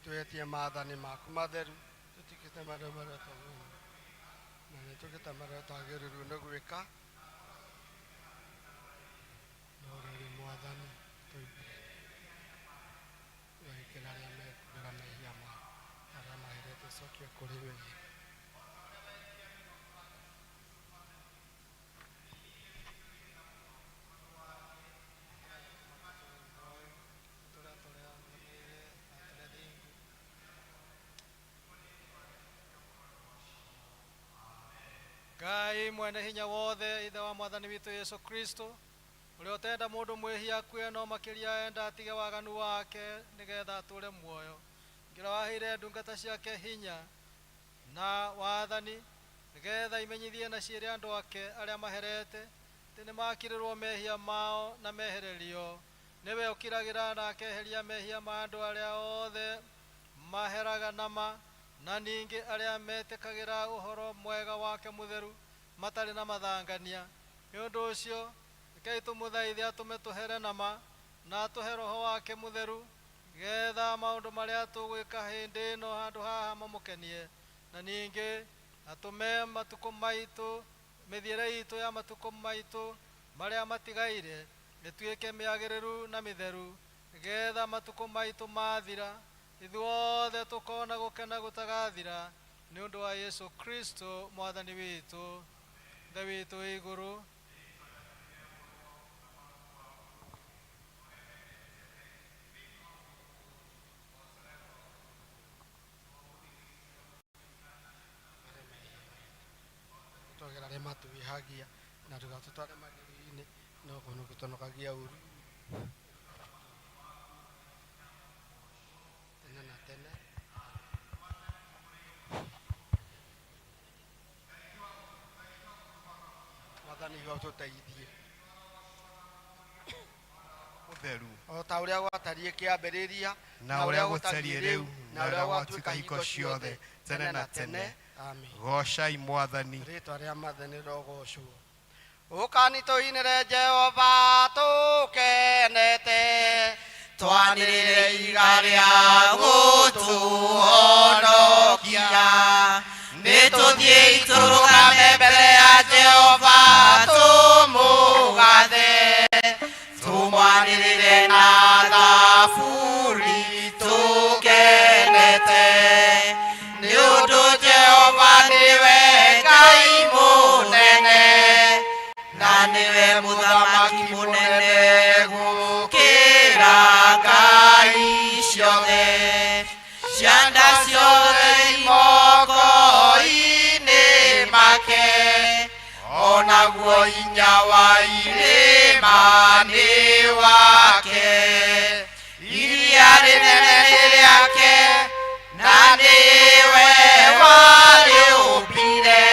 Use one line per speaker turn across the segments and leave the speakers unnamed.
Nĩtwĩhĩtie maathani maku matheru, tũtikĩte marĩa marĩa twagĩrĩirwo na nĩtwĩkĩte marĩa twagĩrĩirwo nĩ gwĩka. No rĩrĩ Mwathani, tũiguĩre tha arĩa mekumbũra mehia mao, arĩa maherete cokia kũrĩ wee.
Ngai mwene hinya wothe, ithe wa mwathani witũ Yesu Kristo, ũrĩa ũtenda mũndũ mwĩhia akue no makĩria enda atige waganu wake nĩgetha atũre muoyo, ngira waheire ndungata ciake hinya na wathani nĩgetha imenyithie na ciĩre andũ ake arĩa maherete atĩ nĩmakirĩrwo mehia mao na mehererio. Nĩwe ũkiragĩra na akeheria mehia ma andũ arĩa othe maheraga nama, na ningĩ arĩa metĩkagĩra ũhoro mwega wake mũtheru matarĩ na mathangania. Nĩ ũndũ ũcio rekei tũmũthaithe atũme tũhere nama na atũhe roho wake mũtheru, nĩgetha maũndũ marĩa tũgwĩka hĩndĩ ĩno handũ haha mamũkenie, na ningĩ atũme matukũ maitũ, mĩthiĩre itũ ya matukũ maitũ marĩa matigaire ĩtuĩke mĩagĩrĩru na mĩtheru, nĩgetha matukũ maitũ mathira ithuothe tũkona gũkena gũtagathira nĩ ũndũ wa Yesu Kristo mwathani witũ. Ithe witũ wĩ igũrũ,
Twagera arĩa matwĩhagia na ndũgatũtware magerio-inĩ no kũhonokagia ũru tene na tene. Mwathani ũtũteithie
Mũtheru.
O ta ũrĩa gwatariĩ kĩambĩrĩria,
na ũrĩa gũtariĩ rĩu, na ũrĩa gwatuĩka hingo ciothe, tene na tene.
Amen.
Goocai Mwathani.
Rĩtwa rĩa Mwathani rĩrogocwo. Ũkani tũinĩre Jehova tũkenete,
twanĩrĩre iga rĩa gũtũhonokia. Nĩ tũthiĩi tũrũgame mbere ya Jehova tũmũgathe, tũmwanĩrĩre na thaburi tũkenete. Nĩ ũndũ Jehova nĩwe Ngai mũnene, na nĩwe mũthamaki mũnene gũkĩra ngai ciothe. Cianda ciothe imoko-inĩ make, onaguo hinya wa irĩma nĩ wake. Iria rĩnene nĩ rĩake, na nĩwe warĩũmbire.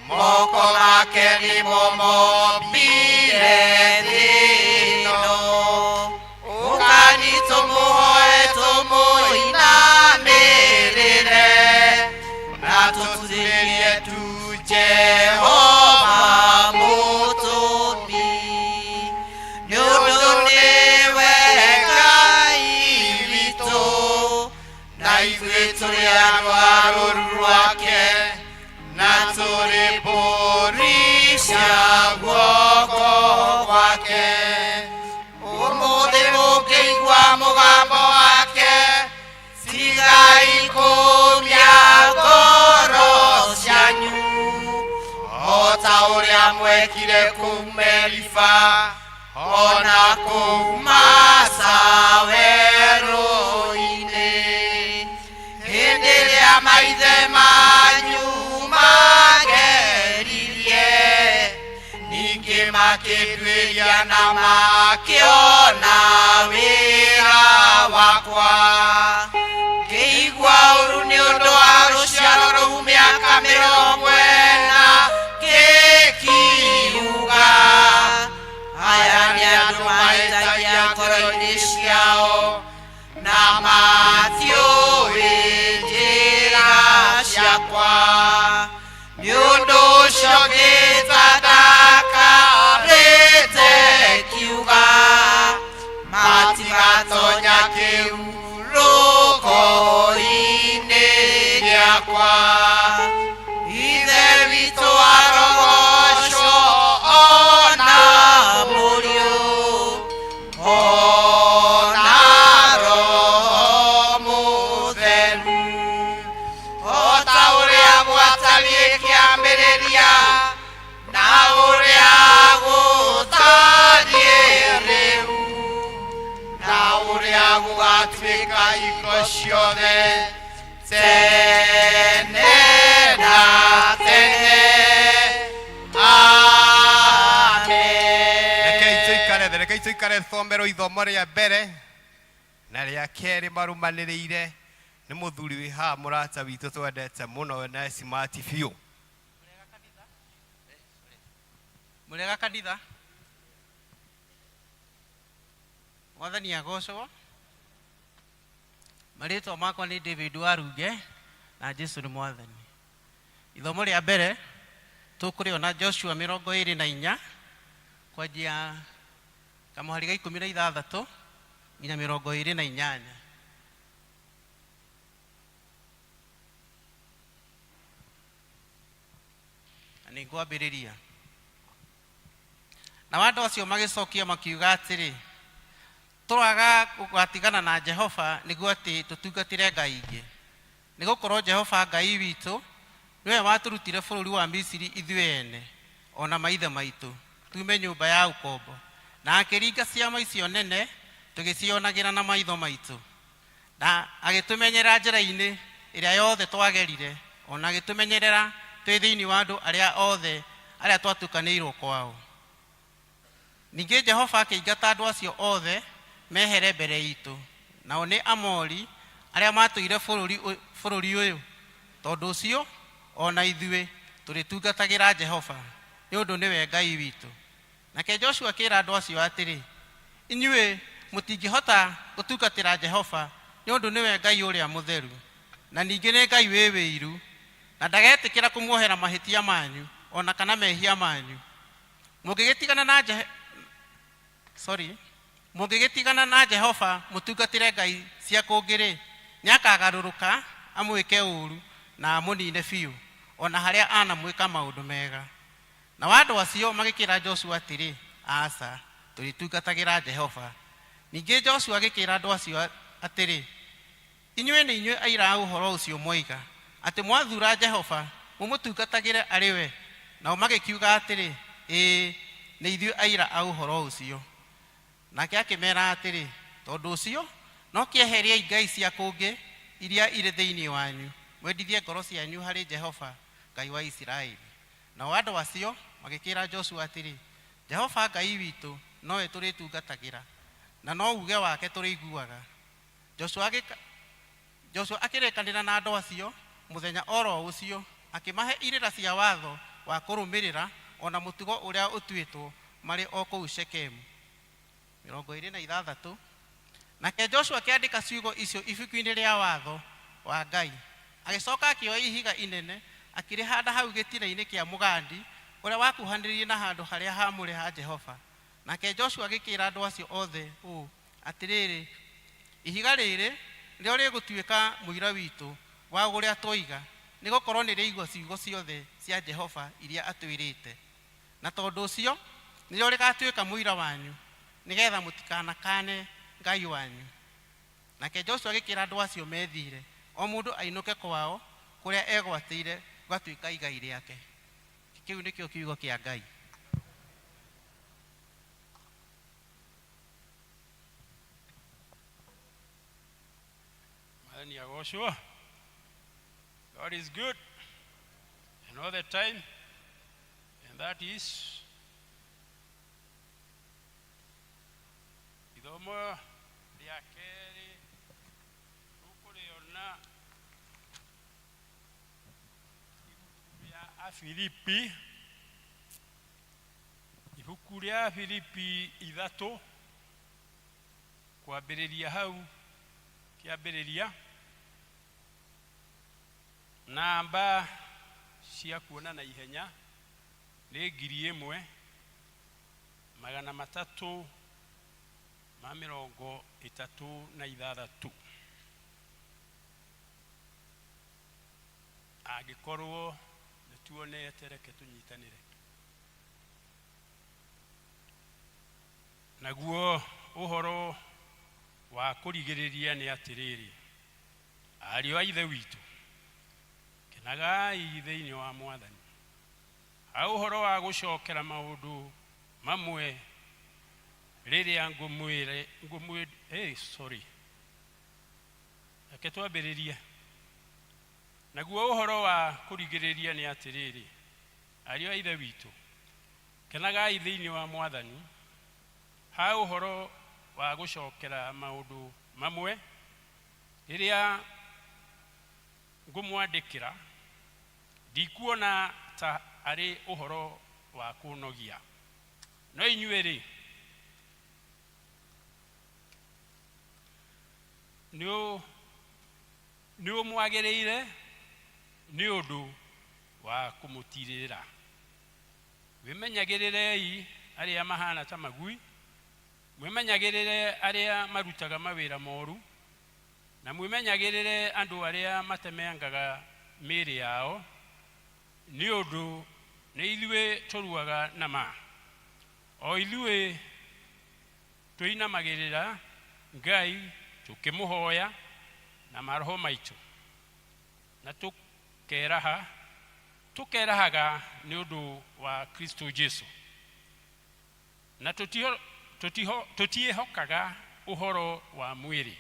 Moko make nĩmo mombire thĩ ĩno. Ũkani tũmũhoe tũmũinamĩrĩre, na tũturĩrie tu Jehova mũtũmbi. Nĩ ũndũ nĩwe Ngai witũ, na ithuĩ tũrĩ andũ a rũũru rwake, na tũrĩ mbũri cia guoko gwake. Ũmũthĩ mũngĩigua mũgambo wake, tigai kũũmia ngoro cianyu, o ta ũrĩa mwekire kũu Meriba, ona kũu Masa werũ-inĩ. Hĩndĩ ĩrĩa maithe manyu mageririe, ningĩ makĩnduĩria na makĩona wĩra wakwa. Ngĩigua ũru nĩ ũndũ wa rũciaro rũu mĩaka mĩrongo ĩna, ngĩkiuga, aya nĩ andũ mahĩtagia ngoro-inĩ ciao, na matiũĩ njĩra ciakwa. Nĩ ũndũ ũcio ngĩta ndakarĩte kiuga, matigatonya kĩhurũko yakwa. Ithe witũ arogocwo ona Mũriũ ona Roho Mũtheru, o ta ũrĩa gwatariĩ kĩambĩrĩria na ũrĩa gũtariĩ rĩu na ũrĩa gũgatuĩka hingo ciothe tene na tene. Amen.
Rekei tũikare thĩ, rekei tũikare thomerwo ithomo rĩa mbere na rĩa kerĩ marumanĩrĩire nĩ mũthuri wĩ haha mũrata witũ twendete mũno na smart biũ.
Mũrĩega kanitha. Mwathani agocwo. Marĩtwa makwa nĩ David Warunge na Jesu nĩ mwathani. Ithomo rĩa mbere tũkũrĩona Joshua 24 kwanjia kamũhari ga 16 nginya 28. Na nĩ ngwambĩrĩria. Nao andũ acio magĩcokia makiuga atĩrĩ, tũraga gũgatigana na Jehova nĩguo atĩ tũtungatĩre ngai ingĩ, nĩgũkorwo Jehova Ngai witũ nĩwe watũrutire bũrũri wa Misiri ithuĩ ene ona maithe maitũ tume nyũmba ya ũkombo, na akĩringa ciama icio nene tũgĩcionagĩra na maitho maitũ, na agĩtũmenyerera njĩra-inĩ ĩrĩa yothe twagerire, ona agĩtũmenyerera twĩ thĩinĩ wa andũ arĩa othe arĩa twatukanĩirwo kwao. Ningĩ Jehova akĩingata andũ acio othe mehere mbere itũ, nao nĩ Amori arĩa matũire bũrũri ũyũ. Tondũ ũcio ona ithuĩ tũrĩtungatagĩra Jehova, nĩ ũndũ nĩwe Ngai witũ. Nake Joshua akĩra andũ acio atĩrĩ, inyuĩ mũtingĩhota gũtungatĩra Jehova, nĩ ũndũ nĩwe Ngai ũrĩa mũtheru, na ningĩ nĩ Ngai wĩ wĩiru, na ndagetĩkĩra kũmuohera mahĩtia manyu ona kana mehia manyu. Mũngĩgĩtigana na Jehova mũtungatĩre ngai cia kũngĩ-rĩ, nĩakagarũrũka amwĩke ũũru na amũnine biũ, ona harĩa anamwĩka maũndũ mega. Nao andũ acio magĩkĩra Joshua atĩrĩ, aca, tũrĩtungatagĩra Jehova. Ningĩ Joshua agĩkĩra andũ acio atĩrĩ, inyuĩ nĩ inyuĩ aira a ũhoro ũcio mwoiga, atĩ mwathura Jehova mũmũtungatagĩre arĩ we. Nao magĩkiuga atĩrĩ, ĩĩ, nĩ ithuĩ aira a ũhoro ũcio. Nake akĩmera atĩrĩ, tondũ ũcio no kĩeheriei ngai cia kũngĩ iria irĩ thĩinĩ wanyu, mwendithie ngoro cianyu harĩ Jehova Ngai wa Isiraeli. Nao andũ acio magĩkĩra Joshua atĩrĩ, Jehova Ngai witũ nowe tũrĩtungatagĩra, na no uge wake tũrĩiguaga. Joshua akĩrĩkanĩra na andũ acio mũthenya oro ũcio, akĩmahe irĩra cia watho wa kũrũmĩrĩra ona mũtugo ũrĩa ũtuĩtwo marĩ o kũu Shekemu. 26. Nake Joshua akĩandĩka ciugo icio ibuku-inĩ rĩa watho wa Ngai. Agĩcoka akĩoya ihiga inene akĩrĩhanda hau gĩtina-inĩ kĩa mũgandi ũrĩa wakuhanĩrĩirie na handũ harĩa haamũre ha Jehova. Nake Joshua agĩkĩra andũ acio othe ũũ, atĩrĩrĩ, ihiga rĩrĩ nĩrĩo rĩgũtuĩka mũira witũ wa ũrĩa twoiga, nĩgũkorwo nĩrĩaigua ciugo ciothe cia Jehova iria atwĩrĩte. Na tondũ ũcio nĩrĩo rĩgatuĩka mũira wanyu, nĩgetha mũtikanakane Ngai wanyu. Nake Joshua agĩkĩra andũ acio methire, o mũndũ ainũke kwao kũrĩa egwatĩire gũgatuĩka igai rĩake. Kĩu nĩkĩo kiugo kĩa Ngai.
Mwathani agocwo. God is good and all the time, and that is ithomo rĩa kerĩ tũkũrĩona ibuku rĩa Afilipi, ibuku rĩa Afilipi 3 kwambĩrĩria hau kĩambĩrĩria, namba cia kuona na ihenya nĩ 1336. Angĩkorwo nĩ tuonete, reke tũnyitanĩre. Naguo ũhoro wa kũrigĩrĩria nĩ atĩrĩrĩ, ariũ a Ithe witũ, kenagai thĩinĩ wa Mwathani. Ha ũhoro wa gũcokera maũndũ mamwe rĩrĩa ngũmwĩre ngũmwĩ hey, sorry, reke twambĩrĩrie. Naguo ũhoro wa kũrigĩrĩria nĩ atĩrĩrĩ, ariũ a Ithe witũ, kenagai thĩinĩ wa Mwathani. Ha ũhoro wa gũcokera maũndũ mamwe rĩrĩa ngũmwandĩkĩra, ndikuona ta arĩ ũhoro wa kũnogia. No inyuĩ-rĩ, nĩ ũmwagĩrĩire nĩ ũndũ wa kũmũtirĩrĩra. Wĩmenyagĩrĩrei arĩa mahana ta magui, mwĩmenyagĩrĩre arĩa marutaga mawĩra moru, na mwĩmenyagĩrĩre andũ arĩa matemengaga mĩĩrĩ yao, nĩ ũndũ nĩ ithuĩ tũruaga na ma. O ithuĩ tũinamagĩrĩra Ngai tũkĩmũhoya na maroho maitũ, na tũkeraha tũkerahaga nĩ ũndũ wa Kristo Jesu, na tũtiĩhokaga ũhoro wa mwĩrĩ.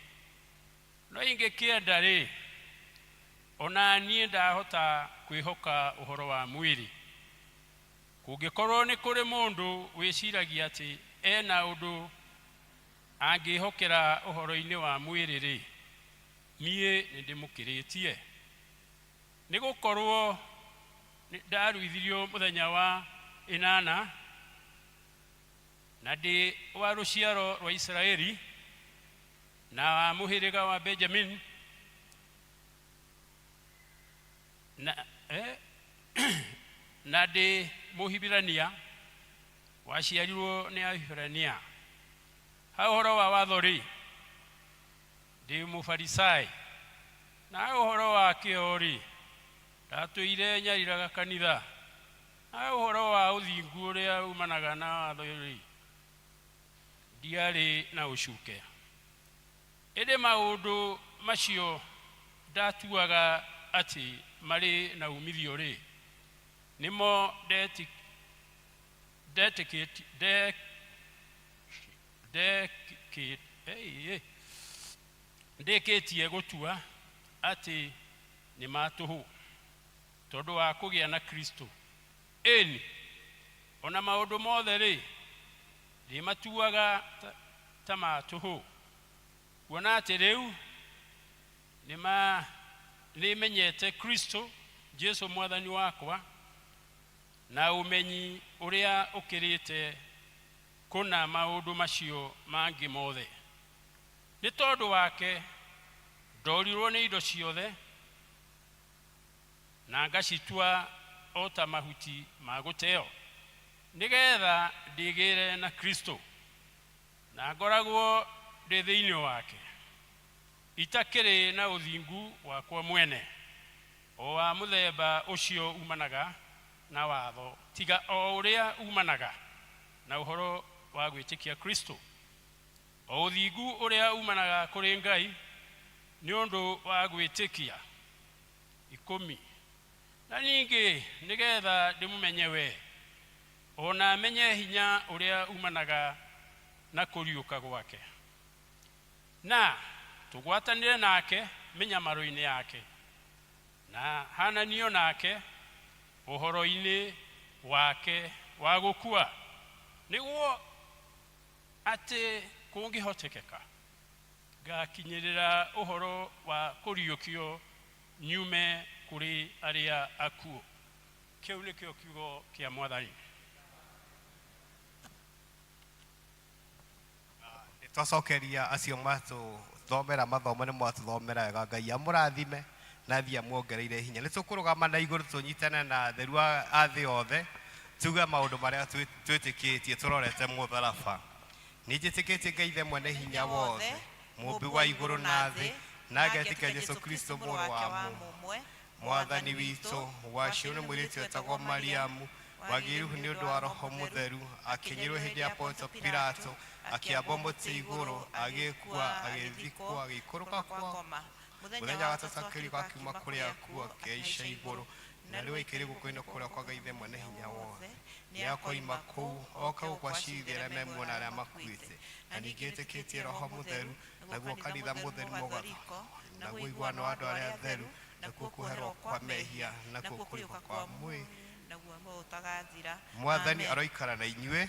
No ingĩkĩenda rĩ, ona niĩ ndahota kwĩhoka ũhoro wa mwĩrĩ. Kũngĩkorwo nĩ kũrĩ mũndũ wĩciragia atĩ ena ũndũ angĩhokera ũhoro-inĩ wa mwĩrĩ rĩ, niĩ nĩ ndĩmũkĩrĩtie. Nĩ gũkorwo ndaruithirio mũthenya wa ĩnana, na ndĩ wa rũciaro rwa Isiraeli, na wa mũhĩrĩga wa Benjamin, na ndĩ Mũhibirania waciarirwo nĩ Ahibirania. Ha ũhoro wa watho rĩ, ndĩ Mũfarisai, na ha ũhoro wa kĩo rĩ, ndatũire nyariraga kanitha. Na ha ũhoro wa ũthingu ũrĩa umanaga na watho rĩ, ndiarĩ na ũcuke. Ĩndĩ maũndũ macio ndatuaga atĩ marĩ na umithio rĩ, nĩmo ndĩkĩtie gũtua atĩ nĩ ma tũhũ, tondũ wa kũgĩa na Kristo. Ĩni, ona maũndũ mothe rĩ, ndĩmatuaga ta ma tũhũ, kuona atĩ rĩu nĩmenyete Kristo Jesu Mwathani wakwa, na ũmenyi ũrĩa ũkĩrĩte kũna maũndũ macio mangĩ mothe. Nĩ tondũ wake ndorirwo nĩ indo ciothe, na ngacitua o ta mahuti ma gũteo, nĩgetha ndĩgĩre na Kristo, na ngoragwo ndĩ thĩinĩ wake, itakĩrĩ na ũthingu wakwa mwene, o wa mũthemba ũcio umanaga na watho, tiga o ũrĩa umanaga na ũhoro wa gwĩtĩkia Kristo, o ũthingu ũrĩa umanaga kũrĩ Ngai nĩ ũndũ wa gwĩtĩkia. 10. Na ningĩ nĩgetha ndĩmũmenye we, ona menye hinya ũrĩa umanaga na kũriũka gwake, na tũgwatanĩre nake mĩnyamaro-inĩ yake, na hananio nake ũhoro-inĩ wake wa gũkua, nĩguo atĩ kũngĩhotekeka ngakinyĩrĩra ũhoro wa kũriũkio nyume kũrĩ arĩa akuũ. Kĩu nĩkĩo kiugo kĩa Mwathani.
Twacokeria acio matũthomera mathomo, nĩ mwatũthomera wega. Ngai amũrathime na thiĩ amuongereire hinya. Nĩ tũkũrũgama na igũrũ tũnyitane na atheru a thĩ yothe, tuge maũndũ marĩa twĩtĩkĩtie tũrorete mũtharaba. Nĩ njĩtĩkĩtie Ngai Ithe mwene hinya wothe, mũmbi wa igũrũ na thĩ, na ngetĩkia Jesu Kristo mũrũ wa mũmwe. Mwathani witũ, waciarirwo nĩ mũirĩtu wetagwo Mariamu, wagĩrĩirwo nĩ ũndũ wa Roho Mũtheru, akĩnyĩrwo hĩndĩ ya Ponto Pilato, akĩambwo mũtĩ igũrũ, agĩkua, agĩthikwo, agĩikũrũka kwa mũthenya wa gatatũ akĩriũka akiuma kũrĩ akuũ, akĩhaica igũrũ, na rĩu aikaire guoko-inĩ kũrĩa kwa Ngai Ithe Mwene Hinya Wothe. Nĩ akoima kũu oke gũkũ acirithie arĩa me muoyo na arĩa makuĩte. Na ningĩ ĩtĩkĩtie Roho Mũtheru, naguo kanitha mũtheru mũgathoko, naguo ũiguano wa andũ arĩa atheru, nakuo kuoherwo kwa mehia, nakuo kũriũka kwa mwĩrĩ.
Naguo muoyo ũtagathira.
Mwathani
Amen.
aroikara na inyuĩ.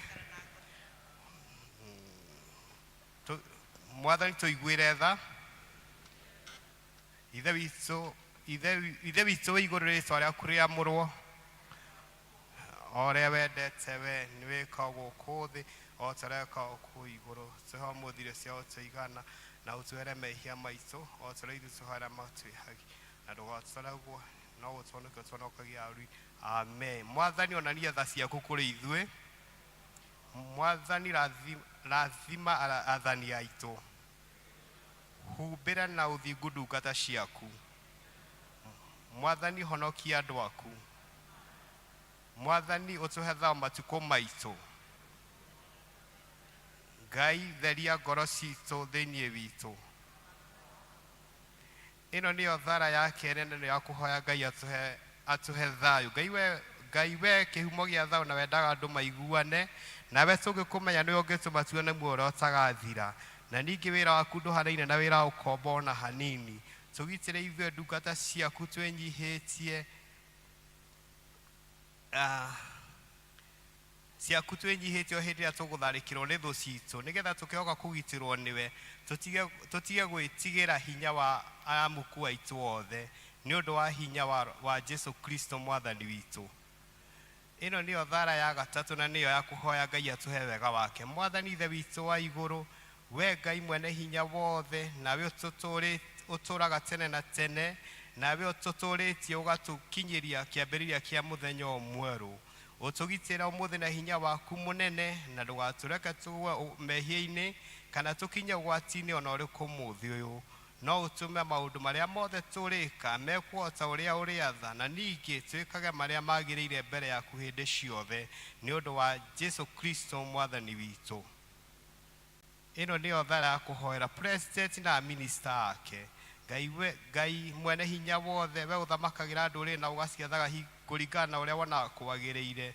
Mwathani tũiguĩre tha. Ithe witũ, Ithe witũ wĩ igũrũ, rĩtwa rĩaku rĩamũrwo, o ũrĩa wendete we nĩ wĩkagwo gũkũ thĩ o ta ũrĩa wĩkagwo kũu igũrũ. Tũhe ũmũthĩ irio cia gũtũigana, na ũtuohere mehia maitũ o ta ũrĩa ithuĩ tũhoera matwĩhagia, na ndũgatũtware no gũtũhonokia ũtũhonokagia arui. Amen. Mwathani onania tha ciaku kũrĩ ithuĩ. Mwathani rathima athani aitũ, humbĩra na ũthingu ndungata ciaku. Mwathani honokia andũ aku. Mwathani ũtũhe thayũ matukũ maitũ. Ngai theria ngoro citũ thĩinĩ witũ. Ĩno nĩyo thara ya kerĩ na nĩyo ya kũhoya Ngai atũhe thayũ. Ngai we, Ngai we kĩhumo gĩa thayũ na wendaga andũ maiguane, nawe tũngĩkũmenya nĩwe ũngĩtũma tuone muoyo ũrĩa ũtagathira. Na ningĩ wĩra waku ndũhanaine na wĩra wa ũkombo ona hanini. Tũgitĩre ithuĩ ndungata ciaku twĩnyihĩtie, ciaku twĩnyihĩtie o hĩndĩ ĩrĩa tũgũtharĩkĩrwo nĩ thũ citũ, nĩgetha tũkĩhoka kũgitĩrwo nĩwe, tũtige gwĩtigĩra hinya wa amuku aitũ othe, nĩ ũndũ wa hinya wa Jesu Kristo Mwathani witũ. Ĩno nĩyo thara ya gatatũ na nĩyo ya kũhoya Ngai atũhe wega wake. Mwathani Ithe witũ wa igũrũ, we Ngai mwene hinya wothe, nawe ũtũũraga tene na tene, nawe ũtũtũũrĩtie ũgatũkinyĩria kĩambĩrĩria kĩa mũthenya ũyũ mwerũ. Ũtũgitĩre ũmũthĩ na hinya waku mũnene, na ndũgatũreke tũgwe mehia-inĩ kana tũkinye ũgwati-inĩ ona ũrĩkũ ũmũthĩ ũyũ. No ũtũme maũndũ marĩa mothe tũrĩka mekwo o ta ũrĩa ũrĩatha, na ningĩ twĩkage marĩa magĩrĩire mbere yaku hĩndĩ ciothe, nĩ ũndũ wa Jesu Kristo Mwathani witũ. Ĩno nĩyo thara ya kũhoera president na minister ake. Ngai we, Ngai mwene hinya wothe, we ũthamakagĩra ndũrĩrĩ na ũgaciathaga kũringana na ũrĩa wonaga kwagĩrĩire.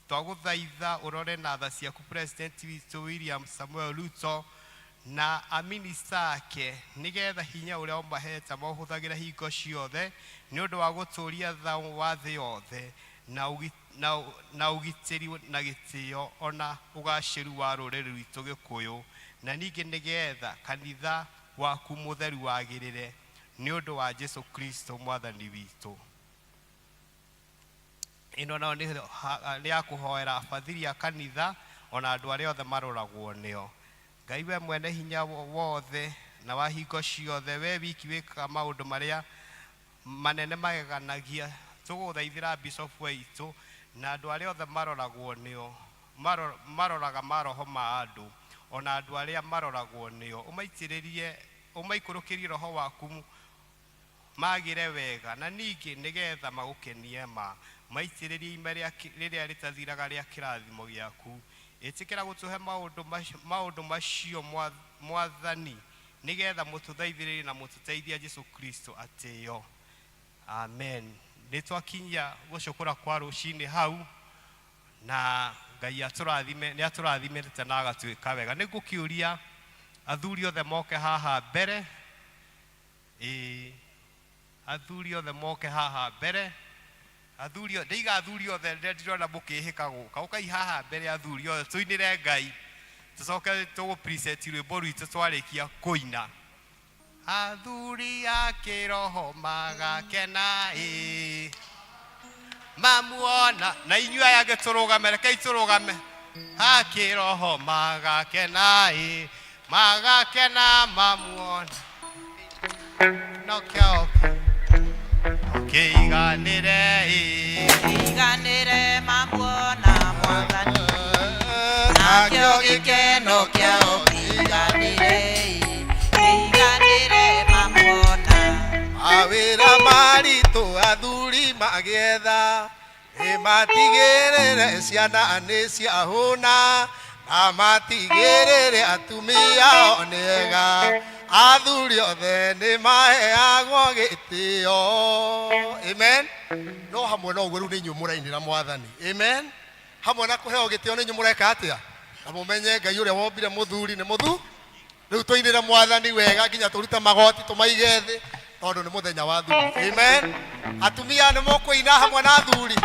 Twagũthaitha ũrore na tha ciaku president witũ William Samuel Ruto na aminista ake, nĩgetha hinya ũrĩa ũmahete maũhũthagĩre hingo ciothe nĩ ũndũ wa gũtũũria thayũ wa thĩ yothe na ũgitĩri na gĩtĩo ona ũgacĩru wa rũrĩrĩ rwitũ Gĩkũyũ, na ningĩ nĩgetha kanitha waku mũtheru wagĩrĩre nĩ ũndũ wa Jesu Kristo Mwathani witũ. Ĩno nayo nĩ ya kũhoera abathiri a kanitha ona andũ arĩa othe maroragwo nĩo. Ngai we mwene hinya wothe na wa hingo ciothe, we wiki wĩkaga maũndũ marĩa manene mageganagia, tũgũthaithĩra bishop waitũ na andũ arĩa othe maroragwo nĩo, maroraga maroho ma andũ ona andũ arĩa maroragwo nĩo, ũmaitĩrĩrie, ũmaikũrũkĩrie roho waku magĩre wega, na ningĩ nĩgetha magũkenie ma, maitĩrĩrie ime rĩrĩa rĩtathiraga rĩa kĩrathimo gĩaku. Ĩtĩkĩra gũtũhe maũndũ macio Mwathani, nĩgetha mũtũthaithĩrĩrie na mũtũteithie Jesu Kristo atĩo. Amen. Nĩ twakinyia gũcũkũra kwa rũcinĩ hau, na Ngai atũrathime, nĩ atũrathimĩte na agatuĩka wega. Nĩ ngũkĩũria athuri othe moke haha mbere. Ĩĩ, athuri othe moke haha mbere. Athuri ndĩiga athuri othe, rĩrĩa ndĩrona mũkĩhĩka gũka, ũkai haha mbere athuri othe tũinĩre Ngai, tũcoke tũgũ present rwĩmbo rwitũ twarĩkia kũina. Athuri a kĩroho magakena ĩ mamuona, na inyuĩ aya angĩ tũrũgame, rekei tũrũgame. A kĩroho magakena ĩ magakena mamuona, no kĩao kĩiganĩre ĩ
kĩiganĩre mamuona Mwathani, nakĩo gĩkeno kĩao kĩiganĩre ĩ kĩiganĩre mamuona.
Mawĩra maritũ athuri magĩetha, ĩmatigĩrĩre ciana nĩ ciahũna, na matigĩrĩre atumia ao nĩ ega. Athuri othe nĩ maheagwo gĩtĩo. Amen. No hamwe na ũguo rĩu nĩ inyuĩ mũrainĩra mwathani. Amen. Hamwe na kũheo gĩtĩo nĩ inyuĩ mũreka atĩa? Na mũmenye Ngai ũrĩa wombire mũthuri nĩ mũthu. Rĩu tũinĩre mwathani wega nginya tũrute magoti tũmaige thĩ tondũ nĩ mũthenya wa athuri. Amen. Atumia nĩ mũkũina hamwe na athuri.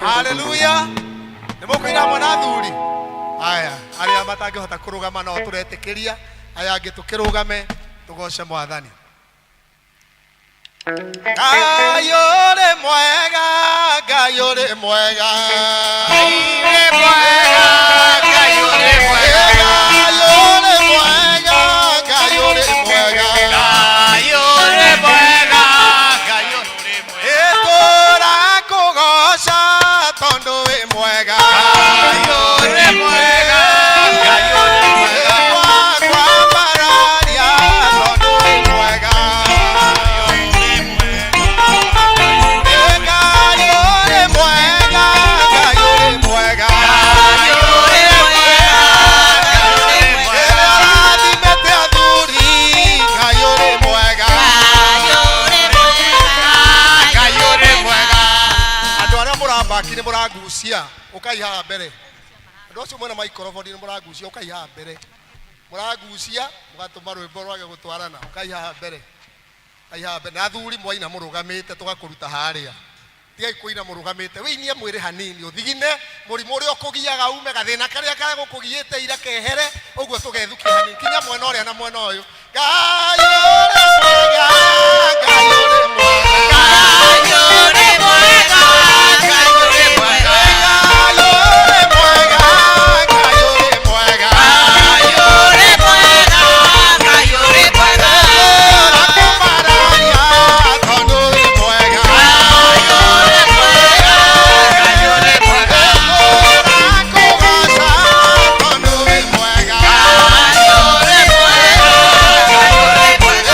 Haleluya. Nĩ mũkũina hamwe na athuri. Aya, arĩa matangĩhota kũrũgama no tũretĩkĩria, aya angĩ tũkĩrũgame tũgoce mwathani. Ngai ũrĩ mwega, Ngai ũrĩ mwega.
Ngai ũrĩ mwega, Ngai ũrĩ mwega.
Ngai ũrĩ mwega, Ngai ũrĩ mwega.
Ngai ũrĩ mwega, Ngai ũrĩ mwega.
Ĩtũrakũgoca tondũ wĩ mwega.
Ngai ũrĩ mwega, Ngai ũrĩ mwega.
Twakwambararia tondũ wĩ mwega. Ngai ũrĩ mwega, Ngai ũrĩ mwega.
Ngai ũrĩ mwega, Ngai ũrĩ mwega.
Ũrathimĩte athuri, Ngai ũrĩ mwega.
Ngai ũrĩ mwega.
Andũ arĩa mũrambaki nĩ mũrangucia, ũkai haha mbere. Andũ acio mwena maikoroboni nĩ mũrangucia, ũkai haha mbere. Mũrangucia, mũgatũma rwĩmbo rwage gũtwarana, ũkai haha mbere. Ũkai haha mbere. Na athuri mwaina mũrũgamĩte tũgakũruta harĩa. Tigai kũina mũrũgamĩte, wĩinie mwĩrĩ hanini, ũthigine mũrimũ ũrĩa ũkũgiaga ume, gathĩna karĩa kagũkũgiĩte ira kehere, ũguo tũgethukia hanini, kinya mwena ũrĩa na mwena ũyũ. Ngai ũrĩ mwega, Ngai ũrĩ mwega.
Ngai ũrĩ mwega, Ngai ũrĩ mwega.
Ngai ũrĩ mwega, Ngai ũrĩ mwega.
Ngai ũrĩ mwega, Ngai ũrĩ mwega.
Ũrakũmararia tondũ wĩ mwega.
Ngai ũrĩ mwega, Ngai ũrĩ mwega.
Ũrakũgoca tondũ wĩ mwega.
Ngai ũrĩ mwega, Ngai ũrĩ mwega.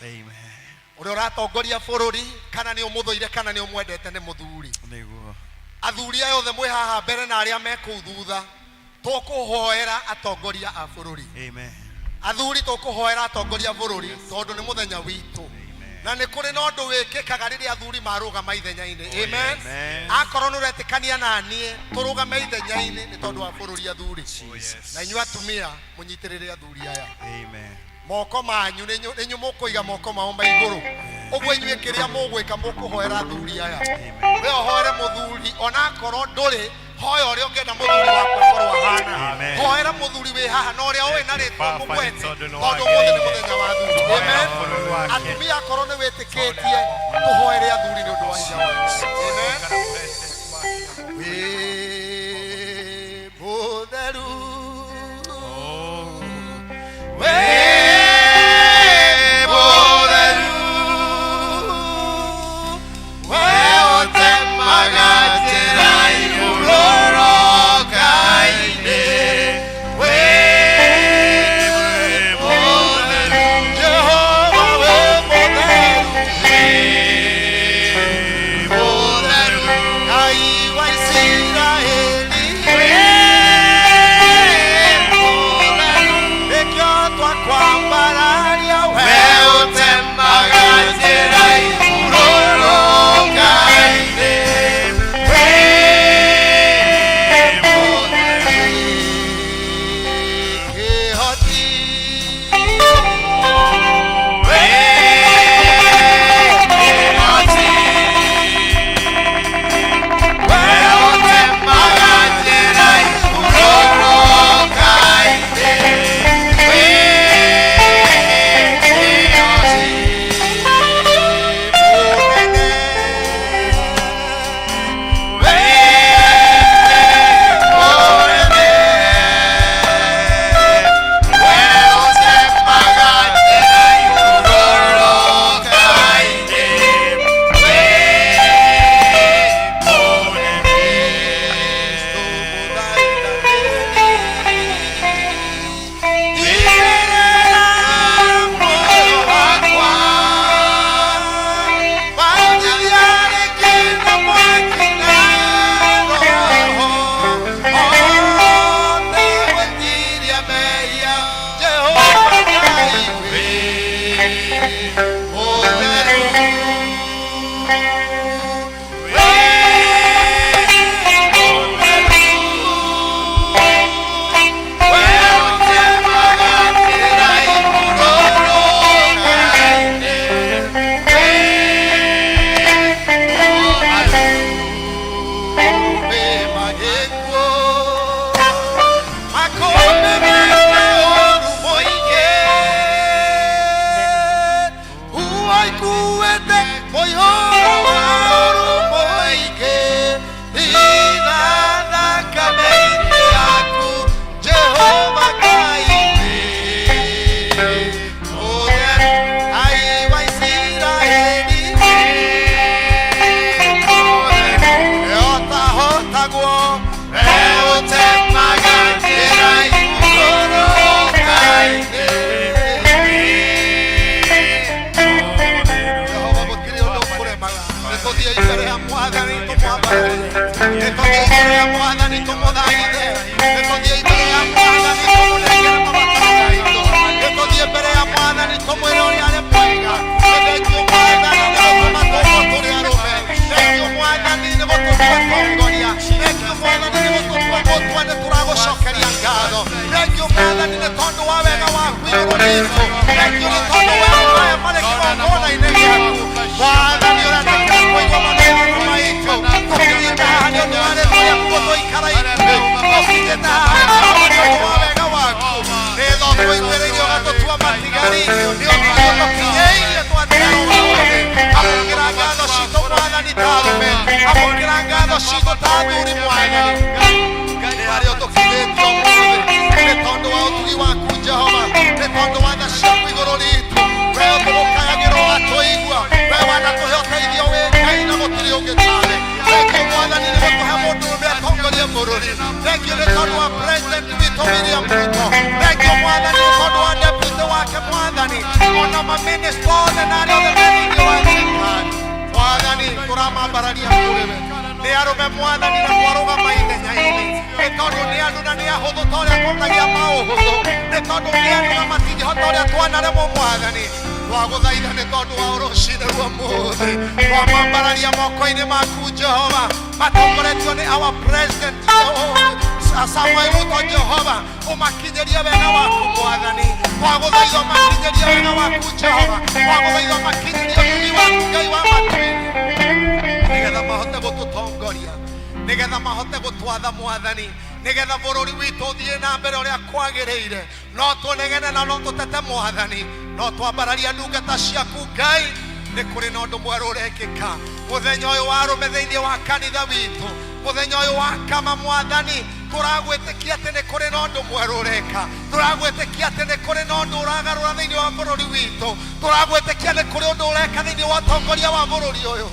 Amen.
Ũrĩa ũratongoria bũrũri kana nĩ ũmũthũire kana nĩ ũmwendete nĩ mũthuri.
Nĩguo.
Athuri aya othe mwĩ haha mbere na arĩa me kũu thutha, tũkũhoera atongoria a bũrũri.
Amen.
Athuri, tũkũhoera atongoria a bũrũri tondũ nĩ mũthenya witũ na nĩ kũrĩ na ũndũ wĩkĩkaga rĩrĩa athuri marũgama ithenya-inĩ. Amen.
Amen.
Akorwo nĩ ũretĩkania na niĩ tũrũgame ithenya-inĩ nĩ tondũ wa bũrũri, athuri.
Yes.
Na inyuĩ atumia mũnyitĩrĩre athuri aya.
Amen.
Moko manyu nĩ inyuĩ mũkũiga moko mao ma igũrũ ũguo inyuĩ kĩrĩa mũgwĩka mũkũhoera athuri aya.
Amen.
We ũhoere mũthuri onakorwo ndũrĩ hoya ũrĩa ũngĩenda mũthuri waku akorwo ahana.
Amen.
Hoera mũthuri wĩ haha na ũrĩa ũĩ na rĩtwa
Baba,
mũgwete
tondũ nĩ
tondũ ũmũthĩ nĩ
wagĩrĩire.
mũthenya wa athuri.
Tũhoera
Amen.
bũrũri wake.
Atumia, akorwo nĩ wĩtĩkĩtie tũhoere athuri nĩ ũndũ wa hinya wa Ngai. Amen. Wĩ mũtheru. Wĩ mũtheru. We ũtemaga njĩra igũrũrũka-inĩ. Wĩ mũtheru. Jehova wĩ mũtheru. Mũtheru. Ngai wa Isiraeli. Wĩ mũtheru. Nĩkĩo twakwambararia we ũtemaga njĩra igũrũrũka-inĩ. Wĩ mũtheru. Kĩhoti. Wĩ kĩhoti. We ũtemaga njĩra igũrũrũka-inĩ. Wĩ kĩhoti. Mũnene. Wĩ mũnene. We ũtemaga njĩra igũrũrũka-inĩ. Wĩ mũnene. Igĩrĩra muoyo wakwa. Wanjithia rĩngĩ na mwaki na roho. Hote gwĩtiria mehia, Jehova Ngai wĩ mũtheru. Wĩ mũtheru. We ũtemaga njĩra igũrũrũka-inĩ. Wĩ mũtheru. Magĩkuo, makũmbĩ mete ũũru mũingĩ. Uaikuĩte mũihũro wa ũũru mũingĩ. Hitha thakame-inĩ yaku, Jehova Ngai wĩ mũtheru. Ngai wa Isiraeli wĩ mũtheru. Ũtahotagwo, we ũtemaga njĩra igũrũrũka-inĩ. Jehova gũtirĩ ũndũ ũkũremaga. Nĩ tũthiĩ mbere ya mwathani tũmwambararie. Nĩ tũthiĩ mbere ya mwathani tũmũthaithe. Nĩ tũthiĩ mbere ya mwathani tũmũnengere mabataro maitũ. Nĩ tũthiĩ mbere ya mwathani tũmwĩre ũrĩa arĩ mwega. Nĩ thengiũ mwathani nĩ gũtũma tũkorwo tũrĩ arũme. Thengiũ mwathani nĩ gũtũtua tongoria. Thengiũ mwathani nĩ gũtũtua mũtwe nĩ tũragũcokeria ngatho. Thengiũ mwathani nĩ tondũ wa wega waku igũrũ ritũ. Thengiũ nĩ tondũ wa maya marĩ kĩgongona-inĩ gĩaku. Mwathani ũretĩkĩra kũigua maneano maitũ. Tũkinyĩte haha nĩ ũndũ wa rĩtwa rĩaku gũtũikara ithuĩ. Tũkinyĩte haha Jehova nĩ ũndũ wa wega waku. Nĩ tho tũiguĩrĩire ũgatũtua matigari. Nĩ ũtũtio tũkinyĩirie twatigara ũmũthĩ. Amũkĩra ngatho citũ mwathani ta arũme. Amũkĩra ngatho citũ ta athuri mwathani. Nĩ harĩa ũtũkinyĩtie ũmũthĩ. Nĩ tondũ wa ũtugi waku Jehova. Nĩ tondũ wa tha ciaku igũrũ ritũ. We ũtũgũkayagĩra ũgatũigua. We wanatũhe ũteithio wĩ Ngai na gũtirĩ ũngĩ tawe. Thengiũ mwathani nĩ gũtũhe mũndũ ũrũme atongorie bũrũri. Thengiũ nĩ tondũ wa president witũ William Ruto. Thengiũ mwathani nĩ tondũ wa deputy wake mwathani. Ona maminista othe. Arũme mwathani na twarũgama ithenya-inĩ nĩ tondũ nĩ andũ na nĩ ahũthũ ta ũrĩa tuonagia maũhũthũ nĩ tondũ nĩ andũ na matingĩhota ũrĩa twanaremwo mwathani twagũthaitha nĩ tondũ wa rũcinĩ rwa mũthĩ twamambararia moko-inĩ maku Jehova matongoretio nĩ our president Samuel Ruto Jehova ũmakinyĩrie wega waku mwathani twagũthaitha ũmakinyĩrie wega waku Jehova twagũthaitha ũmakinyĩrie ũtugi waku Ngai wa matu-inĩ nĩgetha mahote gũtũtongoria nĩgetha mahote gũtwatha mwathani nĩgetha bũrũri witũ ũthiĩ na mbere ũrĩa kwagĩrĩire no tũnegene na no tũtete mwathani no twambararia ndungata ciaku Ngai nĩ kũrĩ na ũndũ mwerũ ũrekĩka mũthenya ũyũ wa arũme thĩinĩ wa kanitha witũ mũthenya ũyũ wa kama mwathani tũragwĩtĩkia atĩ nĩ kũrĩ na ũndũ mwerũ ũreka tũragwĩtĩkia atĩ nĩ kũrĩ na ũndũ ũragarũra thĩinĩ wa bũrũri witũ tũragwĩtĩkia nĩ kũrĩ ũndũ ũreka thĩinĩ wa ũtongoria wa bũrũri ũyũ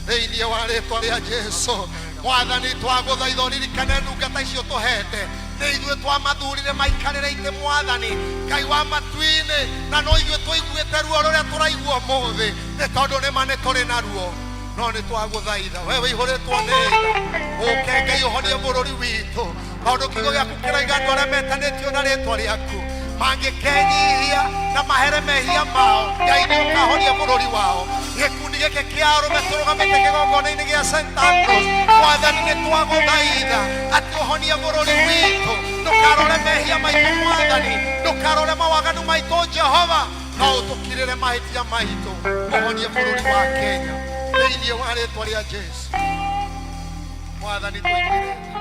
thĩinĩ wa rĩtwa rĩa Jesu mwathani twagũthaitha ũririkane ndungata icio tũhete nĩ ithuĩ twamathurire maikarĩre itĩ mwathani Ngai wa matu-inĩ na no ithuĩ tũiguĩte ruo rũrĩa tũraigua ũmũthĩ nĩ tondũ nĩma nĩ tũrĩ na ruo no nĩ twagũthaitha we wĩihũrĩtwo nĩ tha ũke Ngai ũhonie bũrũri witũ tondũ kiugo gĩaku kĩroiga andũ arĩa metanĩtio na rĩtwa rĩaku mangĩkenyihia na mahere mehia mao Ngai nĩ ũkahonia bũrũri wao gĩkundi gĩkĩ kĩa arũme tũrũgamĩte kĩgongona-inĩ gĩa St. Andrews mwathani nĩ twagũthaitha atĩ ũhonie bũrũri witũ ndũkarore mehia maitũ mwathani ndũkarore mawaganu maitũ Jehova no ũtũkirĩre mahĩtia maitũ ũhonie bũrũri wa Kenya thĩinĩ wa rĩtwa rĩa Jesu mwathani tũiguĩre tha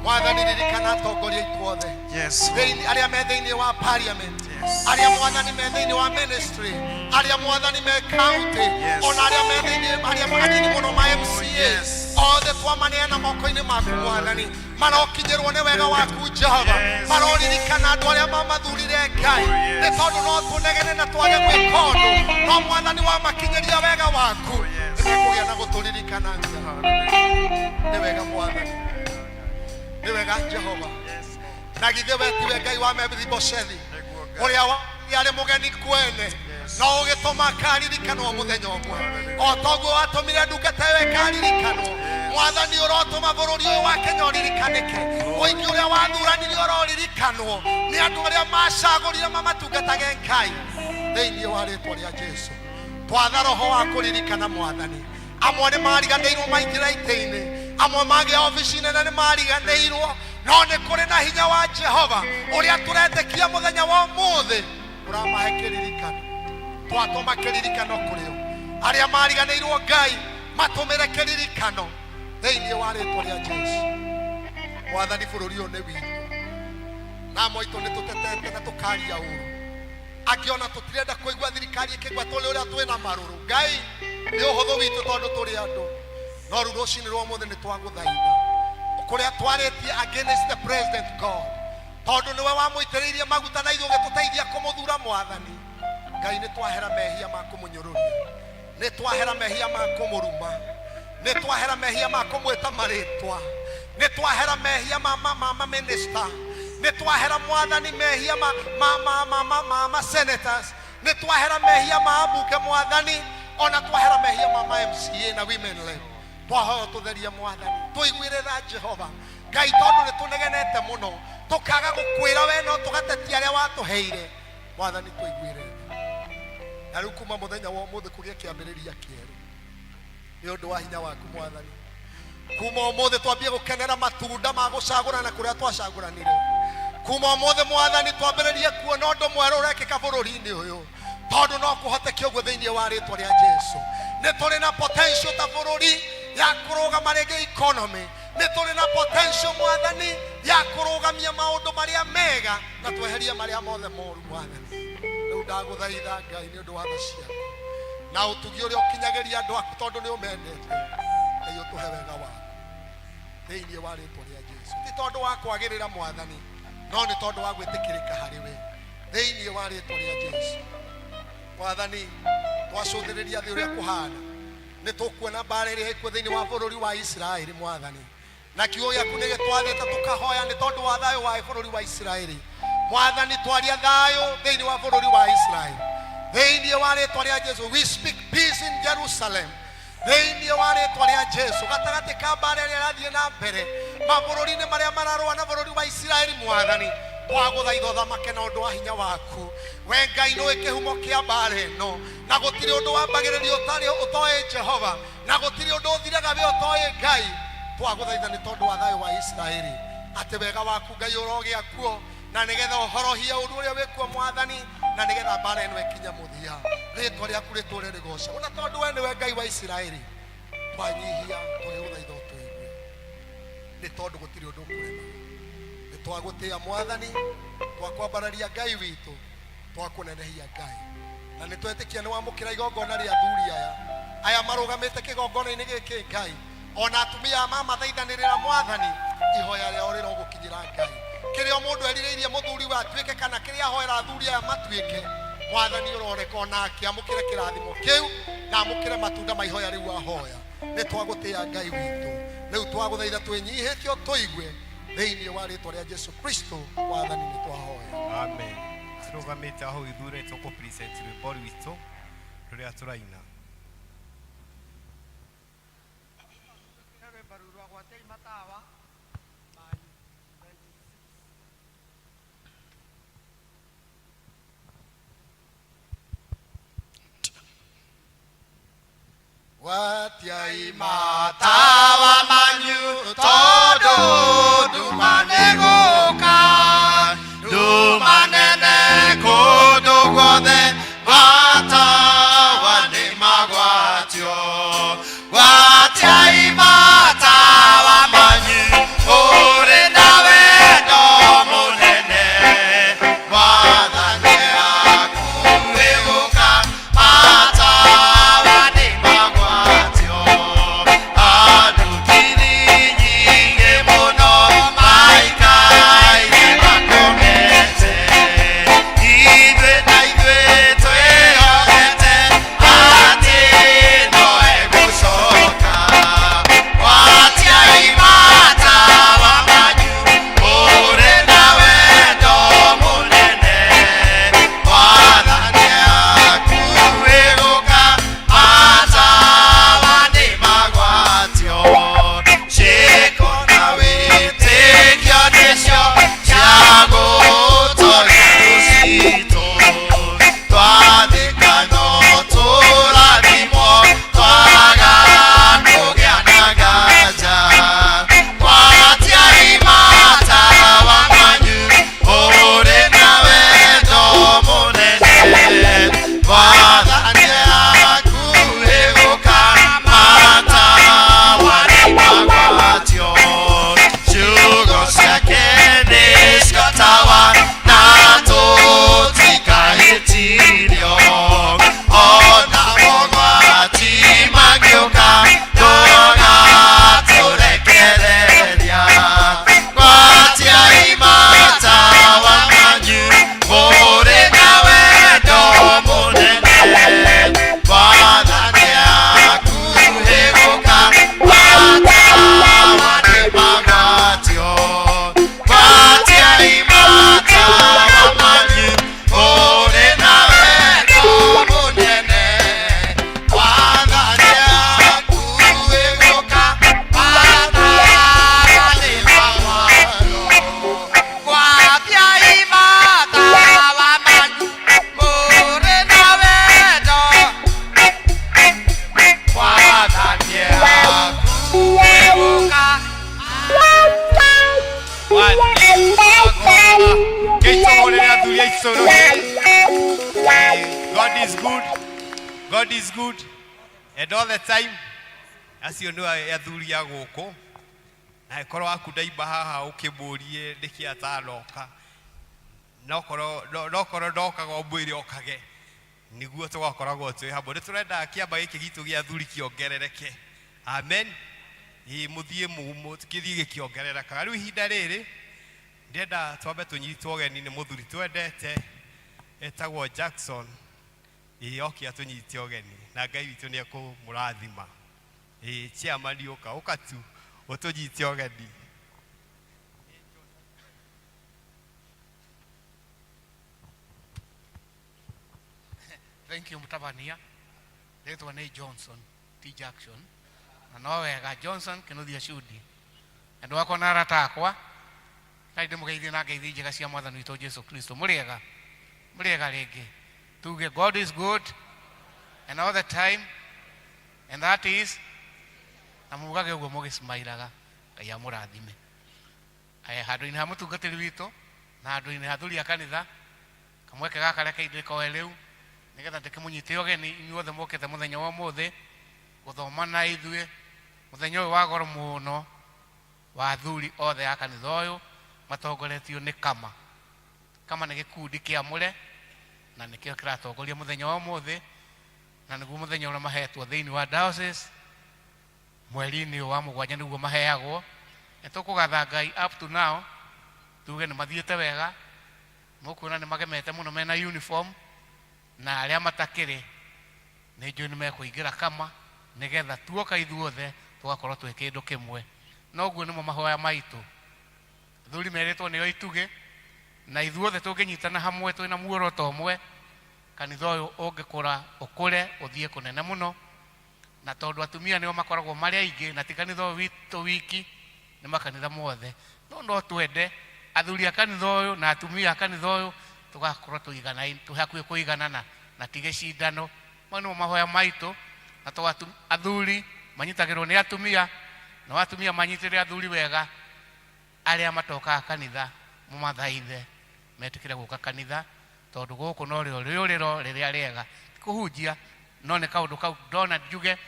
mwathani ririkana atongoria aitũ othe
Yes.
Thĩinĩ- arĩa me thĩinĩ wa parliament
Yes.
arĩa mwathani me thĩinĩ wa ministry arĩa mwathani me county
Yes.
ona arĩa me thĩinĩ arĩa anini mũno ma MCA
Yes.
othe twamaneana moko-inĩ maku mwathani marokinyĩrwo nĩ wega waku Jehova
Yes.
maroririkana andũ arĩa mamathurire Ngai
Yes.
nĩ tondũ no tũnegene na twage gwĩka ũndũ no mwathani wamakinyĩria wega waku
Yes.
nĩmekũgĩa na gũtũririkana Ngai nĩ wega mwathani nĩ wega Jehova na githĩ we tiwe Ngai wa Mefiboshethi ũrĩa arĩ mũgeni kwene no ũgĩtũma akaririkanwo mũthenya ũmwe o toguo watũmire ndungata ĩyo ĩkaririkanwo mwathani ũrotũma bũrũri ũyũ wa Kenya ũririkanĩke mũingĩ ũrĩa wathuranirie ũroririkanwo nĩ andũ arĩa macagũrire mamatungatage Ngai thĩinĩ wa rĩtwa rĩa Jesu twatha roho wa kũririkana mwathani amwe nĩ mariganĩirwo maingĩra itĩ-inĩ amwe magĩa obici nene nĩ mariganĩirwo no nĩ kũrĩ na hinya wa Jehova ũrĩa tũretĩkia mũthenya wa ũmũthĩ ũramahe kĩririkano twatũma kĩririkano kũrĩ o arĩa mariganĩirwo Ngai matũmĩre kĩririkano thĩinĩ wa rĩtwa rĩa Jesu mwathani bũrũri ũyũ nĩ witũ na amwe aitũ nĩ tũtetete na tũkaria ũru angĩ ona tũtirenda kũigua thirikari ĩkĩgwetwo nĩ ũrĩa twĩna marũrũ Ngai nĩ ũhũthũ witũ tondũ tũrĩ andũ no rĩu rũcinĩ rwa ũmũthĩ nĩ twagũthaitha kũrĩa twarĩtie against the president God tondũ nĩwe wamũitĩrĩirie maguta na ithuĩ ũgĩtũteithia kũmũthura mwathani Ngai nĩ twahera mehia ma kũmũnyũrũria nĩ twahera mehia ma kũmũruma nĩ twahera mehia ma kũmwĩta marĩtwa nĩ twahera mehia ma ma ma ma minister nĩ twahera mwathani mehia ma ma ma ma ma ma, ma senators nĩ twahera mehia ma ambunge mwathani ona twahera mehia ma ma MCA na women rep twahoya tũtherie mwathani tũiguĩre tha Jehova Ngai tondũ nĩ tũnegenete mũno tũkaga gũkwĩra we no tũgatetia arĩa watũheire mwathani tũiguĩre tha na rĩu kuma mũthenya wa ũmũthĩ kũgĩe kĩambĩrĩria kĩerũ nĩ ũndũ wa hinya waku mwathani kuma ũmũthĩ twambie gũkenera matunda ma gũcagũrana kũrĩa twacagũranire kuma ũmũthĩ mwathani twambĩrĩrie kuona ũndũ mwerũ ũrekĩka bũrũri-inĩ ũyũ tondũ no kũhoteke ũguo thĩinĩ wa rĩtwa rĩa Jesu nĩ tũrĩ na potential ta bũrũri ya kũrũgama rĩngĩ economy nĩ tũrĩ na potential mwathani ya kũrũgamia maũndũ marĩa mega na tweherie marĩa mothe moru mwathani rĩu ndagũthaitha Ngai nĩ ũndũ wa tha ciaku na ũtugi ũrĩa ũkinyagĩria andũ aku tondũ nĩ ũmendete Ngai ũtũhe wega waku thĩinĩ wa rĩtwa rĩa Jesu ti tondũ wa kwagĩrĩra mwathani no nĩ tondũ wa gwĩtĩkĩrĩka harĩ we thĩinĩ wa rĩtwa rĩa Jesu mwathani twacũthĩrĩria thĩ ũrĩa kũhana nĩ tũkuona mbara ĩrĩa ĩkuo thĩinĩ wa bũrũri wa Isiraeli mwathani na kiugo gĩaku nĩ gĩtwathĩte tũkahoya nĩ tondũ wa thayũ wa bũrũri wa Isiraeli mwathani twaria thayũ thĩinĩ wa bũrũri wa Isiraeli thĩinĩ wa rĩtwa rĩa Jesu we speak peace in Jerusalem. Thĩinĩ wa rĩtwa rĩa Jesu, gatagatĩ ka mbara ĩrĩa ĩrathiĩ na mbere mabũrũri-inĩ marĩa mararũa na bũrũri wa Isiraeli, Mwathani, twagũthaitha ũthamake na ũndũ wa hinya waku. We Ngai nĩwe kĩhumo kĩa mbara ĩno, na gũtirĩ ũndũ wambagĩrĩria ũtarĩ ũtoĩ Jehova, na gũtirĩ ũndũ ũthiraga we ũtoĩ Ngai. Twagũthaitha nĩ tondũ wa thayũ wa Isiraeli, atĩ wega waku Ngai ũrogĩa kuo, na nĩgetha ũhorohie ũndũ ũrĩa wĩkuo Mwathani, na nĩgetha mbara ĩno ĩkinye mũthia, rĩtwa rĩaku rĩtũre rĩgocagwo. Na tondũ we nĩwe Ngai wa Isiraeli, twanyihia tũgĩgũthaitha ũtũigue, nĩ tondũ gũtirĩ ũndũ ũkũrema. Nĩ twagũtĩa Mwathani, twakwambararia Ngai witũ, twakũnenehia Ngai, na nĩ twetĩkia nĩ wamũkĩra igongona rĩa athuri aya aya marũgamĩte kĩgongona-inĩ gĩkĩ Ngai, ona atumia aya mamathaithanĩrĩra Mwathani, ihoya rĩao rĩrogũkinyĩra Ngai. Kĩrĩa o mũndũ erirĩirie mũthuri we atuĩke, kana kĩrĩa ahoera athuri aya matuĩke, Mwathani ũroreka onake amũkĩre kĩrathimo kĩu na amũkĩre matunda ma ihoya rĩu ahoya. Nĩ twagũtĩa Ngai witũ, rĩu twagũthaitha twĩnyihĩtie ũtũigue, thĩinĩ wa rĩtwa rĩa Jesu Kristo Mwathani nĩ twahoya.
Amen. Tũrũgamĩte hau ithuĩ tũkũ present rwĩmbo rwitũ rũrĩa tũraina.
Rwĩmbo rũu rwa gwatiai matawa manyu 26.
Gwatiai matawa manyu, tondũ nduma nĩ gũka, nduma nene kũndũ guothe, matawa nĩ magwatio. Gwatiai matawa manyu, ũrĩ na wendo mũnene, Mwathani hakuhĩ gũka, matawa nĩ magwatio. Andũ ngiri nyingĩ mũno maikaire makomete, ithuĩ na ithuĩ twĩhokete atĩ no egũcoka. Gwatiai matawa manyu, ũrĩ na wendo mũnene, Mwathani hakuhĩ gũka, matawa nĩ magwatio. Ciĩko na wĩtĩkio nĩcio cia gũtoria thũ citũ, twathĩka no tũrathimwo, twaga kũgĩa na nganja. Gwatiai matawa manyu, ũrĩ na wendo mũnene, Mwathani hakuhĩ gũka, matawa nĩ magwatio. Ciugo ciake nĩcio tawa, na tũtikahĩtirio, ona mogwati mangĩũka, ndũgatũrekereria. Gwatiai matawa manyu, mũrĩ na wendo mũnene, Mwathani hakuhĩ gũka, matawa nĩ magwatio. Gwatiai matawa manyu, ũrĩ na wendo mũnene, Mwathani hakuhĩ gũka, matawa nĩ magwatio. Gwatiai matawa manyu, mũrĩ na wendo, Mwathani hakuhĩ gũka.
Keitũgũrĩre athuri a icũrũ. God is good. God is good. And all the time. Acio nĩ athuri a gũkũ. Na ĩkorwo waku ndaimba haha ũkĩmũrie nĩkĩ atanoka. No korwo ndokaga ũmwĩre okage, nĩguo tũgakoragwo twĩ hamwe. Nĩ tũrenda kĩama gĩkĩ gitũ gĩa athuri kĩongerereke. Amen. Ĩ mũthiĩ kĩthiĩ gĩkĩongererekaga. Rĩu ihinda rĩrĩ ndĩrenda twambe tũnyitwo ũgeni nĩ mũthuri twendete etagwo Jackson. Ĩ oke atũnyite ũgeni, na Ngai witũ nĩ ekũmũrathima. Ĩ chairman, ũka ũka tu ũtũnyite ũgeni.
Thank you, Mtabania. Rĩtwa nĩ Johnson.
Ti Jackson na no wega Johnson Kinuthia Sudi andũ akwa na arata akwa kai ndĩmũgeithie na ngeithi njega cia mwathani witũ Jesu Kristo. Mũrĩega, mũrĩega rĩngĩ. Tuge God is good and all the time, and that is na mugage ũguo mũgĩcimairaga. Ngai amũrathime. Aya, handũ-inĩ ha mũtungatĩri witũ na handũ-inĩ ha athuri a kanitha, kamweke gaka reke ndĩkoe rĩu nĩgetha ndĩkĩmũnyite ũgeni inyuothe mũkĩte mũthenya wa ũmũthĩ gũthoma na ithuĩ mũthenya ũyũ wa goro mũno wa athuri othe a kanitha ũyũ matongoretio nĩ kama. Kama nĩ gĩkundi kĩamũre na nĩkĩo kĩratongoria mũthenya wa ũmũthĩ, na nĩguo mũthenya ũrĩa mahetwo thĩinĩ wa diocese mweri-inĩ ũyũ wa mũgwanja nĩguo maheagwo. Nĩ tũkũgatha Ngai up to now, tuge nĩ mathiĩte wega. Mũkuona nĩ magemete mũno mena uniform, na arĩa matakĩrĩ nĩ njũĩ nĩ mekũingĩra kama nĩgetha tuoka ithuothe tũgakorwo twĩ kĩndũ kĩmwe. Noguo nĩmo mahoya maitũ. Athuri merĩtwo nĩo itugĩ, na ithuothe tũngĩnyitana hamwe twĩna muoroto ũmwe, kanitha ũyũ ũngĩkũra ũkũre ũthiĩ kũnene mũno. Na tondũ atumia nĩo makoragwo marĩ aingĩ, na ti kanitha ũyũ witũ wiki, nĩ makanitha mothe, no twende athuri a kanitha ũyũ na atumia a kanitha ũyũ tũgakorwo twĩ hakuhĩ kũiganana na ti gĩcindano. Mau nĩmo mahoya maitũ. Na to athuri manyitagĩrwo nĩ atumia, na atumia manyitĩrĩre athuri wega. Arĩa matokaga kanitha mũmathaithe metĩkĩre gũka kanitha, tondũ gũkũ no rĩo rĩũrĩro rĩrĩa rĩega. Ti kũhunjia, no nĩ kaũndũ kau ndona njuge,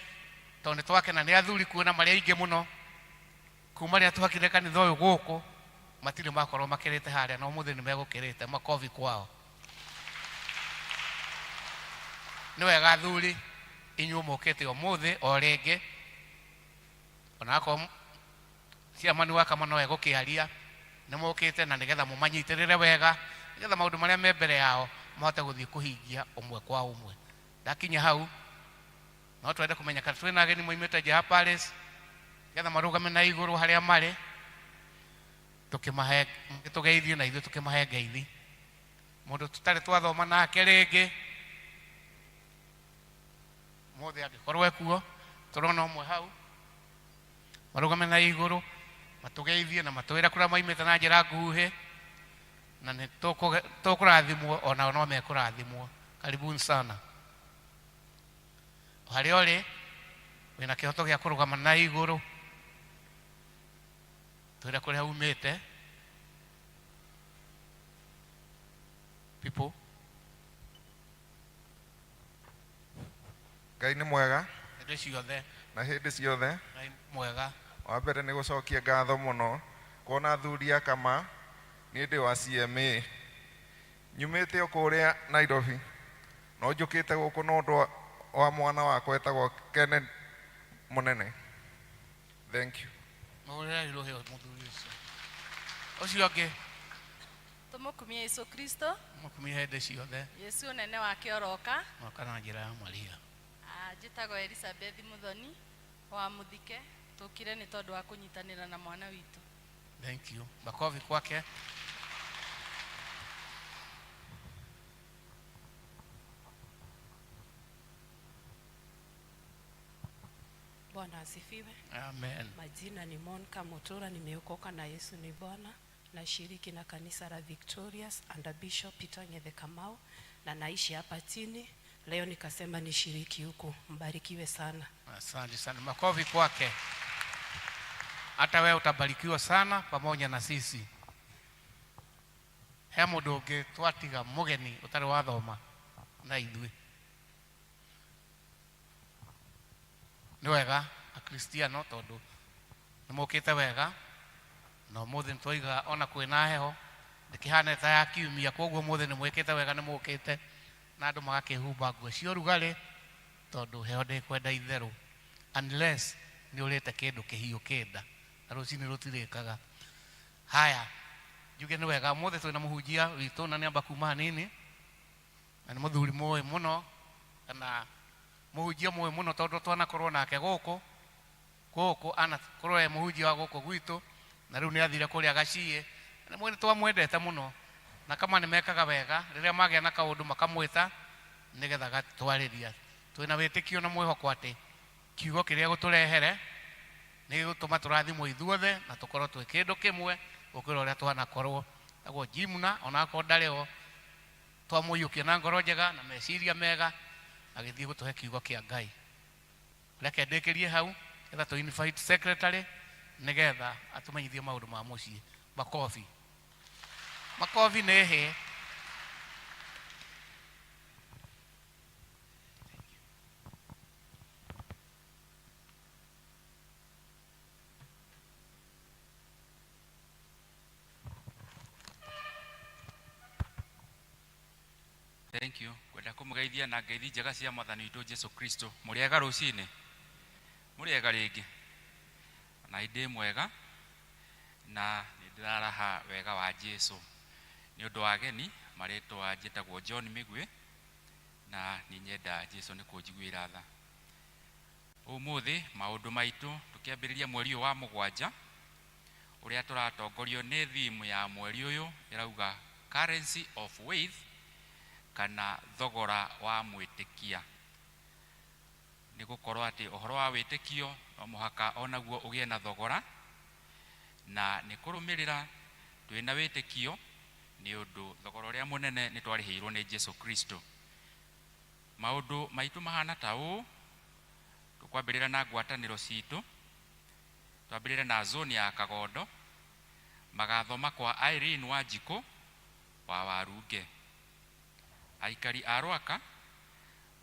tondũ nĩ twakena nĩ athuri kuona marĩ aingĩ mũno. Kuma rĩrĩa twakire kanitha ũyũ gũkũ matirĩ makorwo makĩrĩte harĩa, na ũmũthĩ nĩ megũkĩrĩte makobi kwao. Nĩ wega athuri inyuĩ mũkĩte ũmũthĩ o rĩngĩ, onakorwo ciamani wa kama no egũkĩaria, nĩ mũkĩte na nĩgetha mũmanyitĩrĩre wega, nĩgetha maũndũ marĩa me mbere yao mahote gũthiĩ kũhingia ũmwe kwa ũmwe. Ndakinya hau no twende kũmenya kana twĩna ageni moimĩte nja ya Paris, nĩgetha marũgame na igũrũ harĩa marĩ, tũkĩmahe tũgeithie na ithuĩ tũkĩmahe ngeithi. Mũndũ tũtarĩ twathoma nake rĩngĩ mũthĩ angĩkorwo ekuo, tũrona ũmwe hau, marũgame na igũrũ matũgeithie na matwĩre kũrĩa maimĩte na njĩra nguhĩ, na nĩ tũkũrathimwo, onao no mekũrathimwo. Karibuni sana. O harĩa ũrĩ wĩna kĩhoto gĩa kũrũgama na igũrũ, twĩre kũrĩa umĩte. People.
Ngai nĩ mwega
hĩndĩ ciothe
na hĩndĩ ciothe.
Ngai mwega.
Wa mbere nĩ gũcokia ngatho mũno kuona athuri a kama. Niĩ ndĩ wa CMA, nyumĩte o kũrĩa Nairobi, no njũkĩte gũkũ no ũndũ wa mwana wakwa etagwo Kenneth Mũnene. Thank you.
Mũhũrĩre rũhĩ mũthuri ũcio. Ũcio ũngĩ.
Tũmũkumie Yesu Kristo.
Mũkumie hĩndĩ ciothe.
Yesu ũnene wake oroka.
Moka na njĩra ya Maria.
Njĩtagwo Elizabeth Muthoni wa Muthike. Tũkire nĩ tondũ wa kũnyitanĩra na mwana witũ.
Thank you. Makofi kwake.
Bwana asifiwe.
Amen.
Majina ni Monica Mutura, nimeokoka na Yesu ni Bwana. Nashiriki na kanisa la Victorious under Bishop Peter Ngethe Kamau, na naishi hapa chini. Leo nikasema nishiriki huku. Mbarikiwe sana.
Asante sana. Makofi kwake. Hata wewe utabarikiwa sana pamoja na sisi. He mũndũ ũngĩ twatiga mũgeni ũtarĩ wathoma na ithuĩ. Nĩ wega akristiano tondũ nĩ mũkĩte wega, na ũmũthĩ nĩ twaiga ona kwĩna heho ndĩkĩhana ta ya kiumia, koguo ũmũthĩ nĩ mwĩkĩte wega, nĩ mũkĩte na andũ magakĩhumba nguo cia ũrugarĩ tondũ heho ndĩkwenda itherũ unless nĩ ũrĩte kĩndũ kĩhiũ kĩnda na rũcinĩ rũtirĩkaga. Haya, njuge nĩ wega ũmũthĩ twĩna mũhunjia witũ na nĩamba kuma hanini, na nĩ mũthuri mũĩ mũno kana mũhunjia mũĩ mũno tondũ twanakorwo nake gũkũ gũkũ, anakorwo e mũhunjia wa gũkũ gwitũ, na rĩu nĩ athire kũrĩa gaciĩ, na nĩ twamwendete mũno, na kama nĩ mekaga wega rĩrĩa magĩa na kaũndũ makamwĩta nĩgetha gatwarĩria. Twĩna wĩtĩkio na mwĩhoko atĩ Kiugo kĩrĩa gũtũrehere nĩ gĩgũtũma tũrathimwo ithuothe na tũkorwo twĩ kĩndũ kĩmwe gũkĩra ũrĩa twanakorwo. Naguo Jimna onakorwo ndarĩ ho, twamũiyũkia na ngoro njega na meciria mega agĩthiĩ gũtũhe kiugo kĩa Ngai. Reke ndĩkĩrie hau getha tũ invite secretary nĩgetha atũmenyithie maũndũ ma mũciĩ. Makobi, makobi nĩ hĩ.
Thank you. Kwenda kũmũgeithia na ngeithi njega cia mwathani witũ Jesu Kristo. Mũrĩega rũcinĩ? Mũrĩega rĩngĩ? Na ndĩ mwega na nĩ ndĩraraha wega wa Jesu. Nĩ ũndũ wa ageni, marĩtwa njĩtagwo John Mĩgwĩ na nĩ nyenda Jesu nĩ kũnjiguĩra tha. Ũmũthĩ maũndũ maitũ tũkĩambĩrĩria mweri ũyũ wa mũgwanja ũrĩa tũratongorio nĩ theme ya mweri ũyũ ĩrauga currency of faith kana thogora wa mwĩtĩkia. Nĩ gũkorwo atĩ ũhoro wa wĩtĩkio no mũhaka onaguo ũgĩe na thogora, na nĩ kũrũmĩrĩra twĩna wĩtĩkio nĩ ũndũ thogora ũrĩa mũnene nĩ twarĩhĩirwo nĩ Jesu Kristo. Maũndũ maitũ mahana ta ũũ, tũkwambĩrĩra na ngwatanĩro citũ, twambĩrĩre na zone ya Kagondo, magathoma kwa Irene Wanjikũ wa Warunge. Aikari a Rwaka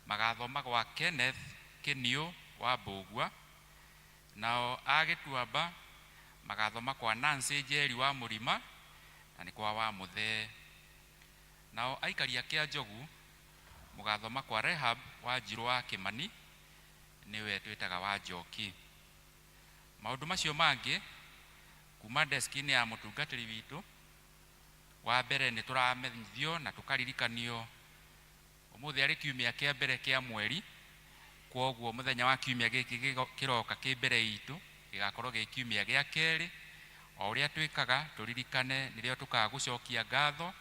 magathoma gwa Kenneth Kĩniũ wa Mbũgua, nao a Gĩtuamba magathoma kwa Nancy Njeri wa Mũrima na nĩ kwa wa Mũthee. Nao aikari a Kĩanjogu mũgathoma kwa Rehab wa Njirũ wa Kĩmani, nĩwe twĩtaga wa Njoki. Maũndũ macio mangĩ kuma deski-inĩ ya mũtungatĩri witũ, wa mbere nĩ tũramenyithio na tũkaririkanio ũmũthĩ arĩ kiumia kĩa mbere kĩa mweri, kwoguo mũthenya wa kiumia gĩkĩ kĩroka kĩ mbere itũ gĩgakorwo gĩ kiumia gĩa kerĩ. O ũrĩa twĩkaga tũririkane nĩrĩo tũkaga gũcokia ngatho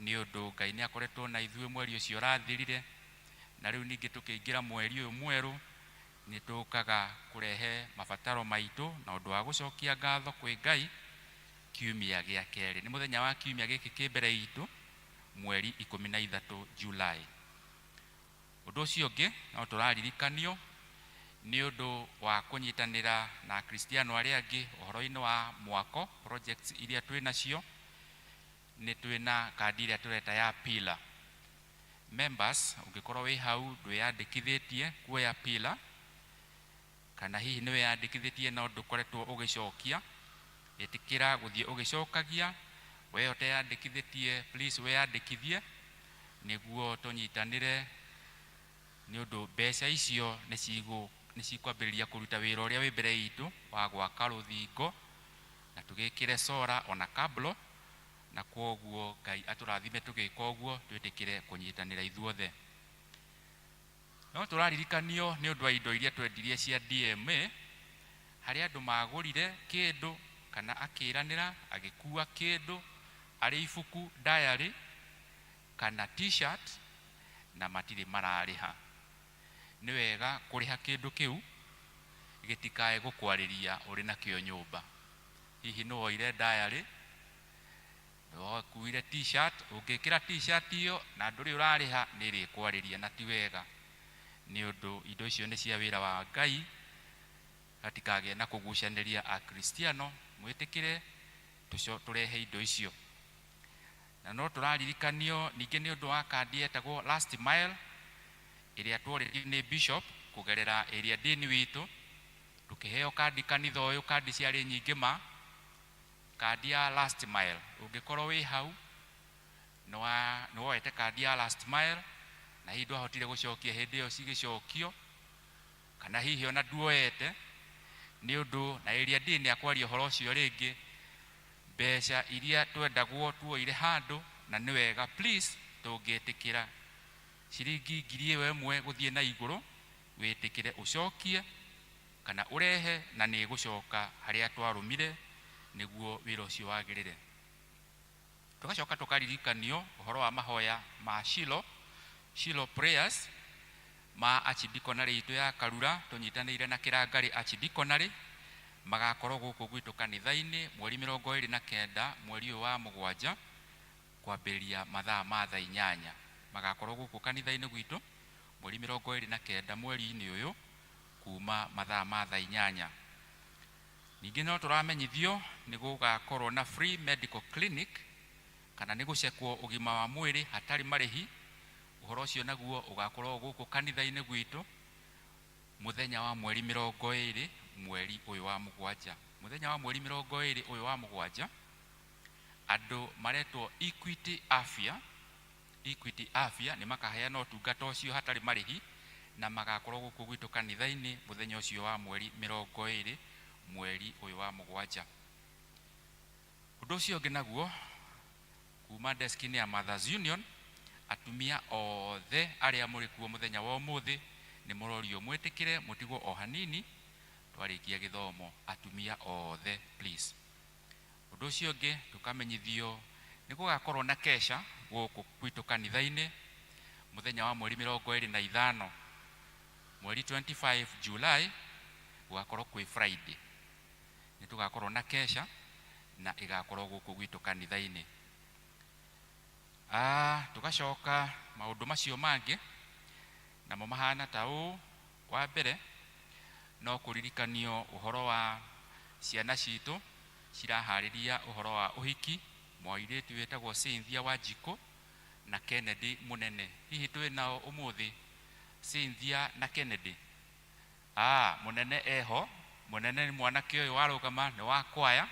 nĩ ũndũ Ngai nĩ akoretwo na ithuĩ mweri ũcio ũrathirire, na rĩu ningĩ tũkĩingĩra mweri ũyũ mwerũ nĩ tũkaga kũrehe mabataro maitũ na ũndũ wa gũcokia ngatho kwĩ Ngai kiumia gĩa kerĩ. Nĩ mũthenya wa kiumia gĩkĩ kĩ mbere itũ mweri 13 July. Ũndũ ũcio ũngĩ no tũraririkanio nĩ ũndũ wa kũnyitanĩra na Akristiano arĩa angĩ ũhoro-inĩ wa mwako projects iria twĩ nacio. Nĩ twĩna kandi ĩrĩa tũreta ya pillar. Members, ũngĩkorwo wĩ hau ndwĩyandĩkithĩtie kuoya pillar, kana hihi nĩ wĩyandĩkithĩtie no ndũkoretwo ũgĩcokia, ĩtĩkĩra gũthiĩ ũgĩcokagia. We ũteyandĩkithĩtie, please wĩyandĩkithie nĩguo tũnyitanĩre, nĩ ũndũ mbeca icio nĩ cikwambĩrĩria kũruta wĩra ũrĩa wĩ mbere itũ wa gwaka rũthingo na tũgĩkĩre sora ona kablo, na kwoguo Ngai atũrathime tũgĩka ũguo, twĩtĩkĩre kũnyitanĩra ithuothe. No tũraririkanio nĩ ũndũ wa indo iria twendirie cia DMA, harĩa andũ magũrire kĩndũ kana akĩranĩra agĩkua kĩndũ arĩ ibuku, diary kana t-shirt, na matirĩ mararĩha. Nĩ wega kũrĩha kĩndũ kĩu gĩtikae gũkwarĩria ũrĩ nakĩo nyũmba. Hihi nĩ woire diary, nĩ wakuire t-shirt, ũngĩkĩra t-shirt ĩyo na ndũrĩ ũrarĩha nĩ ĩrĩkwarĩria, na ti wega, nĩ ũndũ indo icio nĩ cia wĩra wa Ngai. Hatikagĩe na kũgucanĩria Akristiano, mwĩtĩkĩre tũrehe indo icio. Na no tũraririkanio ningĩ nĩ ũndũ wa kandi yetagwo last mile ĩrĩa tworĩtio nĩ bishop kũgerera area dean witũ, tũkĩheo kandi kanitha ũyũ, kandi ciarĩ nyingĩ ma kandi ya last mile. Ũngĩkorwo wĩ hau nĩ woete kandi ya last mile na hihi ndwahotire gũcokia hĩndĩ ĩyo cigĩcokio, kana hihi ona nduoete, nĩ ũndũ na area dean nĩ akwaria ũhoro ũcio rĩngĩ, mbeca iria twendagwo tuoire handũ, na nĩ wega please tũngĩtĩkĩra ciringi 1000 gũthiĩ na igũrũ, wĩtĩkĩre ũcokie kana ũrehe, na nĩ ĩgũcoka harĩa twarũmire nĩguo wĩra ũcio wagĩrĩre. Tũgacoka tũkaririkanio ũhoro wa mahoya ma Shilo, Shilo prayers, Ma archdeaconry itũ ya Karura tũnyitanĩire na Kĩrangarĩ archdeaconry magakorwo gũkũ gwitũ kanitha-inĩ mweri 29 mweri ũyũ wa mũgwanja kwambĩrĩria mathaa ma thaa 8. Magakorwo gũkũ kanitha-inĩ gwitũ mweri 29 mweri-inĩ ũyũ kuma mathaa ma thaa 8. Ningĩ no tũramenyithio nĩ gũgakorwo na free medical clinic kana nĩ gũcekwo ũgima wa mwĩrĩ hatarĩ marĩhi. Ũhoro ũcio naguo ũgakorwo gũkũ kanitha-inĩ gwitũ mũthenya wa mweri 20 mweri ũyũ wa mũgwanja. Mũthenya wa mweri 20 ũyũ wa mũgwanja andũ maretwo Equity Afya. Equity Afya nĩ makaheana ũtungata ũcio hatarĩ marĩhi na magakorwo gũkũ gwitũ kanitha-inĩ mũthenya ũcio wa mweri 20 mweri ũyũ wa mũgwanja. Ũndũ ũcio ũngĩ naguo kuma desk-inĩ ya Mothers Union, atumia othe arĩa mũrĩ kuo mũthenya wa ũmũthĩ nĩ mũrorio mwĩtĩkĩre mũtigwo o hanini twarĩkia gĩthomo, atumia othe please. Ũndũ ũcio ũngĩ tũkamenyithio nĩ gũgakorwo na kesha gũkũ gwitũ kanitha-inĩ mũthenya wa mweri 25 mweri 25 July, gũgakorwo kwĩ Friday. Nĩ tũgakorwo na kesha na ĩgakorwo gũkũ gwitũ kanitha-inĩ. Tũgacoka maũndũ macio mangĩ namo mahana ta ũũ. Wa mbere no kũririkanio ũhoro wa ciana citũ ciraharĩria ũhoro wa ũhiki mwairĩtu wĩtagwo Cynthia Wanjikũ na Kennedy Mũnene. Hihi twĩ nao ũmũthĩ Cynthia na Kennedy? Mũnene eho. Mũnene nĩ mwanake ũyũ warũgama nĩ wa kwaya.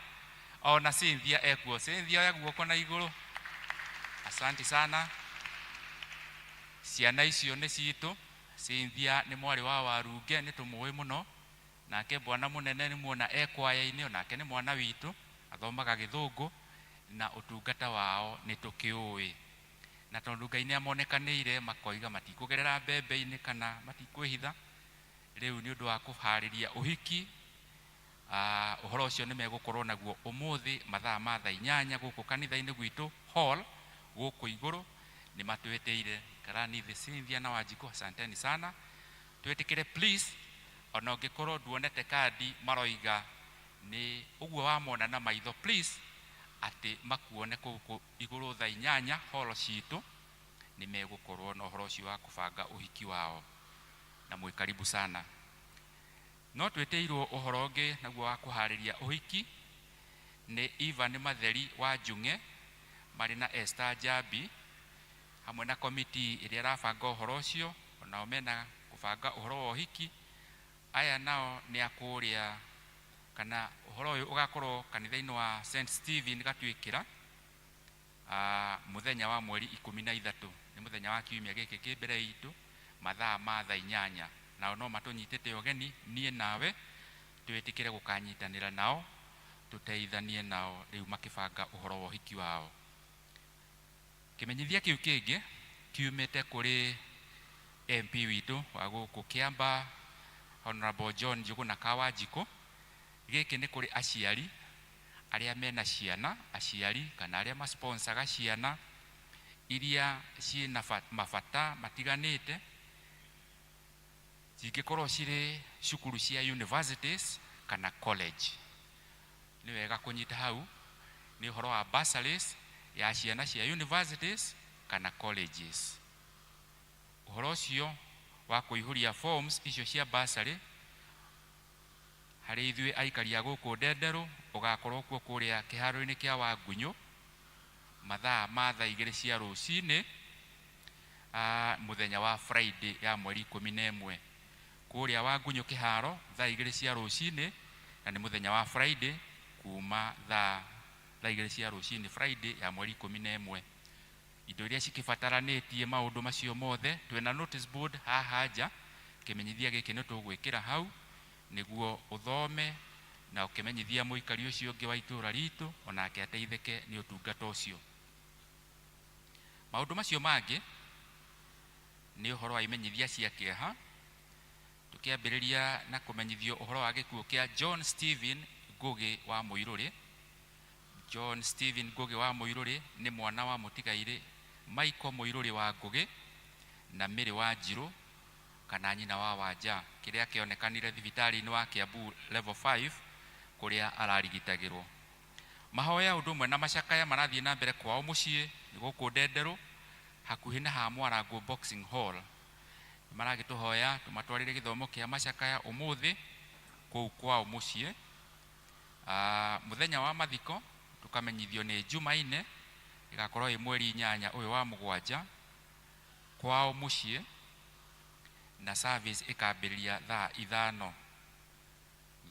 Ona Cynthia ekuo. Cynthia oya guoko na igũrũ. Asante sana. Ciana icio nĩ citũ. Cynthia nĩ mwarĩ wa Warunge, nĩ tũmũĩ mũno. Nake bwana Mũnene nĩ muona e kwaya-inĩ, onake nĩ mwana witũ, athomaga gĩthũngũ na ũtungata wao nĩ tũkĩũĩ. Na tondũ Ngai nĩ amonekanĩire makoiga matikũgerera mbembe-inĩ kana matikwĩhitha, rĩu nĩ ũndũ wa kũharĩria ũhiki, ũhoro ũcio nĩ megũkorwo naguo ũmũthĩ mathaa ma thaa 8 gũkũ kanitha-inĩ gwitũ hall gũkũ igũrũ. Nĩ matwĩtĩire karani thĩ Cynthia na Wanjikũ, asanteni sana. Twĩtĩkĩre please, ona ũngĩkorwo nduonete kandi maroiga nĩ ũguo wamona na maitho, please atĩ makuone kũu igũrũ thaa 8 hall citũ, nĩ megũkorwo na ũhoro ũcio wa kũbanga ũhiki wao, na mwĩ karibu sana. No twĩtĩirwo ũhoro ũngĩ naguo wa kũharĩria ũhiki nĩ Ivan Matheri wa Njung'e marĩ na Esther Njambi hamwe na komiti ĩrĩa ĩrabanga ũhoro ũcio, onao mena kũbanga ũhoro wa ũhiki. Aya nao nĩ a kũrĩa kana ũhoro ũyũ ũgakorwo kanitha-inĩ wa St Stephen Gatuĩkĩra, mũthenya wa mweri 13, nĩ mũthenya wa kiumia gĩkĩ kĩ mbere itũ mathaa ma thaa 8. Nao no matũnyitĩte ũgeni niĩ nawe twĩtĩkĩre gũkanyitanĩra nao tũteithanie nao rĩu makĩbanga ũhoro wa ũhiki wao. Kĩmenyithia kĩu kĩngĩ kiumĩte kũrĩ MP witũ wa gũkũ Kĩamba, Honorable John Njuguna Kawanjikũ. Gĩkĩ nĩ kũrĩ aciari arĩa mena ciana, aciari kana arĩa masponsaga ciana iria ciĩna mabata matiganĩte, cingĩkorwo cirĩ cukuru cia universities kana college. Nĩ wega kũnyita hau nĩ ũhoro wa bursaries ya ciana cia universities kana colleges. Ũhoro ũcio wa kũihũria forms icio cia bursary harĩ ithuĩ aikari a gũkũ Ndenderũ ũgakorwo kuo kũrĩa kĩharo-inĩ kĩa Wangunyũ mathaa ma thaa 2 cia rũcinĩ, mũthenya wa Friday ya mweri 11 kũrĩa Wangunyũ kĩharo thaa 2 cia rũcinĩ, na nĩ mũthenya wa Friday kuma thaa 2 cia rũcinĩ Friday ya mweri 11. Indo iria cikĩbataranĩtie maũndũ macio mothe twĩna notice board haha nja, kĩmenyithia gĩkĩ nĩ tũgwĩkĩra hau nĩguo ũthome na ũkĩmenyithia mũikari ũcio ũngĩ wa itũũra ritũ onake ateithĩke nĩ ũtungata ũcio. Maũndũ macio mangĩ nĩ ũhoro wa imenyithia cia kĩeha, tũkĩambĩrĩria na kũmenyithio ũhoro wa gĩkuũ kĩa John Stephen Ngugi wa Mũirũrĩ. John Stephen Ngugi wa Mũirũrĩ nĩ mwana wa mũtigairĩ Michael Mũirũrĩ wa Ngugi na Mary wa Njirũ Kana nyina wa Wanja kĩrĩa kĩonekanire thibitarĩ-inĩ wa Kiambu level 5 kũrĩa ararigitagĩrwo. Mahoya ũndũ ũmwe na macakaya marathiĩ na mbere kwao mũciĩ nĩ gũkũ Ndenderũ hakuhĩ na ha Mwarango Boxing Hall. Maragĩtũhoya tũmatwarĩre gĩthomo kĩa macakaya ũmũthĩ kũu kwao mũciĩ. Mũthenya wa mathiko tũkamenyithio nĩ Jumaine ĩgakorwo ĩ mweri 8 ũyũ wa mũgwanja kwao mũciĩ, na service ĩkambĩrĩria thaa 5.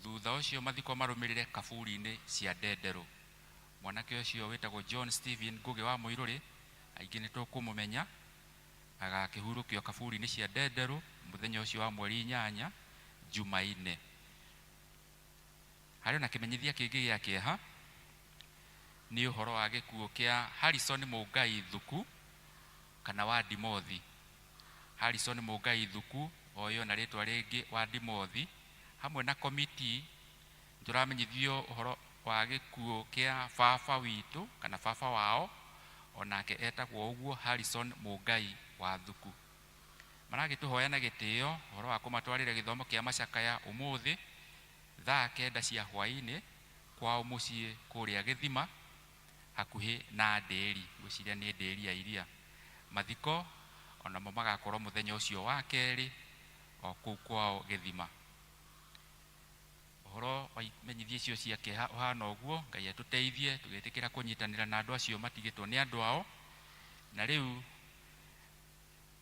Thutha ũcio mathiko marũmĩrĩre kaburi-inĩ cia Ndenderũ. Mwanake ũcio wĩtagwo John Stephen Ngugi wa Mũirũrĩ, aingĩ nĩ tũkũmũmenya, agakĩhurũkio kaburi-inĩ cia Ndenderũ mũthenya ũcio wa mweri 8 Jumaine. Harĩ na kĩmenyithia kĩngĩ gĩa kĩeha nĩ ũhoro wa gĩkuũ kĩa Harrison Mũngai Thuku kana wa Dimothi. Harrison Mũngai Thuku oyo na rĩtwa rĩngĩ wa Dimothi, hamwe na komiti tũramenyithio ũhoro wa gĩkuũ kĩa baba witũ kana baba wao, onake etagwo ũguo Harrison Mũngai wa Thuku. Maragĩtũhoya na gĩtĩo ũhoro wa kũmatwarĩra gĩthomo kĩa macakaya ũmũthĩ thaa 9 cia hwaĩ-inĩ kwao mũciĩ kũrĩa Gĩthima hakuhĩ na Ndĩri, ngwĩciria nĩ Ndĩri ya iria. Mathiko onamo magakorwo mũthenya ũcio wa kerĩ o kũu kwao Gĩthima. Ũhoro wa imenyithia icio cia kĩeha ũhana ũguo. Ngai atũteithie tũgĩtĩkĩra kũnyitanĩra na andũ acio matigĩtwo nĩ andũ ao. Na rĩu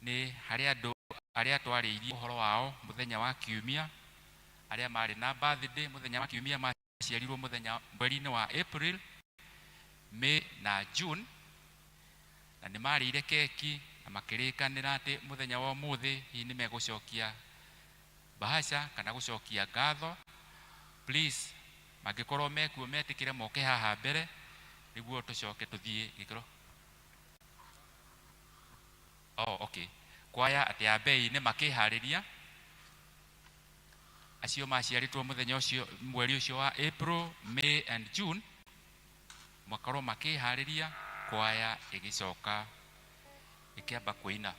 nĩ harĩ andũ arĩa twarĩirie ũhoro wao mũthenya wa kiumia, arĩa marĩ na birthday mũthenya wa kiumia, maciarirwo mũthenya mweri-inĩ wa April, May na June, na nĩ marĩire keki na makĩrĩkanĩra atĩ mũthenya wa ũmũthĩ hihi nĩ megũcokia bahasha kana gũcokia ngatho. Please, mangĩkorwo mekuo metĩkĩre moke haha mbere nĩguo tũcoke tũthiĩ gĩkĩro. Oh, okay. Kwaya atĩ a mbei-inĩ makĩharĩria acio maciarĩtwo mũthenya ũcio mweri ũcio wa April, May and June makorwo makĩharĩria, kwaya ĩgĩcoka ĩkĩamba kũina.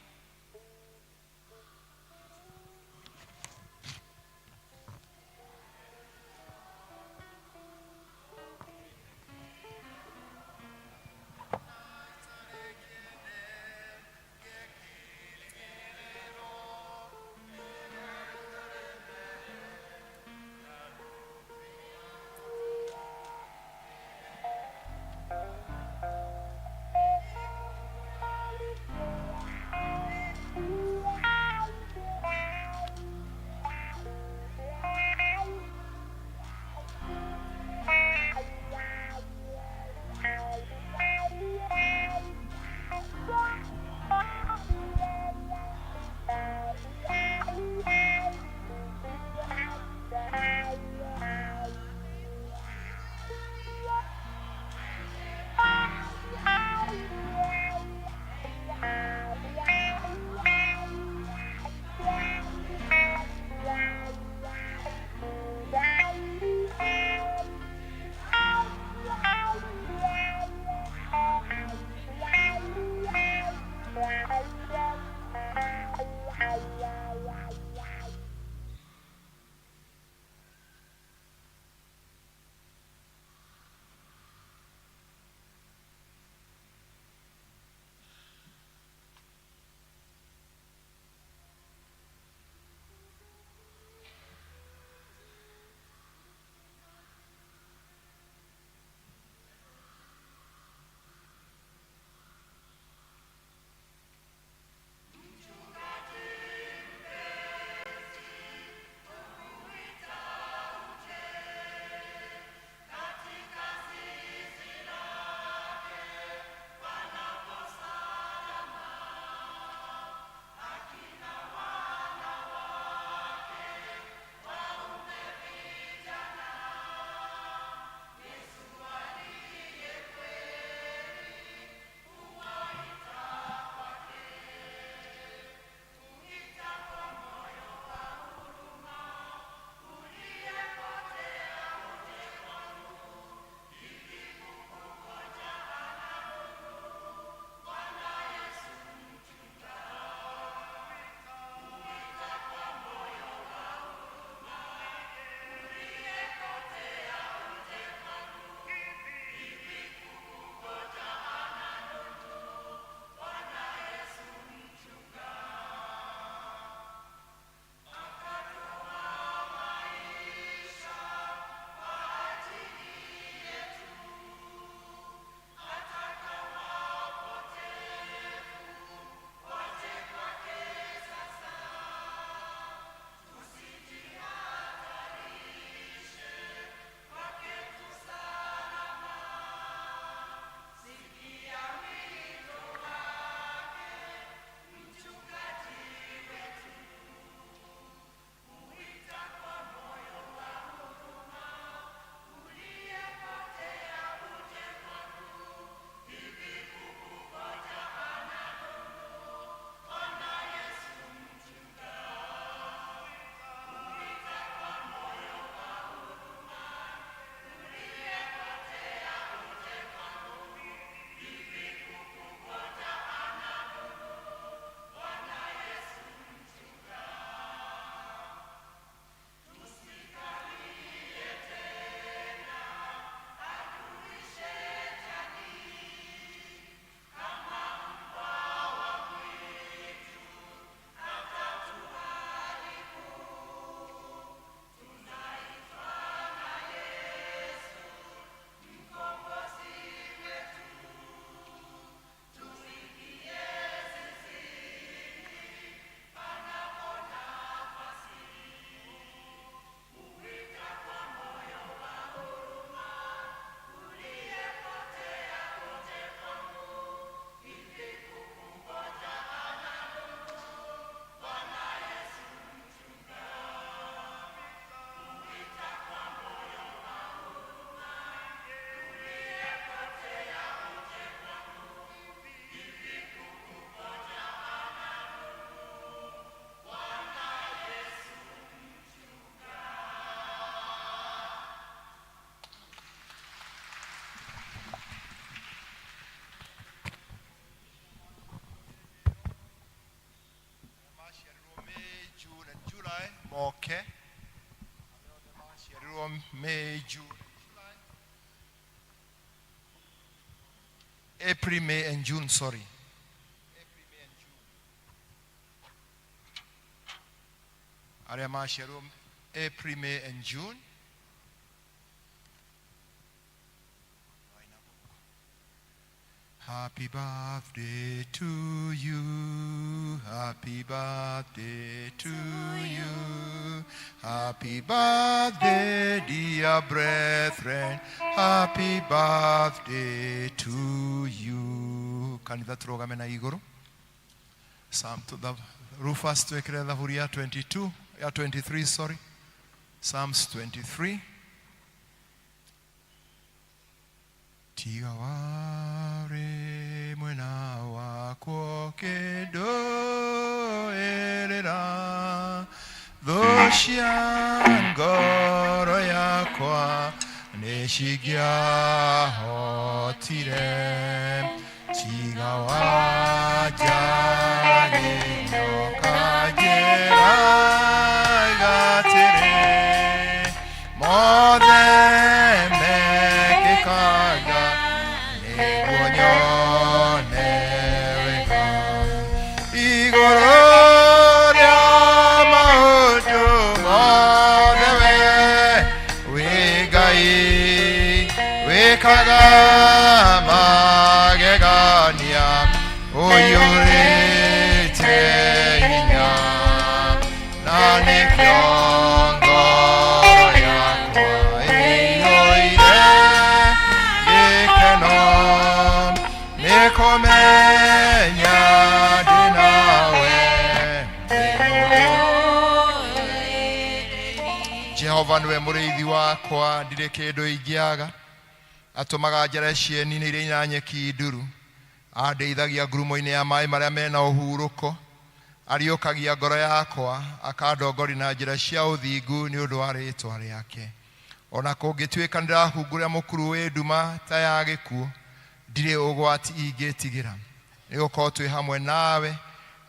April, May and June, sorry. Arĩa maciarirwo April, May and June. Happy birthday to you. Happy birthday to you. Happy birthday, dear brethren. Happy birthday to you. Kanitha turugame na iguru. Psalm to the Rufus twekere thaburi ya 22, ya 23, sorry. Psalms 23. Tiga warĩ mwena wakwo kĩndũĩrĩra thũ cia ngoro yakwa nĩcingĩahotire tiga wanjarĩrio kanjĩra gatĩrĩ mothe mekĩkaga nĩguo nyone wega igũrũ rĩa maũndũ mothe we wĩ Ngai wĩkaga magegania ũiyũrĩte hinya na nĩkĩo ngoro yakwa ĩiyũire gĩkeno nĩ kũmenya ndĩ nawe. Jehova nĩwe mũrĩithi wakwa, ndirĩ kĩndũ ingĩaga. Atũmaga njare cieni-inĩ iria ina nyeki nduru, andeithagia ngurumo-inĩ ya maĩ marĩa mena ũhurũko. Ariũkagia ngoro yakwa, akandongoria na njĩra cia ũthingu nĩ ũndũ wa rĩĩtwa rĩake. Ona kũngĩtuĩka nĩndĩrahungũrĩra mũkuru wĩ nduma ta ya gĩkuũ, ndirĩ ũgwati ingĩtigĩra, nĩgũkorwo twĩ hamwe nawe.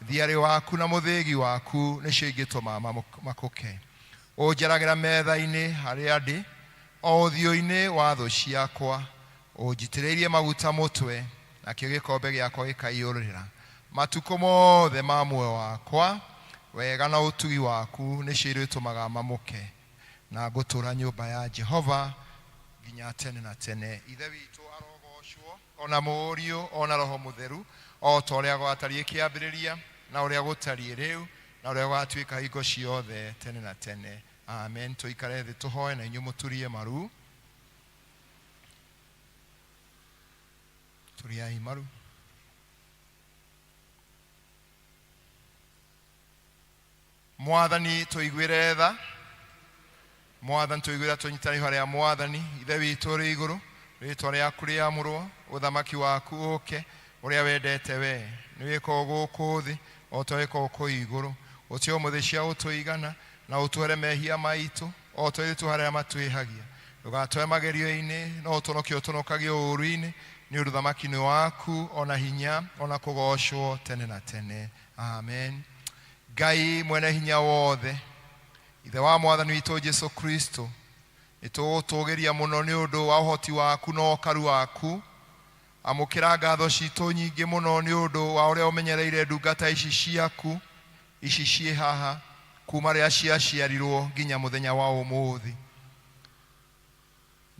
Thiarĩ waku na mũthĩgi waku nĩcio ingĩtũma makũke. Ũnjaragĩra metha-inĩ harĩa ndĩ, o ũthiũ-inĩ wa thũ ciakwa. Ũnjitĩrĩirie maguta mũtwe, nakĩo gĩkombe gĩakwa gĩkaiyũrĩrĩra. Matukũ mothe ma muoyo wakwa, wega na ũtugi waku nĩcio irĩtũmaga mamũke, na ngũtũũra nyũmba ya Jehova nginya tene na tene. Ithe witũ arogocwo, ona Mũriũ, ona Roho Mũtheru, o ta ũrĩa gwatariĩ kĩambĩrĩria, na ũrĩa gũtariĩ rĩu, na ũrĩa gũgatuĩka hingo ciothe tene na tene. Amen. Tũikare thĩ tũhoe na inyuĩ mũturie maru. Turiai maru. Mwathani tũiguĩre tha. Mwathani tũiguĩre tũnyitane harĩa Mwathani Ithe witũ ũrĩ igũrũ, rĩtwa rĩaku rĩamũrwo, ũthamaki waku ũke, ũrĩa wendete we nĩ wĩkagwo gũkũ thĩ o ta wĩkagwo kũu igũrũ. Ũtũhe ũmũthĩ cia gũtũigana, na ũtũhere mehia maitũ o ta ũrĩa ithuĩ arĩa matwĩhagia. Ndũgatũhe magerio-inĩ, no ũtũhonokie ũtũhonokagie ũũru-inĩ, nĩ ũndũ ũthamaki nĩ waku, ona hinya, ona kũgoocwo tene na tene. Amen. Ngai mwene hinya wothe, Ithe wa Mwathani witũ Jesu Kristo, nĩ tũgũtũgĩria mũno nĩ ũndũ wa ũhoti waku na ũkaru waku. Amũkĩra ngatho citũ nyingĩ mũno nĩ ũndũ wa ũrĩa ũmenyereire ndungata ici ciaku ici ciĩ haha kuma rĩrĩa ciaciarirwo nginya mũthenya wa ũmũthĩ.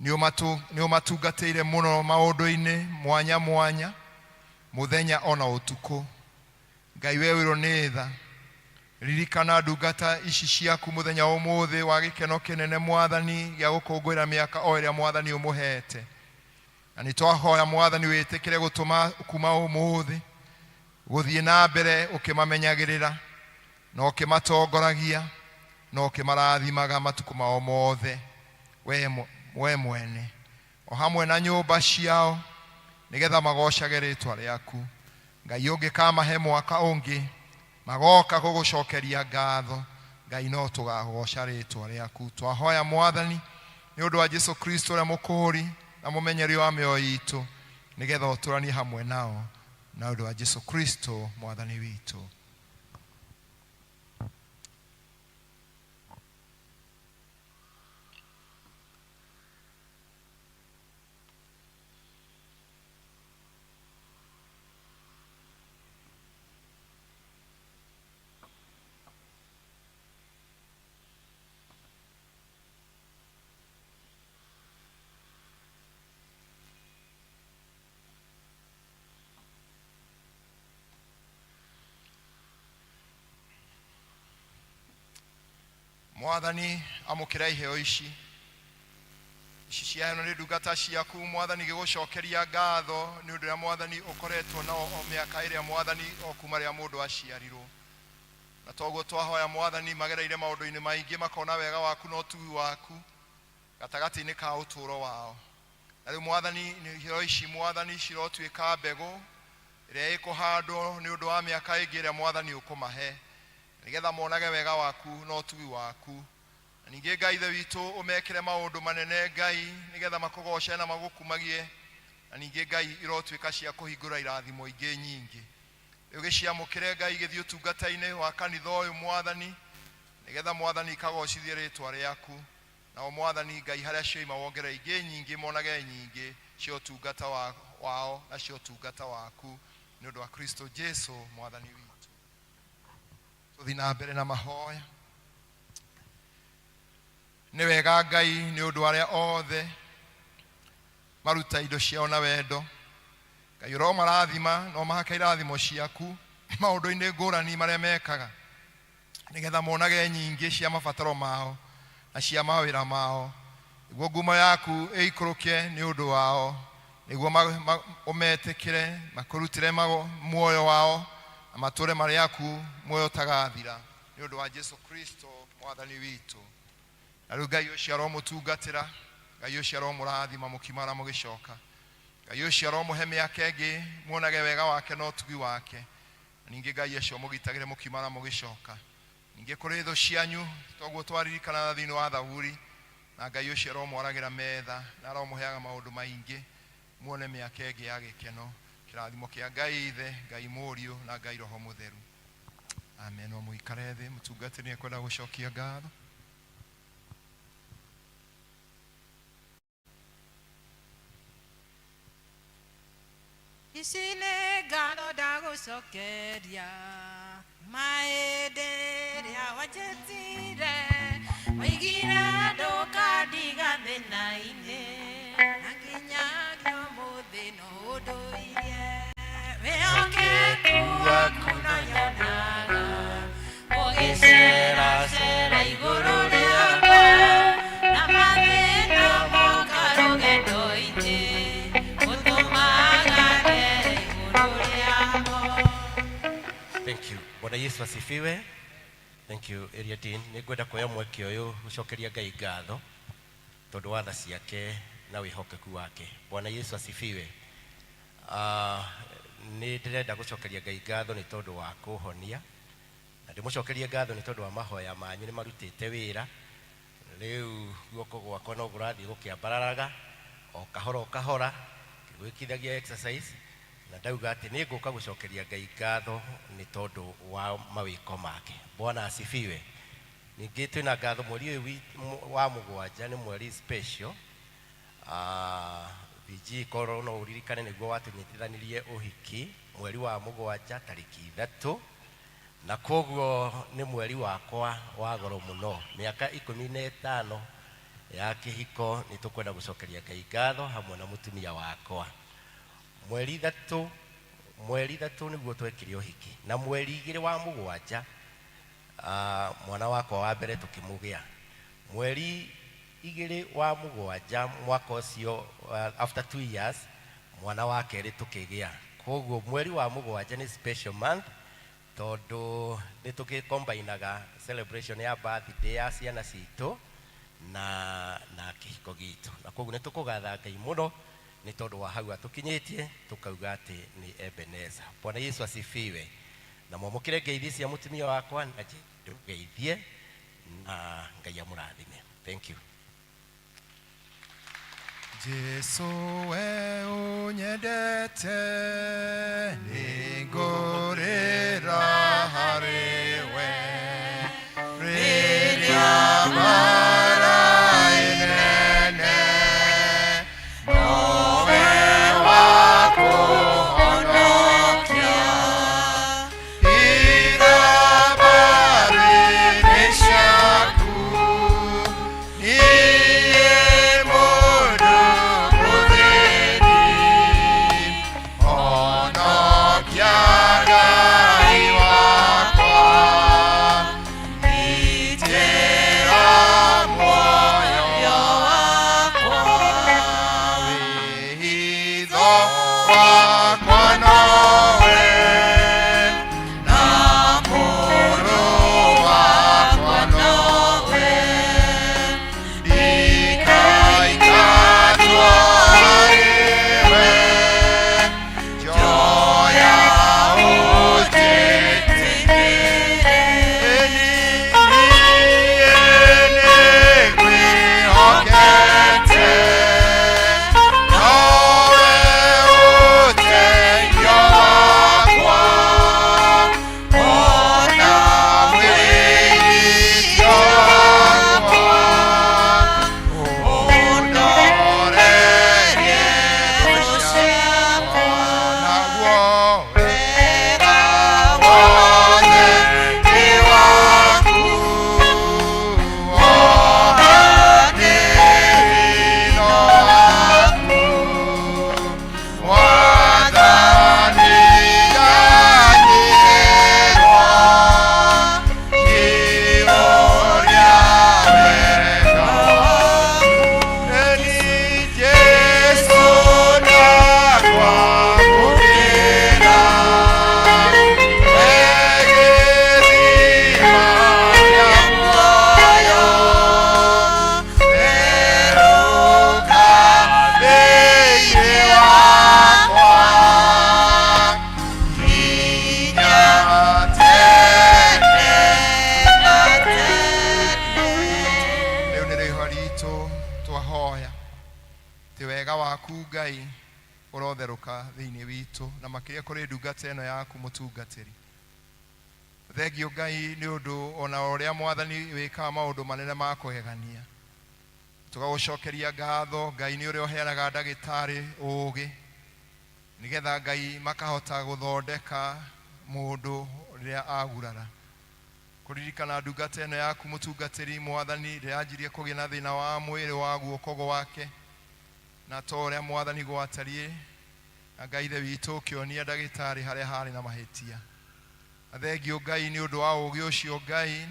Nĩ ũmatungatĩire mũno maũndũ-inĩ mwanya mwanya, mũthenya ona ũtukũ. Ngai we wĩrwo nĩ tha, ririkana ndungata ici ciaku mũthenya wa ũmũthĩ wa gĩkeno kĩnene Mwathani gĩa gũkũngũĩra mĩaka o ĩrĩa Mwathani ũmũhete. Na nĩ twahoya Mwathani wĩtĩkĩre gũtũma kuma ũmũthĩ gũthiĩ na mbere ũkĩmamenyagĩrĩra na ũkĩmatongoragia na ũkĩmarathimaga matukũ mao mothe we mwene o hamwe na nyũmba ciao, nĩgetha magocage rĩtwa rĩaku. Ngai ũngĩkamahe mwaka ũngĩ magoka gũgũcokeria ngatho, Ngai no tũgagoca rĩtwa rĩaku. Twahoya Mwathani nĩ ũndũ wa Jesu Kristo ũrĩa mũkũũri na mũmenyeri wa mĩoyo itũ, nĩgetha ũtũranie hamwe nao na ũndũ wa Jesu Kristo Mwathani witũ. Mwathani, amũkĩra iheo ici ici ciaheanwo nĩ ndungata ciaku Mwathani, gĩgũcokeria ngatho nĩ ũndũ ũrĩa Mwathani ũkoretwo nao o mĩaka ĩrĩa Mwathani o kuma rĩrĩa mũndũ aciarirwo. Na toguo twahoya Mwathani, magereire maũndũ-inĩ maingĩ makona wega waku na ũtugi waku gatagatĩ-inĩ ka ũtũũro wao. Na rĩu Mwathani, iheo ici Mwathani cirotuĩka mbegũ ĩrĩa ĩkũhandwo nĩ ũndũ wa mĩaka ĩngĩ ĩrĩa Mwathani ũkũmahe, nĩgetha monage wega waku na ũtugi waku. Na ningĩ Ngai Ithe witũ, ũmekĩre maũndũ manene Ngai, nĩgetha makũgooce na magũkumagie. Na ningĩ Ngai, irotuĩka cia kũhingũra irathimo ingĩ nyingĩ. Rĩu gĩciamũkĩre Ngai, gĩthiĩ ũtungata-inĩ wa kanitha ũyũ Mwathani, nĩgetha Mwathani ikagocithie rĩtwa rĩaku. Nao Mwathani Ngai, harĩa cioima wongerere ingĩ nyingĩ, monage nyingĩ cia ũtungata wao na cia ũtungata waku, nĩ ũndũ wa Kristo Jesu Mwathani witũ. Tũthiĩ na mbere na mahoya. Nĩ wega Ngai, nĩ ũndũ arĩa othe maruta indo ciao na wendo. Ngai, ũromarathima na ũmahake irathimo ciaku maũndũ-inĩ ngũrani marĩa mekaga, nĩgetha monage nyingĩ cia mabataro mao na cia mawĩra mao, nĩguo ngumo yaku ĩikũrũke nĩ ũndũ wao, nĩguo ũmetĩkĩre makũrutĩre muoyo wao na matũũre marĩ aku muoyo ũtagathira, nĩ ũndũ wa Jesu Kristo Mwathani witũ. Na rĩu Ngai ũcio aromũtungatĩra, Ngai ũcio aromũrathima mũkiumagara mũgĩcoka, Ngai ũcio aromũhe mĩaka ĩngĩ muonage wega wake na ũtugi wake. Na ningĩ Ngai ũcio mũgitagĩre mũkiumagara mũgĩcoka. Ningĩ kũrĩ thũ cianyu, toguo twaririkana thĩinĩ wa Thaburi, na Ngai ũcio aromwaragĩra metha na aromũheaga maũndũ maingĩ, muone mĩaka ĩngĩ ya gĩkeno. Kĩrathimo kĩa Ngai Ithe, Ngai Mũriũ na Ngai Roho Mũtheru. Amen. No mũikare thĩ, mũtungatĩri nĩ ekwenda gũcokia ngatho.
Ici nĩ ngatho ndagũcokeria maĩndĩ ĩrĩa wanjĩtire, waigire ndũkandiga thĩna-inĩ, na nginyagia ũmũthĩ no ũndũirie. Wĩhokeku waku no nyonaga ũgĩceracera igũrũ rĩakwa, na mathĩna moka rũgendo-inĩ, ũtũmaga ngere igũrũ rĩamo.
Thank you. Bwana Yesu asifiwe. Thank you, Area Dean. Nĩ ngwenda kuoya mweke ũyũ gũcokeria Ngai ngatho tondũ wa tha ciake na wĩhokeku wake. Bwana Yesu asifiwe. Nĩ ndĩrenda gũcokeria Ngai ngatho nĩ tondũ wa kũhonia, na ndĩmũcokerie ngatho nĩ tondũ wa mahoya manyu, nĩ marutĩte wĩra. Rĩu guoko gwakwa no kũrathiĩ gũkĩambararaga o kahora o kahora, ngĩgwĩkithagia exercise, na ndauga atĩ nĩ ngũka gũcokeria Ngai ngatho nĩ tondũ wa mawĩko make. Bwana asifiwe. Ningĩ twĩna ngatho mweri ũyũ wa mũgwanja nĩ mweri special. VG, korwo no ũririkane nĩguo watũnyitithanirie ũhiki mweri wa mũgwanja tarĩki 3, na koguo nĩ mweri wakwa wa goro mũno. Mĩaka 15 ya kĩhiko, nĩ tũkwenda gũcokeria Ngai ngatho hamwe na mũtumia wakwa. Mweri 3 nĩguo twekire ũhiki, na mweri 2 wa mũgwanja, mwana wakwa wa mbere tũkĩmũgĩa. Mweri 2 wa mũgwanja mwaka ũcio, after 2 years, mwana wa kerĩ tũkĩgĩa. Koguo mweri wa mũgwanja nĩ special month, tondũ nĩ tũgĩkombainaga celebration ya birthday ya ciana citũ na kĩhiko gitũ, na koguo nĩ tũkũgatha Ngai mũno nĩ tondũ wa hau atũkinyĩtie, tũkauga atĩ nĩ Ebeneza. Bwana Yesu asifiwe. Na mwamũkĩre ngeithi cia mũtumia wakwa na ndũgeithie, na Ngai amũrathime. Thank you.
Jesu, we unyendete, nĩngũrĩra harĩ we rĩrĩa mbara ĩnene, nowe wa kũhonokia. Tiga mbarĩ nĩ ciaku, niĩ mũndũ mũthĩni, honokia Ngai wakwa. wĩkaga thĩinĩ witũ na makĩria kũrĩ ndungata ĩno yaku mũtungatĩri. Thengiũ Ngai nĩ ũndũ ona ũrĩa mwathani wĩkaga maũndũ manene ma kũgegania. Tũgagũcokeria ngatho Ngai nĩ ũrĩa ũheanaga ndagĩtarĩ ũũgĩ nĩgetha Ngai makahota gũthondeka mũndũ rĩrĩa agurara. Kũririkana ndungata ĩno yaku mũtungatĩri mwathani rĩrĩa anjirie kũgĩa na thĩna wa mwĩrĩ wa guoko gwake na to ũrĩa mwathani gwatariĩ na Ngai ithe witũ ũkĩonia ndagĩtarĩ harĩa harĩ na mahĩtia. Na thengiũ Ngai nĩ ũndũ wa ũũgĩ ũcio Ngai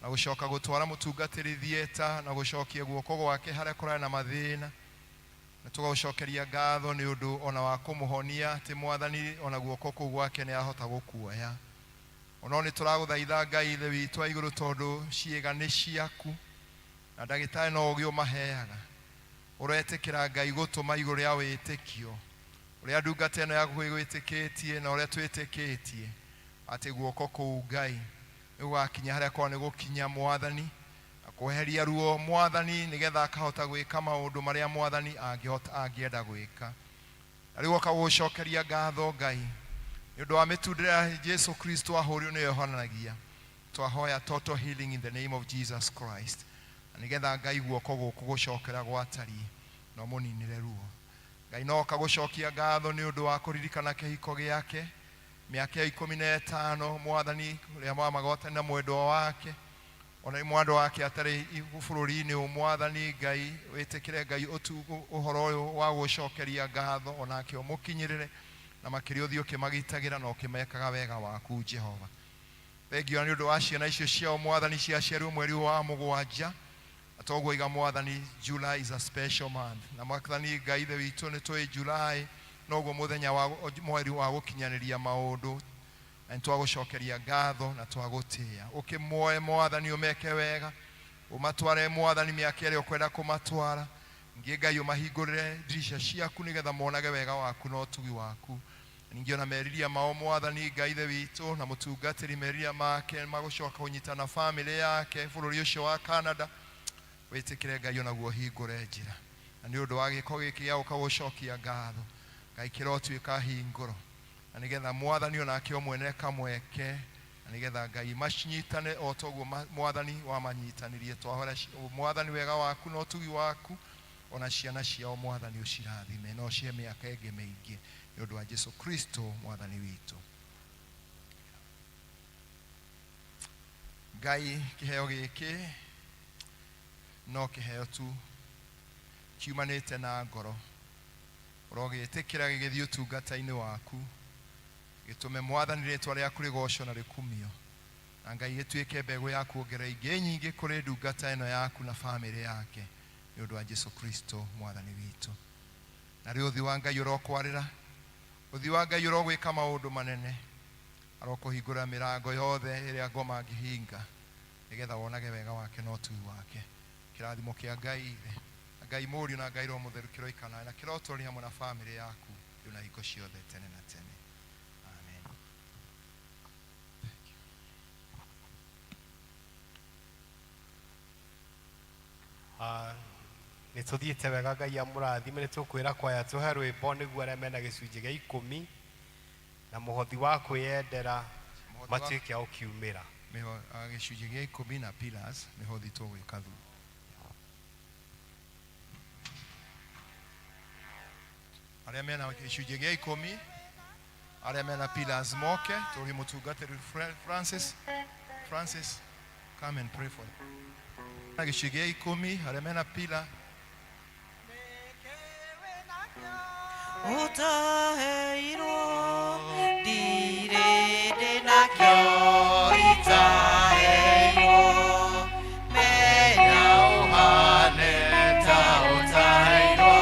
na gũcoka gũtwara mũtungatĩri thieta na gũcokia guoko gwake harĩa kũrarĩ na mathĩna. Na tũgagũcokeria ngatho nĩ ũndũ ona wa kũmũhonia atĩ mwathani ona guoko kũu gwake nĩ ahota gũkuoya. Ono nĩ tũragũthaitha Ngai ithe witũ wa igũrũ tondũ ciĩga nĩ ciaku na ndagĩtarĩ no ũgĩ ũmaheaga. Ũretĩkĩra Ngai gũtũma igũrũ rĩa wĩtĩkio ũrĩa ndungata ĩno yaku ĩgwĩtĩkĩtie na ũrĩa twĩtĩkĩtie atĩ guoko kũu Ngai nĩ gũgakinya harĩa korwo nĩ gũkinya mwathani na kweheria ruo mwathani nĩgetha akahota gwĩka maũndũ marĩa mwathani angĩhota angĩenda gwĩka. Na rĩu ũkagũcokeria ngatho Ngai nĩ ũndũ wa mĩtundĩre ya Jesu Kristo ahũrirwo nĩyo ĩhonanagia. Twahoya total healing in the name of Jesus Christ na nĩgetha Ngai guoko gũkũ gũcokera gwatariĩ na ũmũninĩre ruo. Ngai no ũkagũcokia ngatho nĩ ũndũ wa kũririkana kĩhiko gĩake mĩaka ya ikũmi na ĩtano mwathani ũrĩa wamagwatani na mwendwa wake ona mwendwa wake atarĩ bũrũri-inĩ ũyũ mwathani Ngai wĩtĩkĩre Ngai ũhoro ũyũ wa gũcokeria ngatho onake ũmũkinyĩrĩre na makĩria ũthiĩ ũkĩmagitagĩra na ũkĩmekaga wega waku Jehova. Thengiũ nĩ ũndũ wa ciana icio ciao mwathani ciaciarirwo mweri ũyũ wa mũgwanja na toguo iga mwathani July is a special month na mwathani Ngai ithe witũ nĩ tũĩ July noguo mũthenya wa mweri wa gũkinyanĩria maũndũ na nĩ twagũcokeria ngatho na twagũtĩĩa. Ũkĩmoe mwathani ũmeke wega ũmatware mwathani mĩaka ĩrĩa ũkwenda kũmatwara ningĩ Ngai ũmahingũrĩre ndirisha ciaku nĩgetha monage wega waku na ũtugi waku. Ningĩ ona meriria mao mwathani Ngai ithe witũ na mũtungatĩri meriria make magũcoka kũnyitana bamĩrĩ yake bũrũri ũcio wa Canada wĩtĩkĩre Ngai onaguo ũhingũre njĩra na nĩ ũndũ wa gĩko gĩkĩ gĩa gũka gũcokia ngatho Ngai kĩrotuĩka hingũro na nĩgetha mwathani onake o mwene kamweke na nĩgetha Ngai macinyitane o toguo mwathani wamanyitanirie. Twahora mwathani wega waku na ũtugi waku ona ciana ciao mwathani ũcirathime na ũcihe mĩaka ĩngĩ mĩingĩ nĩ ũndũ wa Jesu Kristo mwathani witũ. Ngai kĩheo gĩkĩ no kĩheo tu kiumanĩte na ngoro ũrogĩtĩkĩra gĩgĩthiĩ ũtungata-inĩ waku gĩtũme mwathani rĩtwa rĩaku rĩgocwo na rĩkumio na Ngai gĩtuĩke mbegũ ya kuongerera ingĩ nyingĩ kũrĩ ndungata ĩno yaku na bamĩrĩ yake nĩ ũndũ wa Jesu Kristo mwathani witũ. Na rĩu ũthiũ wa Ngai ũrokwarĩra, ũthiũ wa Ngai ũrogwĩka maũndũ manene, arokũhingũrĩra mĩrango yothe ĩrĩa ngoma angĩhinga nĩgetha wonage wega wake na ũtugi wake. Kĩrathimo kĩa Ngai ithe na Ngai mũriũ na Ngai Roho Mũtheru kĩroikara nawe na kĩrotũrania hamwe na bamĩrĩ yaku rĩu na hingo ciothe tene na tene. Amen.
Nĩ tũthiĩte wega Ngai amũrathime. Nĩ tũkwĩra kwaya tũhe rwĩmbo nĩguo arĩa mena gĩcunjĩ gĩa ikũmi na mũhothi wa kwĩyendera matuĩke a gũkiumĩra.
Gĩcunjĩ gĩa ikũmi na pillars mĩhothi tũgwĩka thutha. Arĩa mena gĩcunjĩ gĩa ikũmi, arĩa mena pillars moke tũri mũtungatĩri Francis. Francis, come and pray for them. Na gĩcunjĩ gĩa ikũmi, arĩa mena pillar.
Utaheirwo ndirĩ ndĩ nakĩo itaheirwo menya ũhane ta ũtaheirwo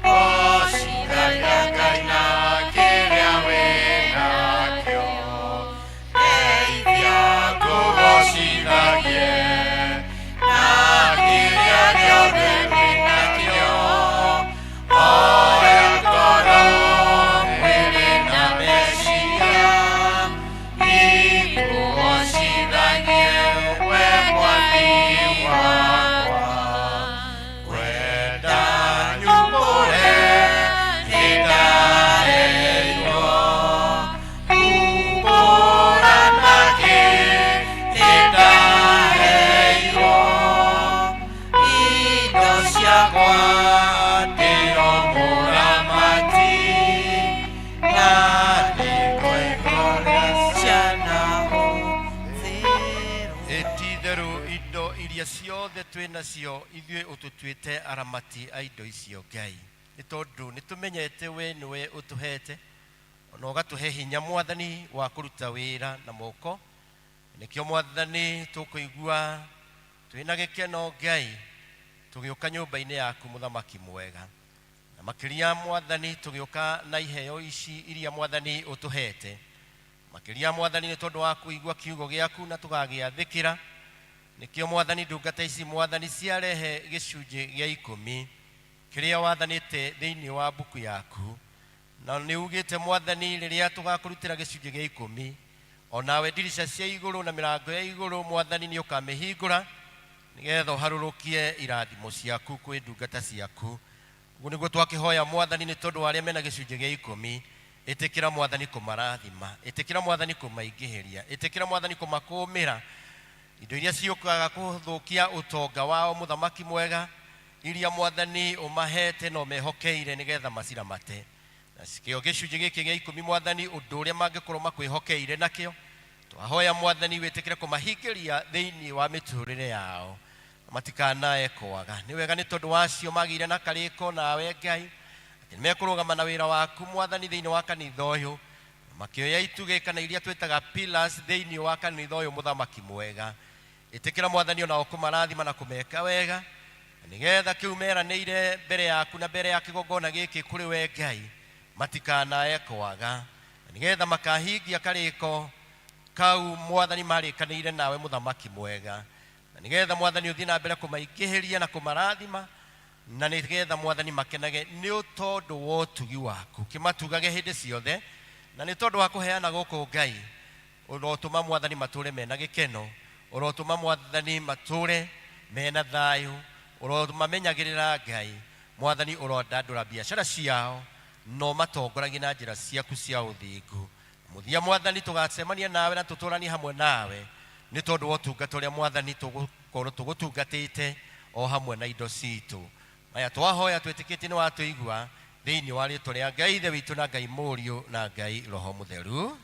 gocithagia Ngai na kĩrĩa wĩnakĩo ndeithia ngũgocithagie na kĩrĩa gĩothe wĩnakĩo oya ngoro.
Indo iria ciothe twĩ nacio ithuĩ ũtũtuĩte aramati a indo icio Ngai, nĩ tondũ nĩ tũmenyete we nĩwe ũtũhete ona ũgatũhe hinya Mwathani wa kũruta wĩra na moko. Nĩkĩo Mwathani tũkũigua twĩna gĩkeno Ngai tũgĩũka nyũmba-inĩ yaku mũthamaki mwega, na makĩria Mwathani tũgĩũka na iheo ici iria Mwathani ũtũhete, makĩria Mwathani nĩ tondũ wa kũigua kiugo gĩaku na tũgagĩathĩkĩra. Nĩkĩo Mwathani ndungata ici Mwathani ciarehe gĩcunjĩ gĩa ikũmi kĩrĩa wathanĩte thĩinĩ wa mbuku yaku, na nĩ ugĩte Mwathani rĩrĩa tũgakũrutĩra gĩcunjĩ gĩa ikũmi, onawe ndirica cia igũrũ na mĩrango ya igũrũ Mwathani nĩ ũkamĩhingũra nĩgetha ũharũrũkie irathimo ciaku kwĩ ndungata ciaku. Ũguo nĩguo twakĩhoya Mwathani nĩ tondũ wa arĩa mena gĩcunjĩ gĩa ikũmi. Ĩtĩkĩra Mwathani kũmarathima, ĩtĩkĩra Mwathani kũmaingĩhĩria, ĩtĩkĩra Mwathani kũmakũmĩra indo iria ciũkaga kũthũkia ũtonga wao mũthamaki mwega, iria Mwathani ũmahete na ũmehokeire nĩgetha maciramate. Na kĩo gĩcunjĩ gĩkĩ gĩa ikũmi Mwathani ũndũ ũrĩa mangĩkorwo makwĩhokeire nakĩo, twahoya Mwathani wĩtĩkĩre kũmahingĩria thĩinĩ wa mĩtũrĩre yao, matikanae kwaga. Nĩ wega nĩ tondũ wacio magĩire na karĩko nawe Ngai, atĩ nĩmekũrũgama na wĩra waku Mwathani thĩinĩ wa kanitha ũyũ, makĩoya itugĩ kana iria twĩtaga pillars thĩinĩ wa kanitha ũyũ mũthamaki mwega. Ĩtĩkĩra Mwathani onao kũmarathima na kũmeka wega, nĩgetha kĩu meranĩire mbere yaku na mbere ya kĩgongona gĩkĩ kũrĩ we Ngai matikanae kwaga, nĩgetha makahingia karĩko kau Mwathani marĩkanĩire nawe mũthamaki mwega, na nĩgetha Mwathani ũthiĩ na mbere kũmaingĩhĩria na kũmarathima, na nĩgetha Mwathani makenage nĩ tondũ wa ũtugi waku, kĩmatugage hĩndĩ ciothe, na nĩ tondũ wa kũheana gũkũ Ngai, ũrotũma Mwathani matũre mena gĩkeno, ũrotũma Mwathani matũre mena thayũ, ũromamenyagĩrĩra Ngai. Mwathani ũrondandũra biacara ciao no matongoragie na njĩra ciaku cia ũthingu. Mũthia Mwathani tũgacemania nawe na tũtũranie hamwe nawe nĩ tondũ wa ũtungata ũrĩa Mwathani tũgũkorwo tũgũtungatĩte o hamwe na indo citũ. Maya twahoya twĩtĩkĩtie nĩ watũigua thĩinĩ wa rĩtwa rĩa Ngai Ithe witũ na Ngai Mũriũ na Ngai Roho Mũtheru.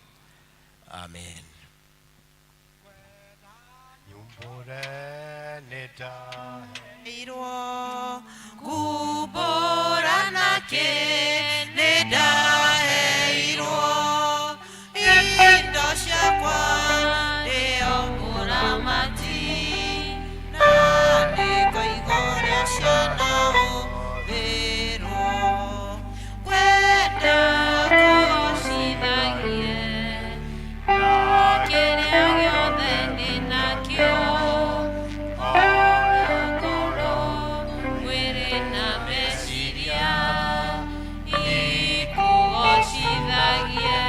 Amen.
Nyumbũre nĩ
ndaheirwo ngumbũra nakĩ nĩ ndaheirwo indo ciakwa ndĩo mũramati na nĩngaiga ũrĩa ciana hũthĩrwo kwenda
kũgocithagie kĩrĩa gĩothe ndĩnakĩo, ona ngoro, mwĩrĩ na meciria ikũgocithagie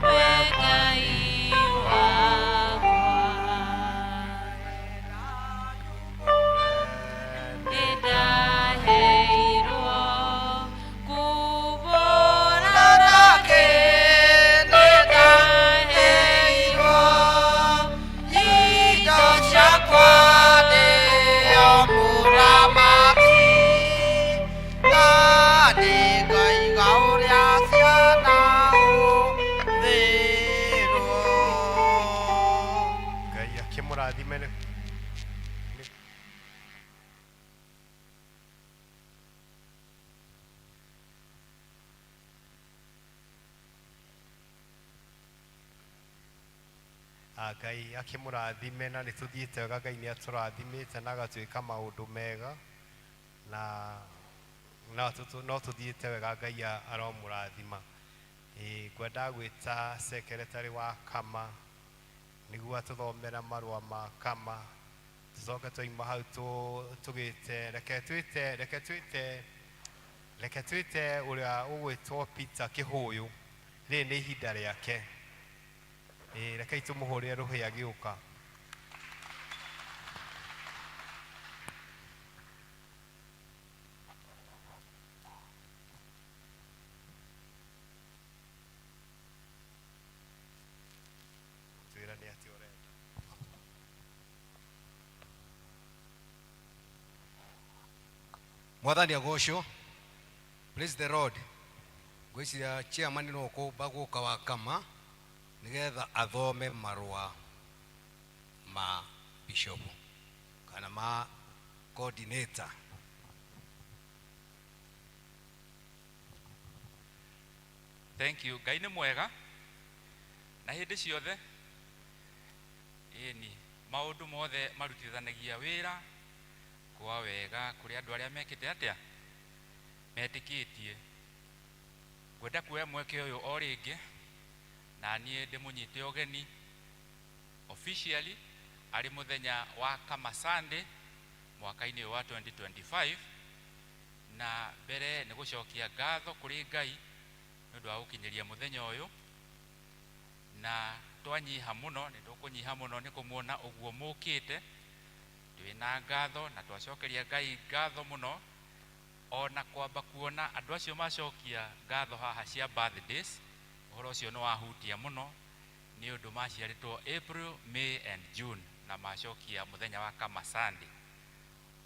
we Ngai wakwa. Nĩndaheirwo ngumbũra nakĩ
nĩndaheirwo indo ciakwa ndĩo mũramati na nĩngaiga ũrĩa ciana hũthĩrwo.
Ngai akĩmũrathime nĩ Ngai akĩmũrathime na nĩ tũthiĩte wega. Ngai nĩ atũrathimĩte na agatwĩka maũndũ mega na no tũthiĩte wega. Ngai aromũrathima. Ngwenda gwĩta secretary wa Kama nĩguo atũthomera marũa ma Kama, tũcoke twaima hau tũgĩte reke twĩte reke twĩte reke twĩte ũrĩa ũgwĩtwo Peter Kĩhũyũ. Rĩrĩ nĩ ihinda rĩake. Rekei tũmũhũrĩre rũhĩ agĩũka. Twĩra nĩ atĩa ũrenda.
Mwathani agocwo. Praise the Lord. Ngwĩciria chairman no kũmba gũka wa Kama nĩgetha athome marũa ma bishop. Kana ma coordinator.
Thank you. Ngai nĩ mwega na hĩndĩ ciothe. Ĩni maũndũ mothe marutithanagia wĩra kwa wega kũrĩ andũ arĩa mekĩte atĩa metĩkĩtie. Ngwenda kuoya mweke ũyũ o rĩngĩ na niĩ ndĩmũnyite ũgeni officially arĩ mũthenya wa Kama Sunday mwaka-inĩ ũyũ wa 2025. Na mbere nĩ gũcokia ngatho kũrĩ Ngai nĩ ũndũ wa gũkinyĩria mũthenya ũyũ, na twanyiha mũno nĩ tũkũnyiha mũno nĩ kũmuona ũguo mũkĩte. Twĩna ngatho na twacokeria Ngai ngatho mũno, ona kwamba kuona andũ acio macokia ngatho haha cia birthdays, ũhoro ũcio nĩ wahutia mũno nĩ ũndũ maciarĩtwo April, May and June na macokia mũthenya wa Kama Sunday.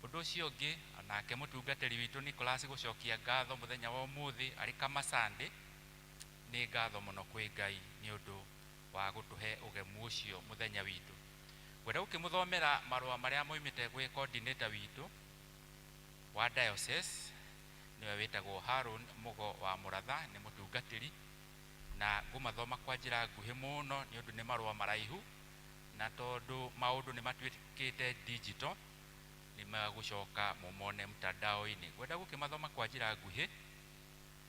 Ũndũ ũcio ũngĩ, onake mũtungatĩri witũ Nicholas gũcokia ngatho mũthenya wa ũmũthĩ arĩ Kama Sunday, nĩ ngatho mũno kwĩ Ngai nĩ ũndũ wa gũtũhe ũgemu ũcio mũthenya witũ. Ngwenda gũkĩmũthomera marũa marĩa moimĩte gwĩ coordinator witũ wa diocese, nĩwe wĩtagwo Haron Mũgo wa Mũratha, nĩ mũtungatĩri, na ngũmathoma kwa njĩra nguhĩ mũno nĩ ũndũ nĩ marũa maraihu, na tondũ maũndũ nĩ matuĩkĩte digital nĩ magũcoka mũmone mtandao-inĩ. Ngwenda gũkĩmathoma kwa njĩra nguhĩ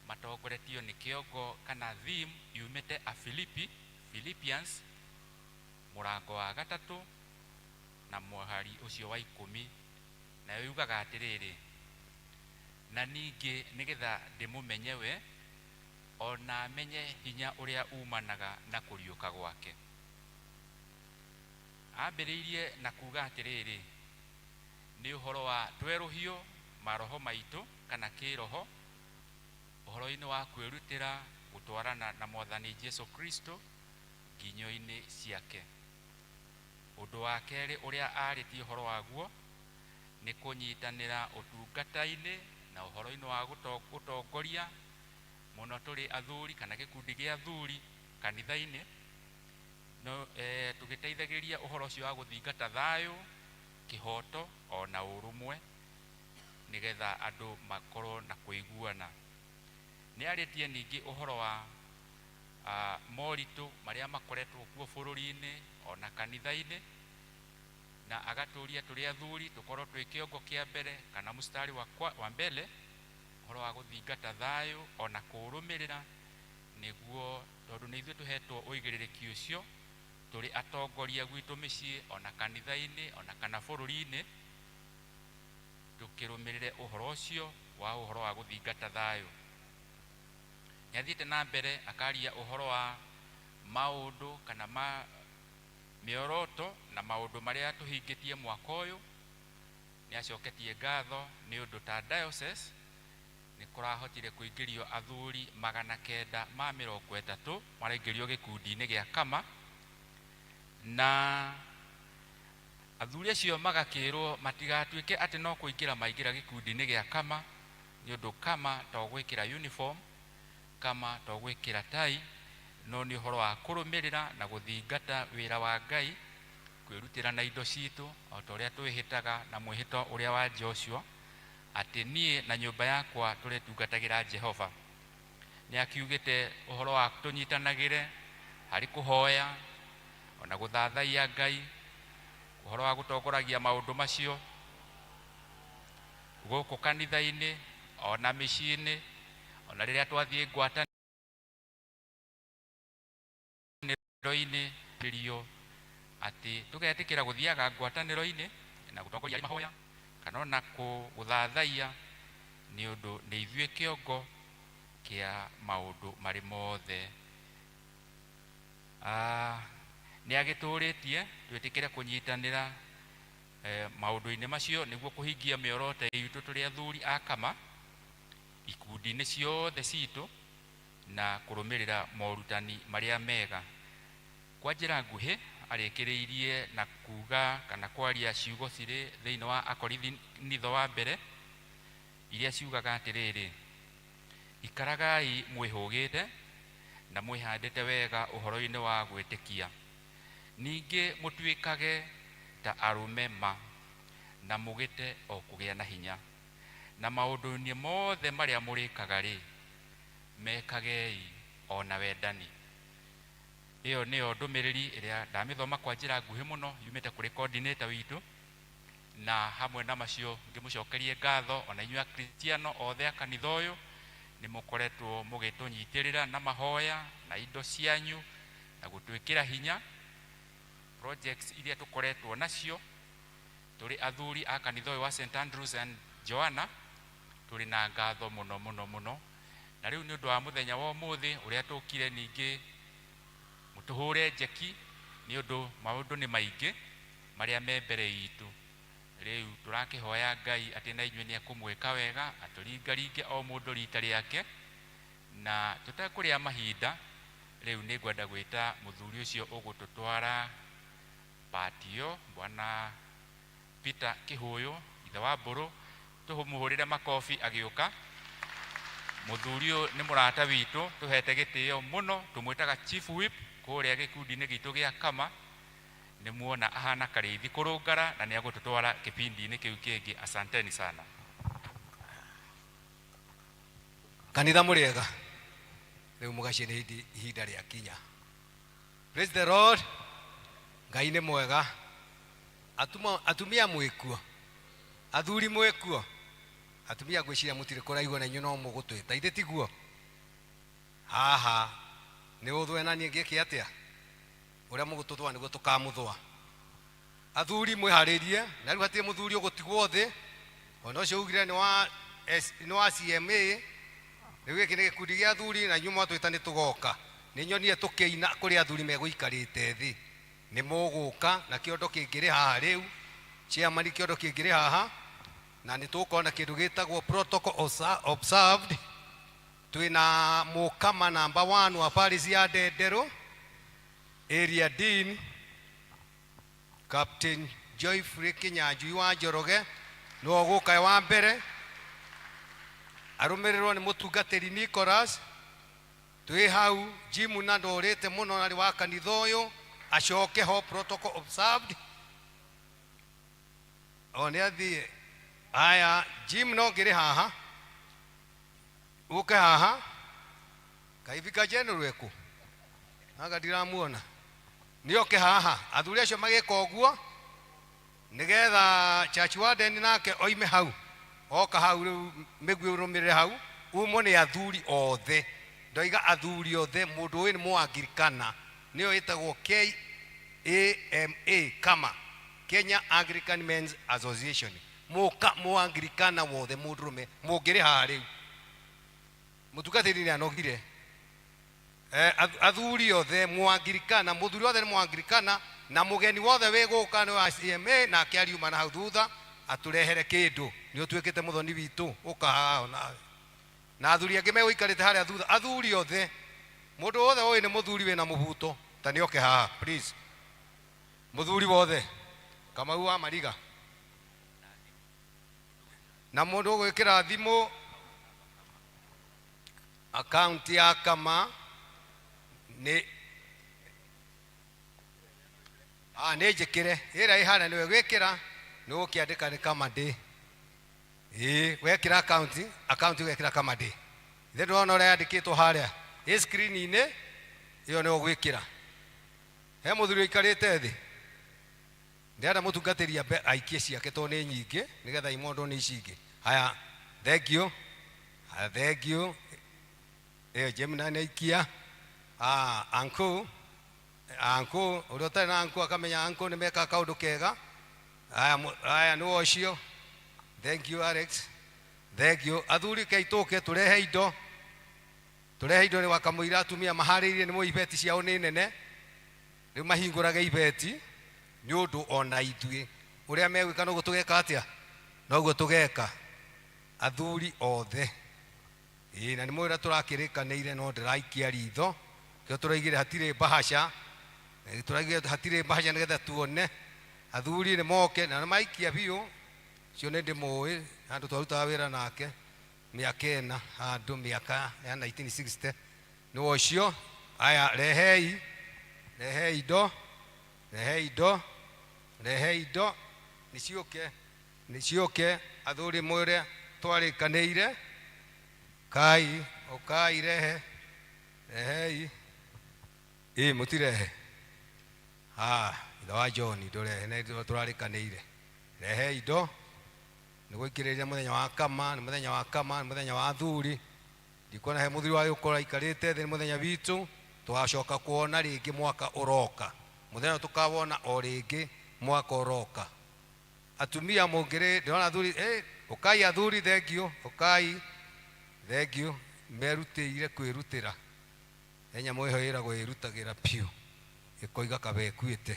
matongoretio nĩ kĩongo kana theme yumĩte Afilipi, Philippians mũrango wa 3 na mũhari ũcio wa 10, nayo yugaga atĩrĩrĩ: na ningĩ nĩgetha ndĩmũmenye we, ona menye hinya ũrĩa umanaga na kũriũka gwake. Ambĩrĩirie na kuga atĩrĩrĩ, nĩ ũhoro wa twerũhio maroho maitũ kana kĩroho, ũhoro-inĩ wa kwĩrutĩra gũtwarana na Mwathani Jesu Kristo nginyo-inĩ ciake. Ũndũ wa kerĩ ũrĩa arĩtie ũhoro waguo nĩ kũnyitanĩra ũtungata-inĩ na ũhoro-inĩ wa gũtongoria mũno tũrĩ athuri kana gĩkundi gĩa athuri kanitha-inĩ, no tũgĩteithagĩria ũhoro ũcio wa gũthingata thayũ, kĩhoto ona ũrũmwe, nĩgetha andũ makorwo na kũiguana. Nĩ arĩtie ningĩ ũhoro wa moritũ marĩa makoretwo kuo bũrũri-inĩ ona kanitha-inĩ, na agatũria tũrĩ athuri tũkorwo twĩ kĩongo kĩa mbere kana mstari wa mbere ũhoro wa gũthingata thayũ ona kũũrũmĩrĩra, nĩguo tondũ nĩ ithuĩ tũhetwo ũigĩrĩrĩki ũcio tũrĩ atongoria gwitũ mĩciĩ ona kanitha-inĩ ona kana bũrũri-inĩ, tũkĩrũmĩrĩre ũhoro ũcio wa ũhoro wa gũthingata thayũ. Nĩ athiĩte na mbere akaria ũhoro wa maũndũ kana ma mĩoroto na maũndũ marĩa tũhingĩtie mwaka ũyũ. Nĩ acoketie ngatho nĩ ũndũ ta diocese nĩ kũrahotire kũingĩrio athuri 930 maraingĩrio gĩkundi-inĩ gĩa Kama, na athuri acio magakĩrwo matigatuĩke atĩ no kũingĩra maingĩra gĩkundi-inĩ gĩa Kama, nĩ ũndũ Kama to gwĩkĩra uniform, Kama to gwĩkĩra tai, no nĩ ũhoro wa kũrũmĩrĩra na gũthingata wĩra wa Ngai, kwĩrutĩra na indo citũ o ta ũrĩa twĩhĩtaga na mwĩhĩto ũrĩa wa Joshua atĩ niĩ na nyũmba yakwa tũrĩtungatagĩra Jehova. Nĩ akiugĩte ũhoro wa tũnyitanagĩre harĩ kũhoya ona gũthathaiya Ngai, ũhoro wa gũtongoragia maũndũ macio gũkũ kanitha-inĩ ona mĩciĩ-inĩ, ona rĩrĩa twathiĩ ngwatanĩro-inĩ rio atĩ tũgetĩkĩra gũthiaga ngwatanĩro-inĩ na gũtongoria mahoya kana ona gũthathaiya, nĩ ũndũ nĩ ithuĩ kĩongo kĩa maũndũ marĩ mothe. Nĩ agĩtũrĩtie twĩtĩkĩre kũnyitanĩra maũndũ-inĩ macio nĩguo kũhingia mĩoroto itũ tũrĩ athuri a Kama ikundi-inĩ ciothe citũ na kũrũmĩrĩra morutani marĩa mega. Kwa njĩra nguhĩ arĩkĩrĩirie na kuga kana kwaria ciugo cirĩ thĩinĩ wa Akorinitho wa mbere iria ciugaga atĩrĩrĩ: ikaragai mwĩhũgĩte na mwĩhandĩte wega ũhoro-inĩ wa gwĩtĩkia, ningĩ mũtuĩkage ta arũme ma, Na mũgĩte o kũgĩa na hinya. Na maũndũ-inĩ mothe marĩa mũrĩkaga-rĩ, mekagei o na wendani. Ĩyo nĩyo ndũmĩrĩri ĩrĩa ndamĩthoma kwa njĩra nguhĩ mũno yumĩte kũrĩ coordinator witũ, na hamwe na macio ngĩmũcokerie ngatho ona inyuĩ Akristiano othe a kanitha ũyũ nĩ mũkoretwo mũgĩtũnyitĩrĩra na mahoya na indo cianyu na gũtwĩkĩra hinya projects iria tũkoretwo nacio tũrĩ athuri a kanitha ũyũ wa St Andrews and Joanna. Tũrĩ na ngatho mũno mũno mũno. Na rĩu nĩ ũndũ wa mũthenya wa ũmũthĩ ũrĩa tũkire ningĩ mũtũhũre njeki nĩ ũndũ maũndũ nĩ maingĩ marĩa me mbere itũ. Rĩu tũrakĩhoya Ngai atĩ na inyuĩ nĩ ekũmwĩka wega, atũringaringe o mũndũ rita rĩake, na tũtekũrĩa mahinda. Rĩu nĩ ngwenda gwĩta mũthuri ũcio ũgũtũtwara patio, Bwana Peter Kĩhũyũ, ithe wa Mbũrũ. Tũmũhũrĩre makobi agĩũka. Mũthuri ũyũ nĩ mũrata witũ tũhete gĩtĩo mũno, tũmwĩtaga Chief Whip kũrĩa gĩkundi-inĩ gitũ gĩa Kama. Nĩ muona ahana karĩithi kũrũngara na nĩ agũtũtwara kĩbindi-inĩ kĩu kĩngĩ. Asanteni sana.
Kanitha mũrĩega. Rĩu mũgacie nĩ hĩndĩ ihinda rĩa kinya. Praise the Lord. Ngai nĩ mwega. Atuma, atumia mwĩkuo, athuri mwĩkuo. Atumia ngwĩciria mũtirĩ kũraihu na inyuĩ no mũgũtwĩta, ithe tiguo? Haha nĩ ũthwe na niĩ ngĩke atĩa? Ũrĩa mũgũtũthũa nĩguo tũkamũthũa. Athuri mwĩharĩrie, na rĩu hatirĩ mũthuri ũgũtigwo thĩ. Ona ũcio ugire nĩ wa nĩ wa CMA. Rĩu gĩkĩ nĩ gĩkundi gĩa athuri na inyuĩ mwatwĩta nĩ tũgoka. Nĩ nyonire tũkĩina kũrĩ athuri megũikarĩte thĩ. Nĩ mũgũka na kĩondo kĩngĩrĩ haha rĩu. Chairman, kĩondo kĩngĩrĩ haha na nĩ tũgũkorwo na kĩndũ gĩtagwo protocol observed. Twĩna mũkama namba 1 wa parish ya Ndenderũ, area dean Captain Joyfrey Kinyanjui wa Njoroge nĩwe ũgũka wa mbere, arũmĩrĩrwo nĩ mũtungatĩri Nicholas. Twĩ hau Jim na ndũrĩte mũno na nĩ wa kanitha ũyũ, acoke ho protocol observed. O nĩ athiĩ. Aya, Jim no ngĩrĩ haha, ũke haha. Kaivika General ekũ? Anga ndiramuona. Nĩ oke haha. Athuri acio magĩka ũguo nĩgetha church warden nake oime hau, oka hau rĩu mĩguĩ ũrũmĩrĩre hau, umwo nĩ athuri othe. Ndoiga athuri othe, mũndũ ũyũ nĩ Mũanglikana, nĩyo ĩtagwo KAMA, Kama, Kenya Anglican Men's Association. Mũka Mũanglikana wothe mũndũrũme mũngĩrĩ haha rĩu. Mũtungatĩri nĩ anogire. Athuri othe Mũanglikana, mũthuri wothe nĩ Mũanglikana, na mũgeni wothe wĩ gũka nĩ wa CMA, nake ariuma na hau thutha atũrehere kĩndũ. Nĩ ũtuĩkĩte mũthoni witũ, ũka haha nawe. Na athuri angĩ megũikarĩte harĩa thutha, athuri othe, mũndũ wothe ũĩ nĩ mũthuri wĩna mũbuto, ta nĩ oke haha please. Mũthuri wothe, Kamau wa Mariga. Na mũndũ ũgwĩkĩra thimũ akaunti ya Kama nĩ nĩ njĩkĩre ĩrĩa ĩ harĩa nĩwe gwĩkĩra, nĩ ũgũkĩandĩka nĩ Kama ndĩ. Ĩĩ, wekĩra akaunti, akaunti wekĩra Kama ndĩ. Ithe ndĩrona ũrĩa yandĩkĩtwo harĩa ĩ screen-inĩ ĩyo nĩyo ũgwĩkĩra. He mũthuri ũikarĩte thĩ, ndĩrenda mũtungatĩri ambe aikie ciake tondũ nĩ nyingĩ, nĩgetha imondwo nĩ ici ingĩ. Haya, thank you. Haya, thank you. Ĩyo Gemini nĩ aikia. Uncle, uncle, ũrĩa ũtarĩ na uncle akamenya uncle nĩ mekaga kaũndũ kega. Haya, haya nĩ ũcio. Thank you Alex. Thank you. Athuri kei tũke tũrehe indo. Tũrehe indo nĩ wakamũira atumia maharĩirie nĩ mũĩ ibeti ciao nĩ nene. Rĩu mahingũrage ibeti nĩ ũndũ ona ithuĩ ũrĩa megwĩka noguo tũgeka atĩa? Noguo tũgeka. Athuri othe. Ĩĩ, na nĩ mũĩ ũrĩa tũrakĩrĩkanĩire no ndĩraikia ritho. Kĩo tũraigire hatirĩ mbahaca. Tũraigire hatirĩ mbahaca nĩgetha tuone. Athuri nĩ moke na nĩ maikia biũ. Ũcio nĩ ndĩmũĩ, handũ twarutaga wĩra nake mĩaka ĩna, handũ mĩaka ya 1960. Nĩwe ũcio. Aya, rehei, rehei indo, rehei indo, rehei indo, nĩ ciũke. Nĩ ciũke athuri mwĩre twarĩkanĩire. Kai, ũkai rehe. Rehei. Ĩ mũtirehe. Ah, ithe wa John ndũrehe nĩ tũrarĩkanĩire. Rehe indo. Nĩ gũikĩrĩria mũthenya wa kama, nĩ mũthenya wa kama, nĩ mũthenya wa athuri. Ndikuona he mũthuri wa gũkorwo aikarĩte thĩ, nĩ mũthenya witũ. Tũgacoka kuona rĩngĩ mwaka ũroka. Mũthenya ũyũ tũkawona o rĩngĩ mwaka ũroka. Atumia mũngĩrĩ, ndĩrona athuri, ũkai athuri, thank you, ũkai, thank you, merutĩire kwĩrutĩra. He nyamũ ĩho ĩragwo ĩrutagĩra biũ, ĩkoiga kaba ĩkuĩte.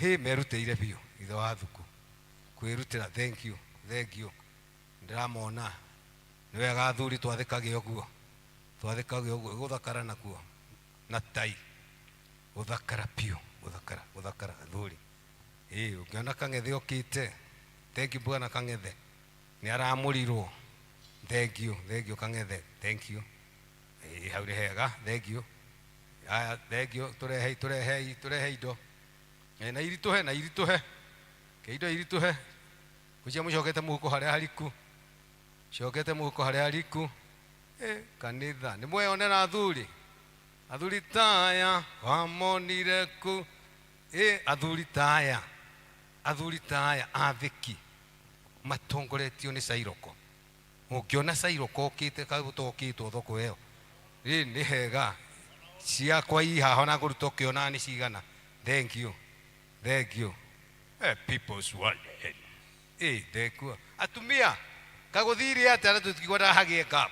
Hĩ, merutĩire biũ, ithe wa thuku. Kwĩrutĩra, thank you, thank you. Ndĩramona. Nĩ wega athuri twathĩkage ũguo. Twathĩkage ũguo, gũthakara nakuo. Na tai. Gũthakara biũ, gũthakara, gũthakara athuri. Ĩ, ũngĩona Kang'ethe okĩte, thank you bwana Kang'ethe. Nĩ aramũrirwo. Thank you, thank you Kang'ethe, thank you. Ĩ, hau nĩ hega, thank you. Haya, thank you, tũrehei, tũrehei, tũrehe indo. Ĩ, na iritũhe, na iritũhe. Ke indo iritũhe. Gũcia mũcokete mũhuko harĩa hariku. Cokete mũhuko harĩa hariku. Ĩ, kanitha, nĩ mweyonera athuri. Athuri taya, wamonire kũ. Ĩ, athuri taya. Athuri taya, athĩki. Matongoretio nĩ Cairoko. Ũngĩona Cairoko okĩte ũtokĩtwo thoko ĩyo. Ĩ, nĩ hega. Ciakwa i haha ona ngũruta ũkĩonaga nĩ cigana. Thank you. Thank you. People's world. Ĩ, ndekua. Atumia, kagũthire atĩa na tũtikwendaga hagĩe gap.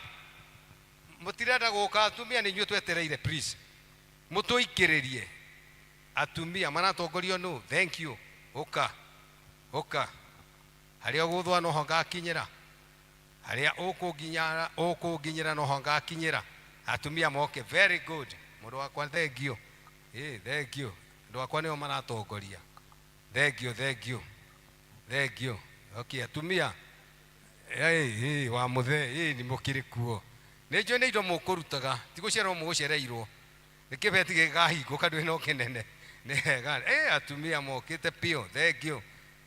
Mũtirenda gũka atumia nĩ inyuĩ twetereire please. Mũtũikĩrĩrie. Atumia maratongorio nũ? Thank you. Ũka. Ũka. Harĩa ũgũthwa noho ngakinyĩra. Harĩa ũkũnginyara, ũkũnginyĩra noho ngakinyĩra. Atumia moke. Very good. Mũndũ wakwa thank you. Ĩ, thank you. Andũ akwa nĩo maratongoria. Thank you, thank you. Thank you. Okay, atumia. Ĩ, ĩ, wa mũthee, ĩ, nĩ mũkĩrĩ kuo. Nĩ njũĩ nĩ indo mũkũrutaga, ti gũcererwo mũgũcereirwo. Nĩ kĩbeti gĩkahingũka ndũĩ no kĩnene. Nĩ hega. Ĩ, atumia mokĩte biũ. Thank you.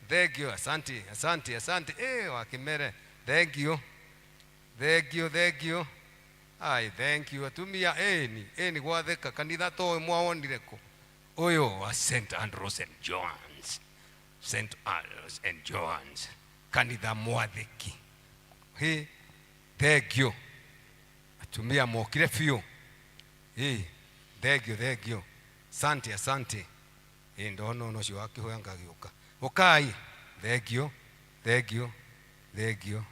Thank you. Asante, asante, asante. Ĩ, wa kĩmere. Thank you. Thank you, thank you. Ai, thank you. Atumia, ĩni, ĩni gwathĩka. Kanitha ta ũyũ mwawonire kũ? Ũyũ wa St. Andrews and John's. St. Andrews and John's. Kanitha mwathĩki. Hĩ, thank you. Atumia mokire biũ. Ĩ, thank you, thank you. Asante, asante. Ĩ, ndona ona ũcio wakĩhoya ngagĩũka. Ũkai. Thank you, thank you, thank you.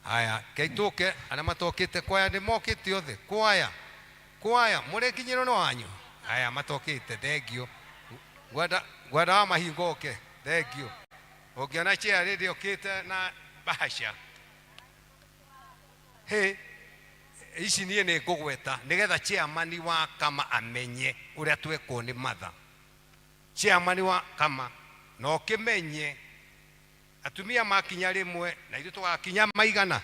Haya, keitũke arĩa matokĩte kwaya nĩ mokĩte othe. Kwaya, kwaya, mũrĩkinyĩrwo nĩ wanyu. Haya, matokĩte, thank you. Ngwenda, ngwenda wa mahingo oke, thank you. Ũngĩona chair rĩrĩ okĩte na bahasha. Hĩ, ici niĩ nĩ ngũgweta nĩgetha chairman wa kama amenye ũrĩa twekwo nĩ matha. Chairman wa kama na ũkĩmenye atumia makinya rĩmwe na ithuĩ tũgakinya maigana.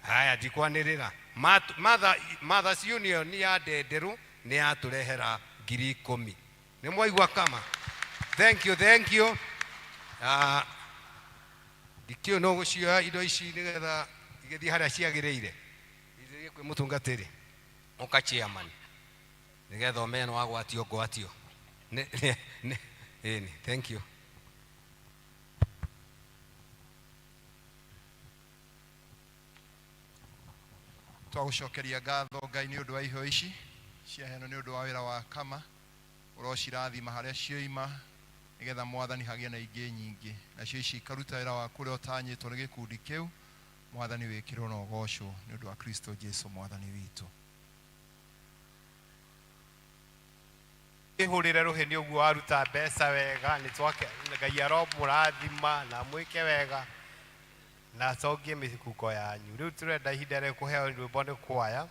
Haya, ndikwanĩrĩra. Mothers Union ya Ndenderũ nĩ yatũrehera 10,000. Nĩ mwaigua kama? Thank you, thank you. Ndikĩũĩ no gũcioya indo ici nĩgetha igĩthiĩ harĩa ciagĩrĩire. Ithiĩ kwĩ mũtungatĩri. Ũka chairman. Nĩgetha ũmenye nĩ wagwatio ngwatio. Nĩ, nĩ, nĩ, ĩni, thank you.
Twagũcokeria ngatho Ngai nĩ ũndũ wa iheo ici ciaheanwo nĩ ũndũ wa wĩra wa kama. Ũrocirathima harĩa cioima nĩgetha Mwathani hagĩe na ingĩ nyingĩ. Nacio ici ikaruta wĩra waku ũrĩa ũtanyĩtwo nĩ gĩkundi kĩu. Mwathani wĩkĩrwo na ũgocwo nĩ ũndũ wa Kristo Jesu Mwathani witũ.
Ihũrĩre rũhĩ nĩ ũguo waruta mbeca wega, nĩ twake, Ngai aromũrathima na mwĩke wega na acokie mĩhuko yanyu. Rĩu tũrenda ihinda rĩa kũheo rwĩmbo nĩ kwaya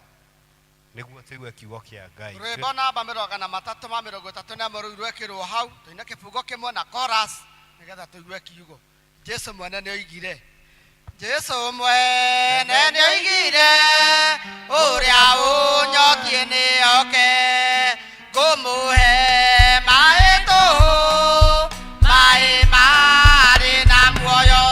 nĩguo tũigue kiugo kĩa Ngai.
Rwĩmbo namba mĩrongo na matatũ ma mĩrongo ĩtatũ na ĩmwe rũu rwekĩrwo hau, tũine kĩbungo kĩmwe na chorus nĩgetha tũigue kiugo. Jesu mwene nĩ oigire. Jesu mwene nĩ oigire, ũrĩa ũnyotiĩ nĩ oke, ngũmũhe maĩ tũhũ, maĩ marĩ na muoyo.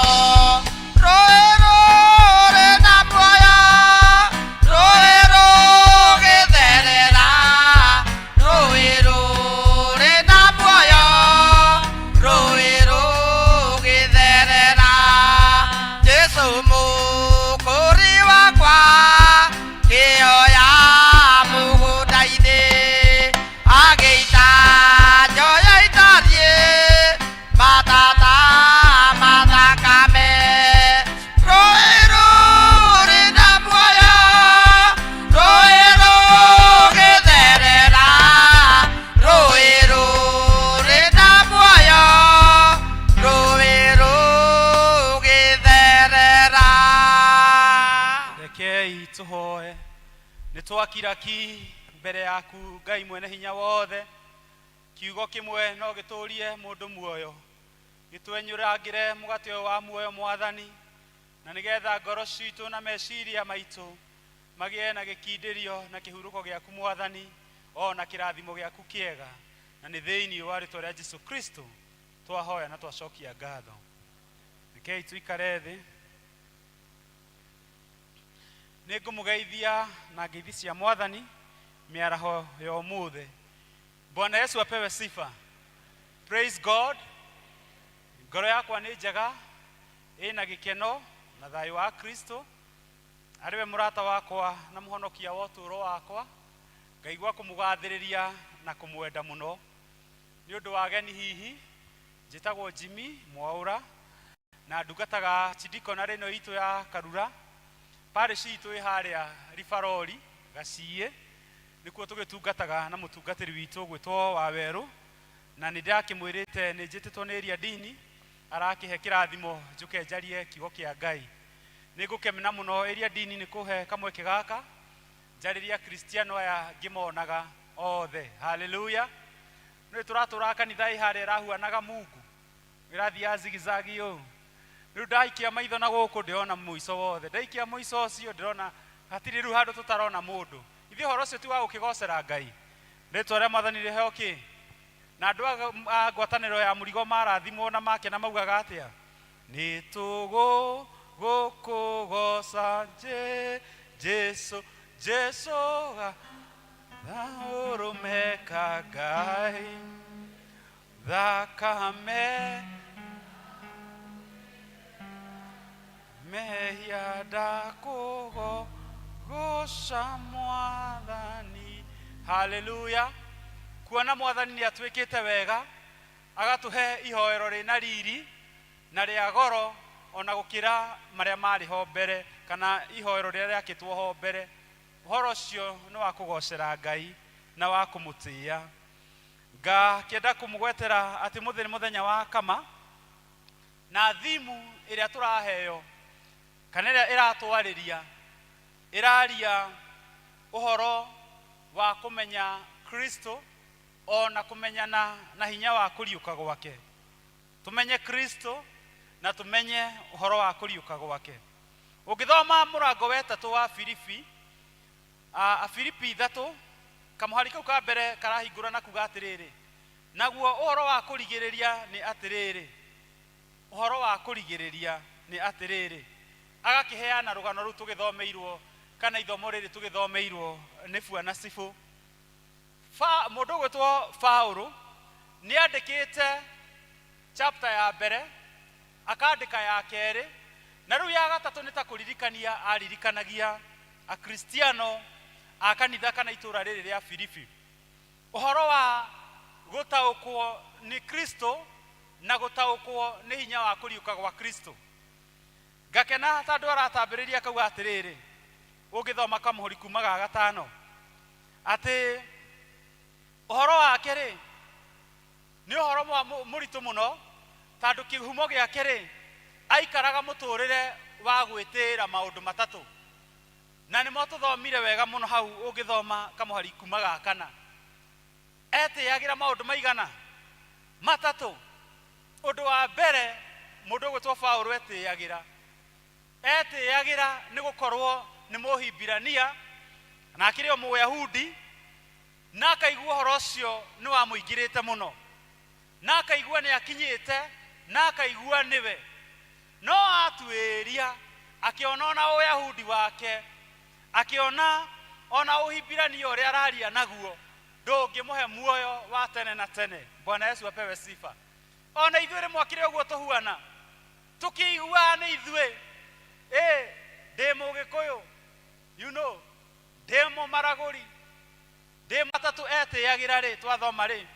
Twakira ki mbere yaku Ngai mwene hinya wothe, kiugo kĩmwe no gĩtũrie mũndũ muoyo, gĩtwenyũrangĩre mũgate ũyũ wa muoyo Mwathani, na nĩgetha ngoro citũ na meciria maitũ magĩe na gĩkindĩrio na kĩhurũko gĩaku Mwathani, o na kĩrathimo gĩaku kĩega, na nĩ thĩinĩ wa rĩtwa rĩa Jesu Kristo twahoya na twacokia ngatho. Rekei tũikare thĩ. Nĩ ngũmũgeithia na ngeithi cia Mwathani mĩaraho ya ũmũthĩ. Bwana Yesu apewe sifa. Praise God. Ngoro yakwa nĩ njega, ĩna gĩkeno na thayũ wa Kristo, arĩ we mũrata wakwa na mũhonokia wa ũtũũro wakwa. Ngaigua kũmũgathĩrĩria na kũmwenda mũno. Nĩ ũndũ wa ageni hihi, njĩtagwo Jimmy Mwaũra na ndungataga chidikonarĩ ĩno itũ ya Karura. Parish itũ ĩ harĩa Ribarori, Gaciĩ, nĩkuo tũgĩtungataga na mũtungatĩri witũ ũgwĩtwo Wawerũ, na nĩ ndakĩmwĩrĩte nĩ njĩtĩtwo nĩ area dini, arakĩhe kĩrathimo njũke njarie kiugo kĩa Ngai. Nĩ ngũkena mũno area dini nĩ kũhe kamweke gaka njarĩrie Akristiano aya ngĩmonaga othe. Haleluya. Nĩ tũratũraga kanitha ĩ harĩa ĩrahuanaga Mungu, ĩrathiaga zigizagi ũũ. Rĩu ndaikia maitho na gũkũ ndĩrona mũico wothe, ndaikia mũico ũcio ndĩrona hatirĩ rĩu handũ tũtarona mũndũ. Ithuĩ ũhoro ũcio ti wa gũkĩgocera Ngai, rĩtwa rĩa Mwathani rĩheo kĩ? Na andũ a ngwatanĩro ya mũrigo marathimwo na makena maugaga atĩa? Nĩ tũgũkũgoca Jesu, Jesu gatha ũrũme ka Ngai, thakame mehia ndakũgoca Mwathani. Haleluya. Kuona Mwathani nĩ atwĩkĩte wega, agatũhe ihoero rĩna riri na rĩa goro ona gũkĩra marĩa marĩ ho mbere, kana ihoero rĩrĩa rĩakĩtwo ho mbere. Ũhoro ũcio nĩ wa kũgocera Ngai na wa kũmũtĩĩa. Ngakĩenda kũmũgwetera atĩ mũthĩ nĩ mũthenya wa kama, na thimu ĩrĩa tũraheo kana ĩrĩa ĩratwarĩria ĩraria ũhoro wa kũmenya Kristo o na kũmenyana na hinya wa kũriũka gwake. Tũmenye Kristo na tũmenye ũhoro wa kũriũka gwake. Ũngĩthoma mũrango wa ĩtatũ wa Filipi, Afilipi ithatũ, kamũhari kau ka mbere karahingũra na kuga atĩrĩrĩ, naguo ũhoro wa kũrigĩrĩria nĩ atĩrĩrĩ, ũhoro wa kũrigĩrĩria nĩ atĩrĩrĩ. Agakĩheana rũgano rũu tũgĩthomeirwo, kana ithomo rĩrĩ tũgĩthomeirwo nĩ Bwana Cibũ. Mũndũ ũgwĩtwo Paũlũ nĩ andĩkĩte chapter ya mbere, akandĩka ya kerĩ, na rĩu ya gatatũ nĩ ta kũririkania aririkanagia Akristiano a kanitha kana itũũra rĩrĩ rĩa Filipi ũhoro wa gũtaũkwo nĩ Kristo na gũtaũkwo nĩ hinya wa kũriũka gwa Kristo. Ngakena tondũ aratambĩrĩria akauga atĩrĩrĩ, ũngĩthoma kamũhũri kuma ga gatano, atĩ ũhoro wake rĩ nĩ ũhoro mũritũ mũno, tondũ kĩhumo gĩake rĩ aikaraga mũtũrĩre wa gwĩtĩĩra maũndũ matatũ, na nĩmo tũthomire wega mũno hau. Ũngĩthoma kamũhari kuma ga kana, etĩagĩra maũndũ maigana? Matatũ. Ũndũ wa mbere mũndũ ũgwĩtwo Paũlũ etĩagĩra, etĩagĩra nĩ gũkorwo nĩ Mũhibirania na akĩrĩ o Mũyahudi, na akaigua ũhoro ũcio nĩ wamũingĩrĩte mũno, na akaigua nĩ akinyĩte, na akaigua nĩwe. No atuĩria akĩona ona Ũyahudi wake, akĩona ona Ũhibirania ũrĩa araria naguo ndũngĩmũhe muoyo wa tene na tene. Bwana Yesu apewe sifa. Ona ithuĩ rĩmwe akĩrĩ ũguo tũhuana, tũkĩiguaga nĩ ithuĩ, ĩ ndĩ Mũgĩkũyũ, you know, ndĩ Mũmaragũri, ndĩ matatũ. Etĩagĩra rĩ, twathoma rĩ,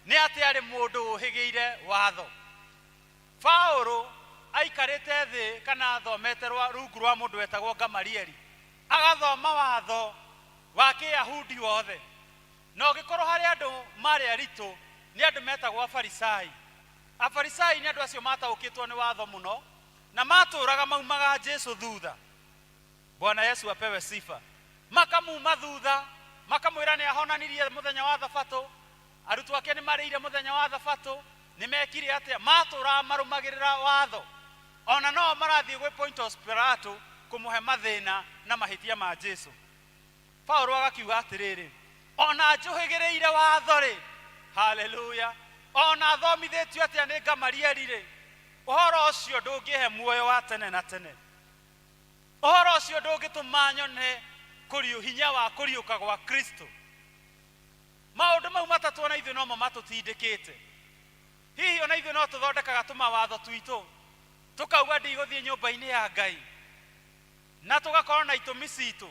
nĩ atĩ arĩ mũndũ ũhĩgĩire watho. Paũlũ aikarĩte thĩ kana athomete rungu rwa mũndũ wetagwo Gamalieli, agathoma watho wa Kĩyahudi wothe. Na ũngĩkorwo harĩ andũ marĩ aritũ, nĩ andũ metagwo Afarisai. Afarisai nĩ andũ acio mataũkĩtwo nĩ watho mũno, na matũraga maumaga Jesu thutha. Bwana Yesu apewe sifa. Makamuma thutha, makamwĩra nĩ ahonanirie mũthenya wa thabatũ, arutwo ake nĩ marĩire mũthenya wa thabatũ, nĩ mekire atĩa, matũraga marũmagĩrĩra watho. Ona no marathiĩ gwĩ Pontius Pilato kũmũhe mathĩna na mahĩtia ma Jesu. Paulo agakiuga atĩrĩrĩ, ona njũhĩgĩrĩire watho-rĩ, haleluya, ona thomithĩtio atĩa nĩ Gamalieli-rĩ, ũhoro ũcio ndũngĩhe muoyo wa tene na tene. Ũhoro ũcio ndũngĩtũma nyone kũriũ hinya wa kũriũka gwa Kristo. Maũndũ mau matatũ ona ithuĩ nomo matũtindĩkĩte. Hihi ona ithuĩ no tũthondekaga tũmawatho twitũ, tũkauga ndigũthiĩ nyũmba-inĩ ya Ngai, na tũgakorwo na itũmi citũ,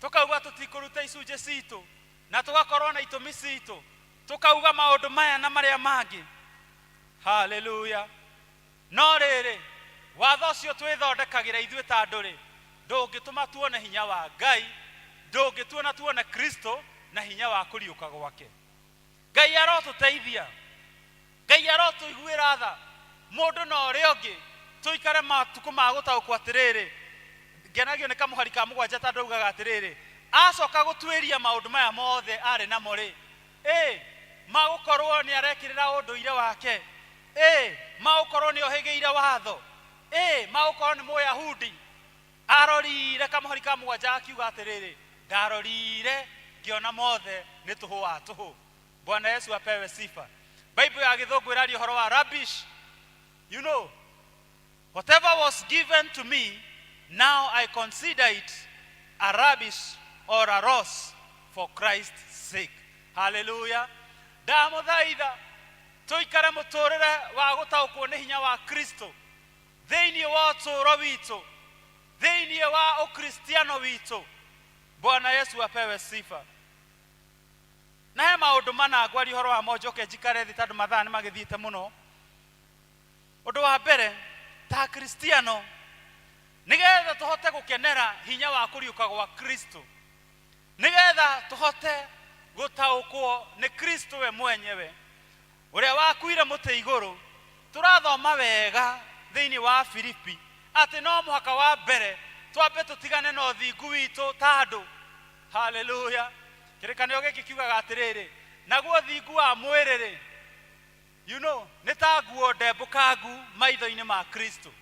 tũkauga tũtikũruta icunjĩ citũ, na tũgakorwo na itũmi citũ, tũkauga maũndũ maya na marĩa mangĩ. Haleluya. No rĩrĩ, watho ũcio twĩthondekagĩra ithuĩ ta andũ-rĩ, ndũngĩtũma tuone hinya wa Ngai, ndũngĩtuona tuone Kristo na hinya wa kũriũka gwake. Ngai arotũteithia, Ngai arotũiguĩra tha, mũndũ na ũrĩa ũngĩ, tũikare matukũ ma gũtaũkwo atĩrĩrĩ, ngenagio nĩ kamũhari ka mũgwanja tondũ augaga atĩrĩrĩ, acoka gũtuĩria maũndũ maya mothe arĩ namo rĩ, ĩ magũkorwo nĩ arekĩrĩra ũndũire wake, ĩ magũkorwo nĩ ohĩgĩire watho, ĩ magũkorwo nĩ Mũyahudi. Arorire kamũhari ka mũgwanja akiuga atĩrĩrĩ, ndarorire ngĩona mothe nĩ tũhũ wa tũhũ. Bwana Yesu apewe sifa. Bible ya gĩthũngũ ĩraria ũhoro wa rubbish. You know, whatever was given to me, now I consider it a rubbish or a loss for Christ's sake. Hallelujah. Ndamũthaitha tũikare mũtũrĩre wa gũtaũkwo nĩ hinya wa Kristo thĩinĩ wa ũtũũro witũ, thĩinĩ wa ũkristiano witũ. Bwana Yesu apewe sifa. Na he maũndũ mana ngwaria ũhoro wamo njoke njikare thĩ tondũ mathaa nĩ magĩthiĩte mũno. Ũndũ wa mbere, ta Akristiano, nĩgetha tũhote gũkenera hinya wa kũriũka gwa Kristo, nĩgetha tũhote gũtaũkwo nĩ Kristo we mwenyewe ũrĩa wakuire mũtĩ igũrũ, tũrathoma wega thĩinĩ wa Filipi atĩ no mũhaka wa mbere twambe tũtigane na ũthingu witũ ta andũ. Haleluya. Kĩrĩkanĩro gĩkĩ kiugaga atĩrĩrĩ, naguo ũthingu wa mwĩrĩ-rĩ, you know, nĩ ta nguo ndembũkangu maitho-inĩ ma Kristo.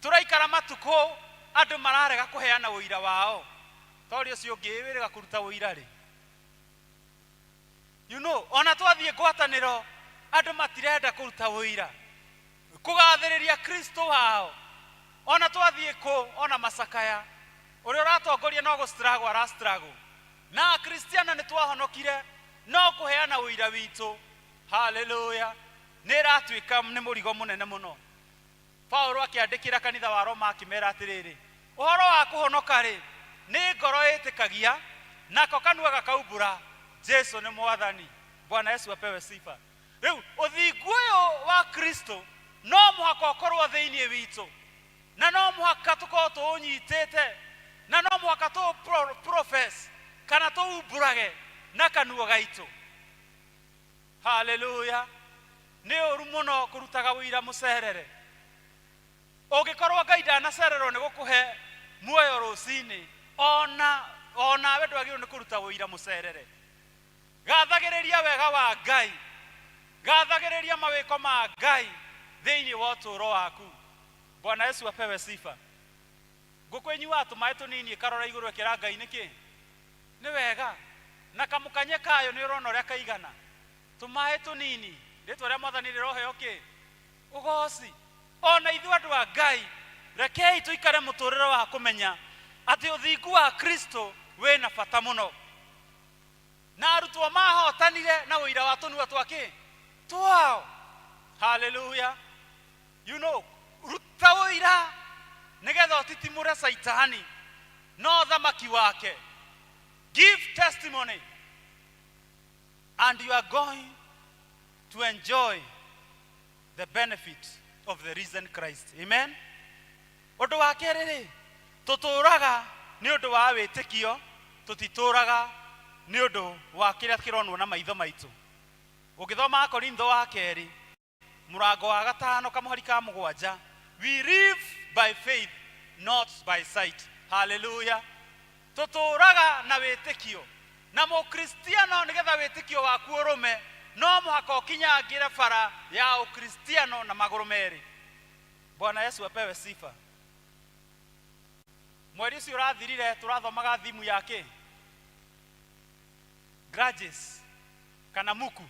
Tũraikara matukũ andũ mararega kũheana ũira wao. Tori ũcio ũngĩ wĩrĩga kũruta ũira rĩ. You know, ona twathiĩ ngwatanĩro andũ matirenda kũruta ũira, kũgathĩrĩria Kristo wao. Ona twathiĩ kũ, ona macakaya, ũrĩa ũratongoria no gũ struggle ara struggle. Na Akristiano nĩ twahonokire no kũheana ũira witũ. Haleluya. Nĩ ĩratuĩka nĩ mũrigo mũnene mũno. Paulo akĩandĩkĩra kanitha wa Roma akĩmera atĩrĩrĩ, ũhoro wa kũhonoka rĩ, nĩ ngoro ĩtĩkagia, nako kanua gakaumbũra Jesu nĩ Mwathani. Bwana Yesu apewe sifa. Rĩu ũthingu ũyũ wa Kristo no mũhaka ũkorwo thĩinĩ witũ, na no mũhaka tũkorwo tũũnyitĩte, na no mũhaka tũ profess kana tũumbũrage na kanua gaitũ. Haleluya. Nĩ ũru mũno kũrutaga ũira mũcerere. Ũngĩkorwo Ngai ndanacererwo nĩ gũkũhe muoyo rũcinĩ, ona onawe ndwagĩrĩirwo nĩ kũruta ũira mũcerere. Gathagĩrĩria wega wa Ngai, gathagĩrĩria mawĩko ma Ngai thĩinĩ wa ũtũũro waku. Bwana Yesu apewe sifa. Ngũkũ ĩnyuaga tũmaĩ tũnini ĩkarora igũrũ ĩkĩra Ngai nĩkĩ? Nĩ wega. Na kamũkanye kayo nĩ ũrona ũrĩa kaigana. Tũmaĩ tũnini, rĩtwa rĩa Mwathani rĩroheo kĩ? Ũgoci. Ona ithuĩ andũ a Ngai, rekei tũikare mũtũrĩre wa kũmenya atĩ ũthingu wa Kristo wĩna bata mũno. Na arutwo mahotanire na ũira wa tũnua twa kĩ? Twao. Haleluya. You know, ruta ũira nĩgetha ũtitimũre Saitani no thamaki wake. Give testimony and you are going to enjoy the benefit of the risen Christ. Amen. Ũndũ wa kerĩ rĩ, tũtũraga nĩ ũndũ wa wĩtĩkio, tũtitũraga nĩ ũndũ wa kĩrĩa kĩronwo na maitho maitũ. Ũngĩthoma Akorintho wa kerĩ mũrango wa gatano kamũhari ka mũgwanja, we live by faith not by sight. Hallelujah. Tũtũũraga na wĩtĩkio. Na mũkristiano nĩgetha wĩtĩkio waku ũrũme no mũhaka ũkinyangĩre bara ya ũkristiano na magũrũ merĩ. Bwana Yesu apewe sifa. Mweri ũcio ũrathirire tũrathomaga thimu ya kĩ? Grudges kana muku.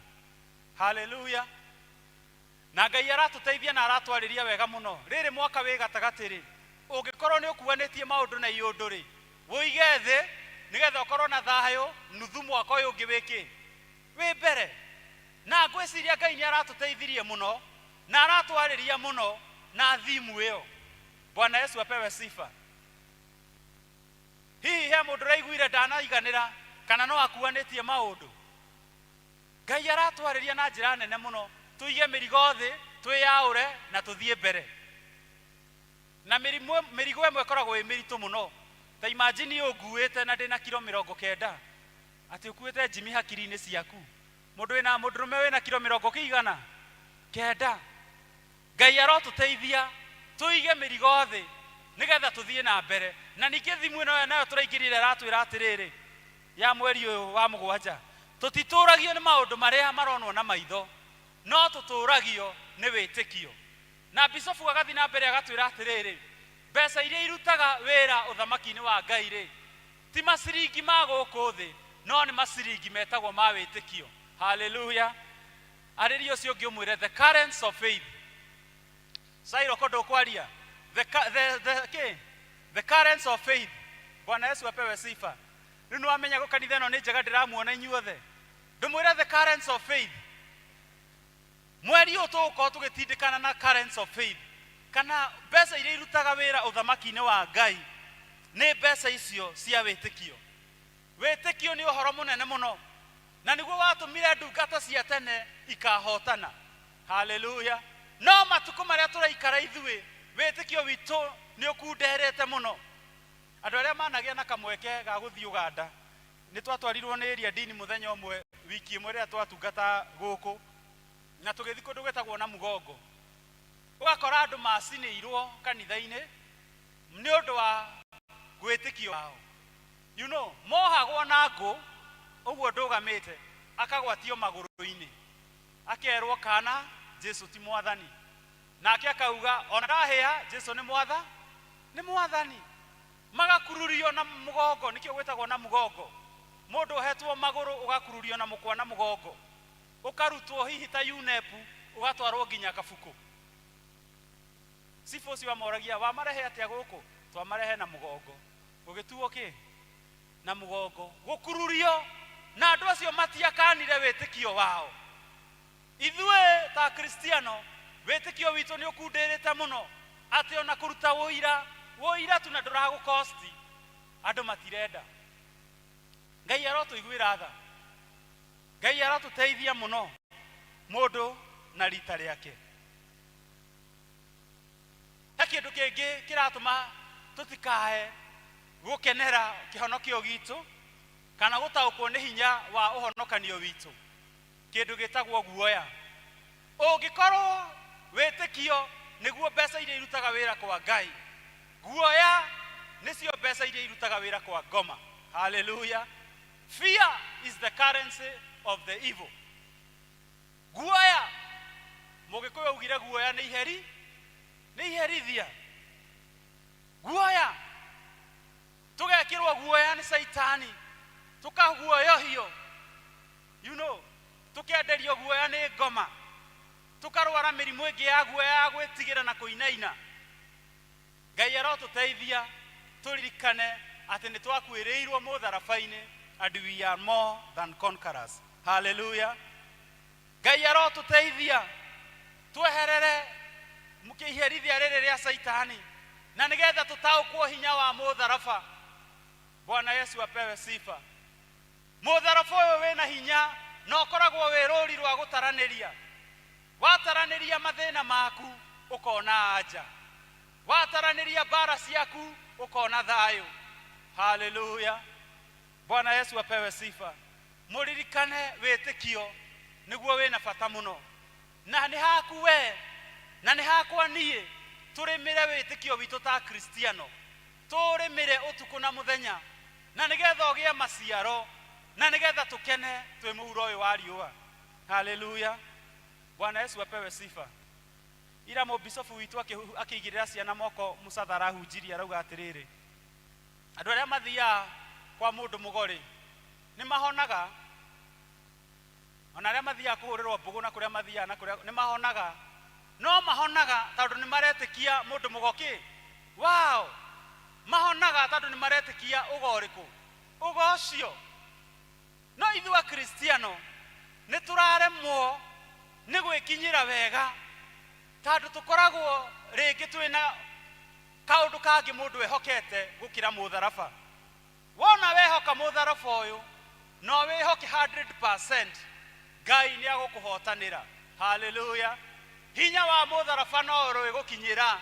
Haleluya. Na Ngai aratũteithia na aratwarĩria wega mũno. Rĩrĩ mwaka wĩ gatagatĩ rĩ, ũngĩkorwo nĩ ũkuanĩtie maũndũ na iũndũ rĩ, wũige thĩ nĩgetha ũkorwo na thayũ nuthu mwaka ũyũ ũngĩ wĩ kĩ? Wĩ mbere. Na ngwĩciria Ngai nĩ aratũteithirie mũno na aratwarĩria mũno na thimu ĩyo. Bwana Yesu apewe sifa. Hihi he mũndũ ũraiguire ndanaiganĩra kana no akuanĩtie maũndũ? Ngai aratwarĩria na njĩra nene mũno tũige mĩrigo thĩ, twĩyaũre na tũthiĩ mbere. Na mĩrimũ, mĩrigo ĩmwe ĩkoragwo ĩ mĩritũ mũno. Ta imagine ũnguĩte na ndĩna kiro 90, atĩ ũkuĩte njimi hakiri-inĩ ciaku. Mũndũ wĩna, mũndũrũme wĩna kiro mĩrongo kĩigana? Kenda. Ngai arotũteithia tũige mĩrigo thĩ nĩgetha tũthiĩ na mbere. Na ningĩ thimũ ĩno nayo tũraingĩrire ĩratwĩra atĩrĩrĩ, ya mweri ũyũ wa mũgwanja, tũtitũragio nĩ maũndũ marĩa maronwo na maitho, no tũtũragio nĩ wĩtĩkio. Na bicobu agathiĩ na mbere agatwĩra atĩrĩrĩ, mbeca iria irutaga wĩra ũthamaki-inĩ wa Ngai rĩ, ti maciringi ma gũkũ thĩ, no nĩ maciringi metagwo ma wĩtĩkio. Haleluya. Arĩria ũcio ũngĩ ũmwĩre the currents of faith. Sairo ko ndũkwaria? The, the, the, kĩ? The currents of faith. Bwana Yesu apewe sifa. Rĩu nĩ wamenya gũ kanitha ĩno nĩ njega ndĩramuona inyuothe. Ndũmwĩre the currents of faith. Mweri ũyũ tũgũkorwo tũgĩtindĩkana na currents of faith, kana mbeca iria irutaga wĩra ũthamaki-inĩ wa Ngai nĩ mbeca icio cia wĩtĩkio. Wĩtĩkio nĩ ũhoro mũnene mũno, na nĩguo watũmire ndungata cia tene ikahotana. Haleluya. No matukũ marĩa tũraikara ithuĩ, wĩtĩkio witũ nĩ ũkunderete mũno. Andũ arĩa managĩa na kamweke ga gũthiĩ Ũganda, nĩ twatwarirwo nĩ area dean mũthenya ũmwe wiki ĩmwe rĩrĩa twatungata gũkũ, na tũgĩthiĩ kũndũ gwĩtagwo Namugongo. Ũgakora andũ macinĩirwo kanitha-inĩ nĩ ũndũ wa wĩtĩkio wao. You know, mohagwo na ngũ ũguo ndũgamĩte, akagwatio magũrũ-inĩ, akerwo kana Jesu ti mwathani, nake akauga ona ndahĩa Jesu nĩ mwatha, nĩ mwathani. Magakururio na mũgongo, nĩkĩo gwĩtagwo na mũgongo. Mũndũ ohetwo magũrũ ũgakururio na mũkwa na mũgongo, ũkarutwo hihi ta UNEP ũgatwarwo nginya Kabuku. Cibũ ũcio amoragia wamarehe atĩa gũkũ? Twamarehe na mũgongo. Gũgĩtuo kĩ? Na mũgongo. Gũkururio, na andũ acio matiakanire wĩtĩkio wao. Ithuĩ ta Akristiano, wĩtĩkio witũ nĩ ũkundĩrĩte mũno atĩ ona kũruta ũira, ũira tu na ndũragũkosti, andũ matirenda. Ngai arotũiguĩra tha. Ngai arotũteithia mũno mũndũ na rita rĩake. He kĩndũ kĩngĩ kĩratũma tũtikae gũkenera kĩhonokio gitũ kana gũtaũkwo nĩ hinya wa ũhonokanio witũ, kĩndũ gĩtagwo guoya. Ũngĩkorwo wĩtĩkio nĩguo mbeca iria irutaga wĩra kwa Ngai, guoya nĩcio mbeca iria irutaga wĩra kwa ngoma. Haleluya. Fear is the currency of the evil. Guoya, Mũgĩkũyũ augire guoya nĩ iheri, nĩ iherithia. Guoya, tũgekĩrwo guoya nĩ Caitani, tũkaguoyohio, you know, tũkenderio guoya nĩ ngoma, tũkarwara mĩrimũ ĩngĩ ya guoya ya gwĩtigĩra na kũinaina. Ngai arotũteithia tũririkane atĩ nĩ twakuĩrĩirwo mũtharaba-inĩ, and we are more than conquerors. Hallelujah. Ngai arotũteithia tweherere iherithia rĩrĩ rĩa Caitani, na nĩgetha tũtaũkwo hinya wa mũtharaba. Bwana Yesu apewe sifa. Mũtharaba ũyũ wĩna hinya na ũkoragwo wĩ rũri rwa gũtaranĩria. Wataranĩria mathĩna maku ũkona anja, wataranĩria mbara ciaku ũkona thayũ. Haleluya. Bwana Yesu apewe sifa. Mũririkane wĩtĩkio nĩguo wĩna bata mũno, na nĩ haku we na nĩ hakwa niĩ tũrĩmĩre wĩtĩkio witũ ta Kristiano, tũrĩmĩre ũtukũ na mũthenya, Na nĩgetha ũgĩe maciaro, na nĩgetha tũkene twĩ mũhuro ũyũ wa riũa. Haleluya. Bwana Yesu apewe sifa. Ira mũbicobu witũ akĩigĩrĩra ciana moko mũcatha arahunjirie arauga atĩrĩrĩ, andũ arĩa mathiaga kwa mũndũ mũgorĩ nĩ mahonaga, ona arĩa mathiaga kũhũrĩrwo mbũgũ na kũrĩa mathiaga na kũrĩa nĩ mahonaga, no mahonaga tondũ nĩ maretĩkia mũndũ mũgo kĩ wao, mahonaga tondũ nĩ maretĩkia ũgo ũrĩkũ, ũgo ũcio. No ithuĩ Akristiano nĩ tũraremwo nĩ gwĩkinyĩra wega tondũ tũkoragwo rĩngĩ twĩna kaũndũ kangĩ mũndũ ehokete gũkĩra mũtharaba. Wona wehoka mũtharaba ũyũ, no wĩhoke 100% Ngai nĩ agũkũhotanĩra. Haleluya. Hinya wa mũtharaba no rũĩgũkinyĩra.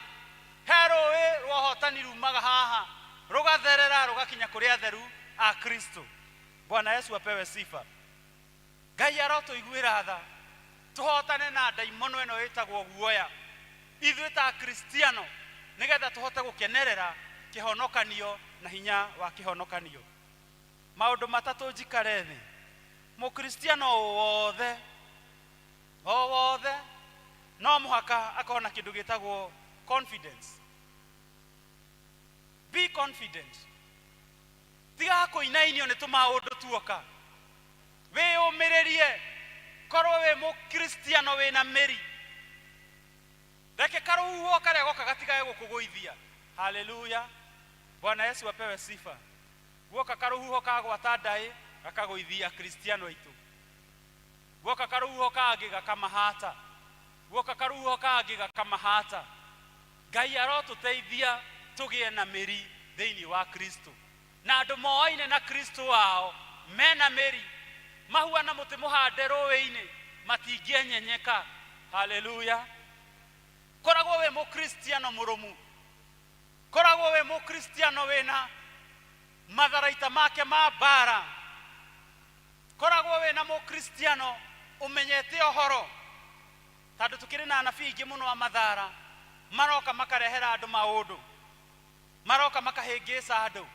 He rũĩ rwa ũhotani rumaga haha rũgatherera rũgakinya kũrĩ atheru a Kristo. Bwana Yesu apewe sifa. Ngai arotũiguĩra tha tũhotane na ndaimono ĩno ĩtagwo guoya, ithuĩ ta Akristiano, nĩgetha tũhote gũkenerera kĩhonokanio na hinya wa kĩhonokanio. Maũndũ matatũ njikare thĩ. Mũkristiano o wothe, o wothe no mũhaka akorwo na kĩndũ gĩtagwo confidence. Be confident. Tiga kũinainio nĩ tũmaũndũ tuoka. Wĩyũmĩrĩrie, korwo wĩ mũkristiano wĩna mĩri. Reke karũhuho karĩa goka gatigage gũkũgũithia. Haleluya. Bwana Yesu apewe sifa. Guoka karũhuho kagwata ndaĩ gakagũithia Akristiano aitũ. Guoka karũhuho kangĩ gakamahata. Guoka karũhuho kangĩ gakamahata. Ngai arotũteithia tũgĩe na mĩri thĩinĩ wa Kristo. Na andũ moaine na Kristo wao mena mĩri, mahuana mũtĩ mũhande rũĩ-inĩ, matingĩenyenyeka. Haleluya. Koragwo wĩ mũkristiano mũrũmu, koragwo wĩ mũkristiano wĩna matharaita make ma mbara, koragwo wĩna mũkristiano ũmenyete ũhoro, tondũ tũkĩrĩ na anabii aingĩ mũno a mathara maroka makarehera andũ maũndũ, maroka makahĩngĩca andũ.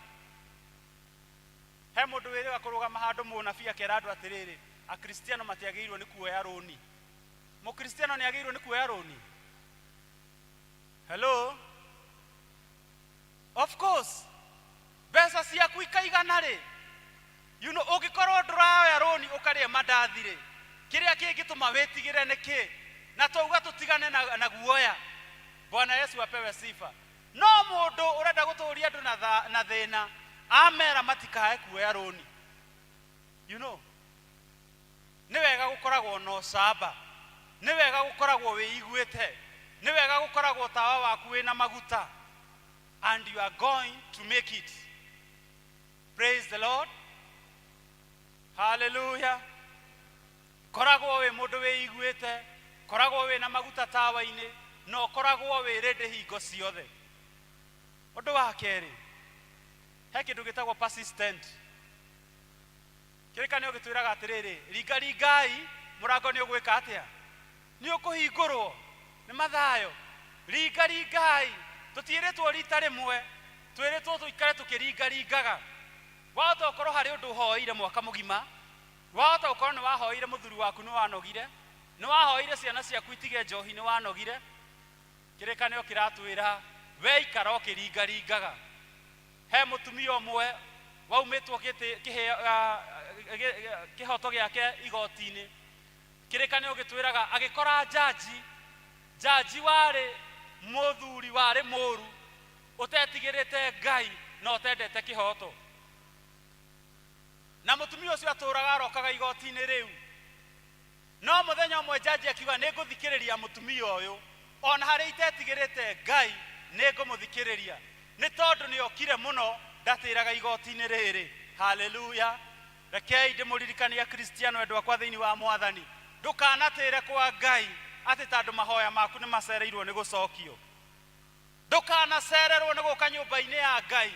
He mũndũ wĩrĩga kũrũgama handũ mũnabii akera andũ atĩrĩrĩ, Akristiano matiagĩrĩirwo nĩ kuoya rũni. Mũkristiano nĩ agĩrĩirwo nĩ kuoya rũni? Hello? Of course. Mbeca ciaku ikaigana rĩ, you know, ũngĩkorwo ndũraoya rũni ũkarĩa mandathi rĩ, kĩrĩa kĩngĩtũma wĩtigĩre nĩ kĩ? Na twauga tũtigane na guoya. Bwana Yesu apewe sifa. No mũndũ ũrenda gũtũria andũ na thĩna, amera matikae kuoya rũni. You know, nĩ wega gũkoragwo na ũcamba, nĩ wega gũkoragwo wĩiguĩte, nĩ wega gũkoragwo tawa waku wĩna maguta, and you are going to make it. Praise the Lord. Hallelujah. Koragwo wĩ mũndũ wĩiguĩte, koragwo wĩna maguta tawa-inĩ, na ũkoragwo wĩ ready hingo ciothe. Ũndũ wa kerĩ, he kĩndũ gĩtagwo persistent. Kĩrĩkanĩro gĩtwĩraga atĩrĩrĩ, ringaringai mũrango nĩ ũgwĩka atĩa? Nĩ ũkũhingũrwo. Nĩ Mathayo. Ringaringai. Tũtiĩrĩtwo rita rĩmwe, twĩrĩtwo tũikare tũkĩringaringaga. Wahota gũkorwo harĩ ũndũ ũhoeire mwaka mũgima, wahota gũkorwo nĩ wahoeire mũthuri waku nĩ wanogire, nĩ wahoeire ciana ciaku itige njohi nĩ wanogire. Kĩrĩkanĩro kĩratwĩra we ikara ũkĩringaringaga. He mũtumia ũmwe waumĩtwo kĩhoto gĩake igoti-inĩ. Kĩrĩkanĩro gĩtwĩraga agĩkora jaji, jaji warĩ mũthuri warĩ mũru, ũtetigĩrĩte Ngai na ũtendete kĩhoto. Na mũtumia ũcio atũraga arokaga igoti-inĩ rĩu. No mũthenya ũmwe jaji akiuga nĩ ngũthikĩrĩria mũtumia ũyũ, ona harĩa itetigĩrĩte Ngai nĩ ngũmũthikĩrĩria, nĩ tondũ nĩ okire mũno ndatĩraga igoti-inĩ rĩrĩ. Haleluya. Rekei ndĩmũririkanie Akristiano endwa akwa thĩinĩ wa Mwathani, ndũkanatĩre kwa Ngai atĩ tondũ mahoya maku nĩ macereirwo nĩ gũcokio. Ndũkanacererwo nĩ gũka nyũmba-inĩ ya Ngai,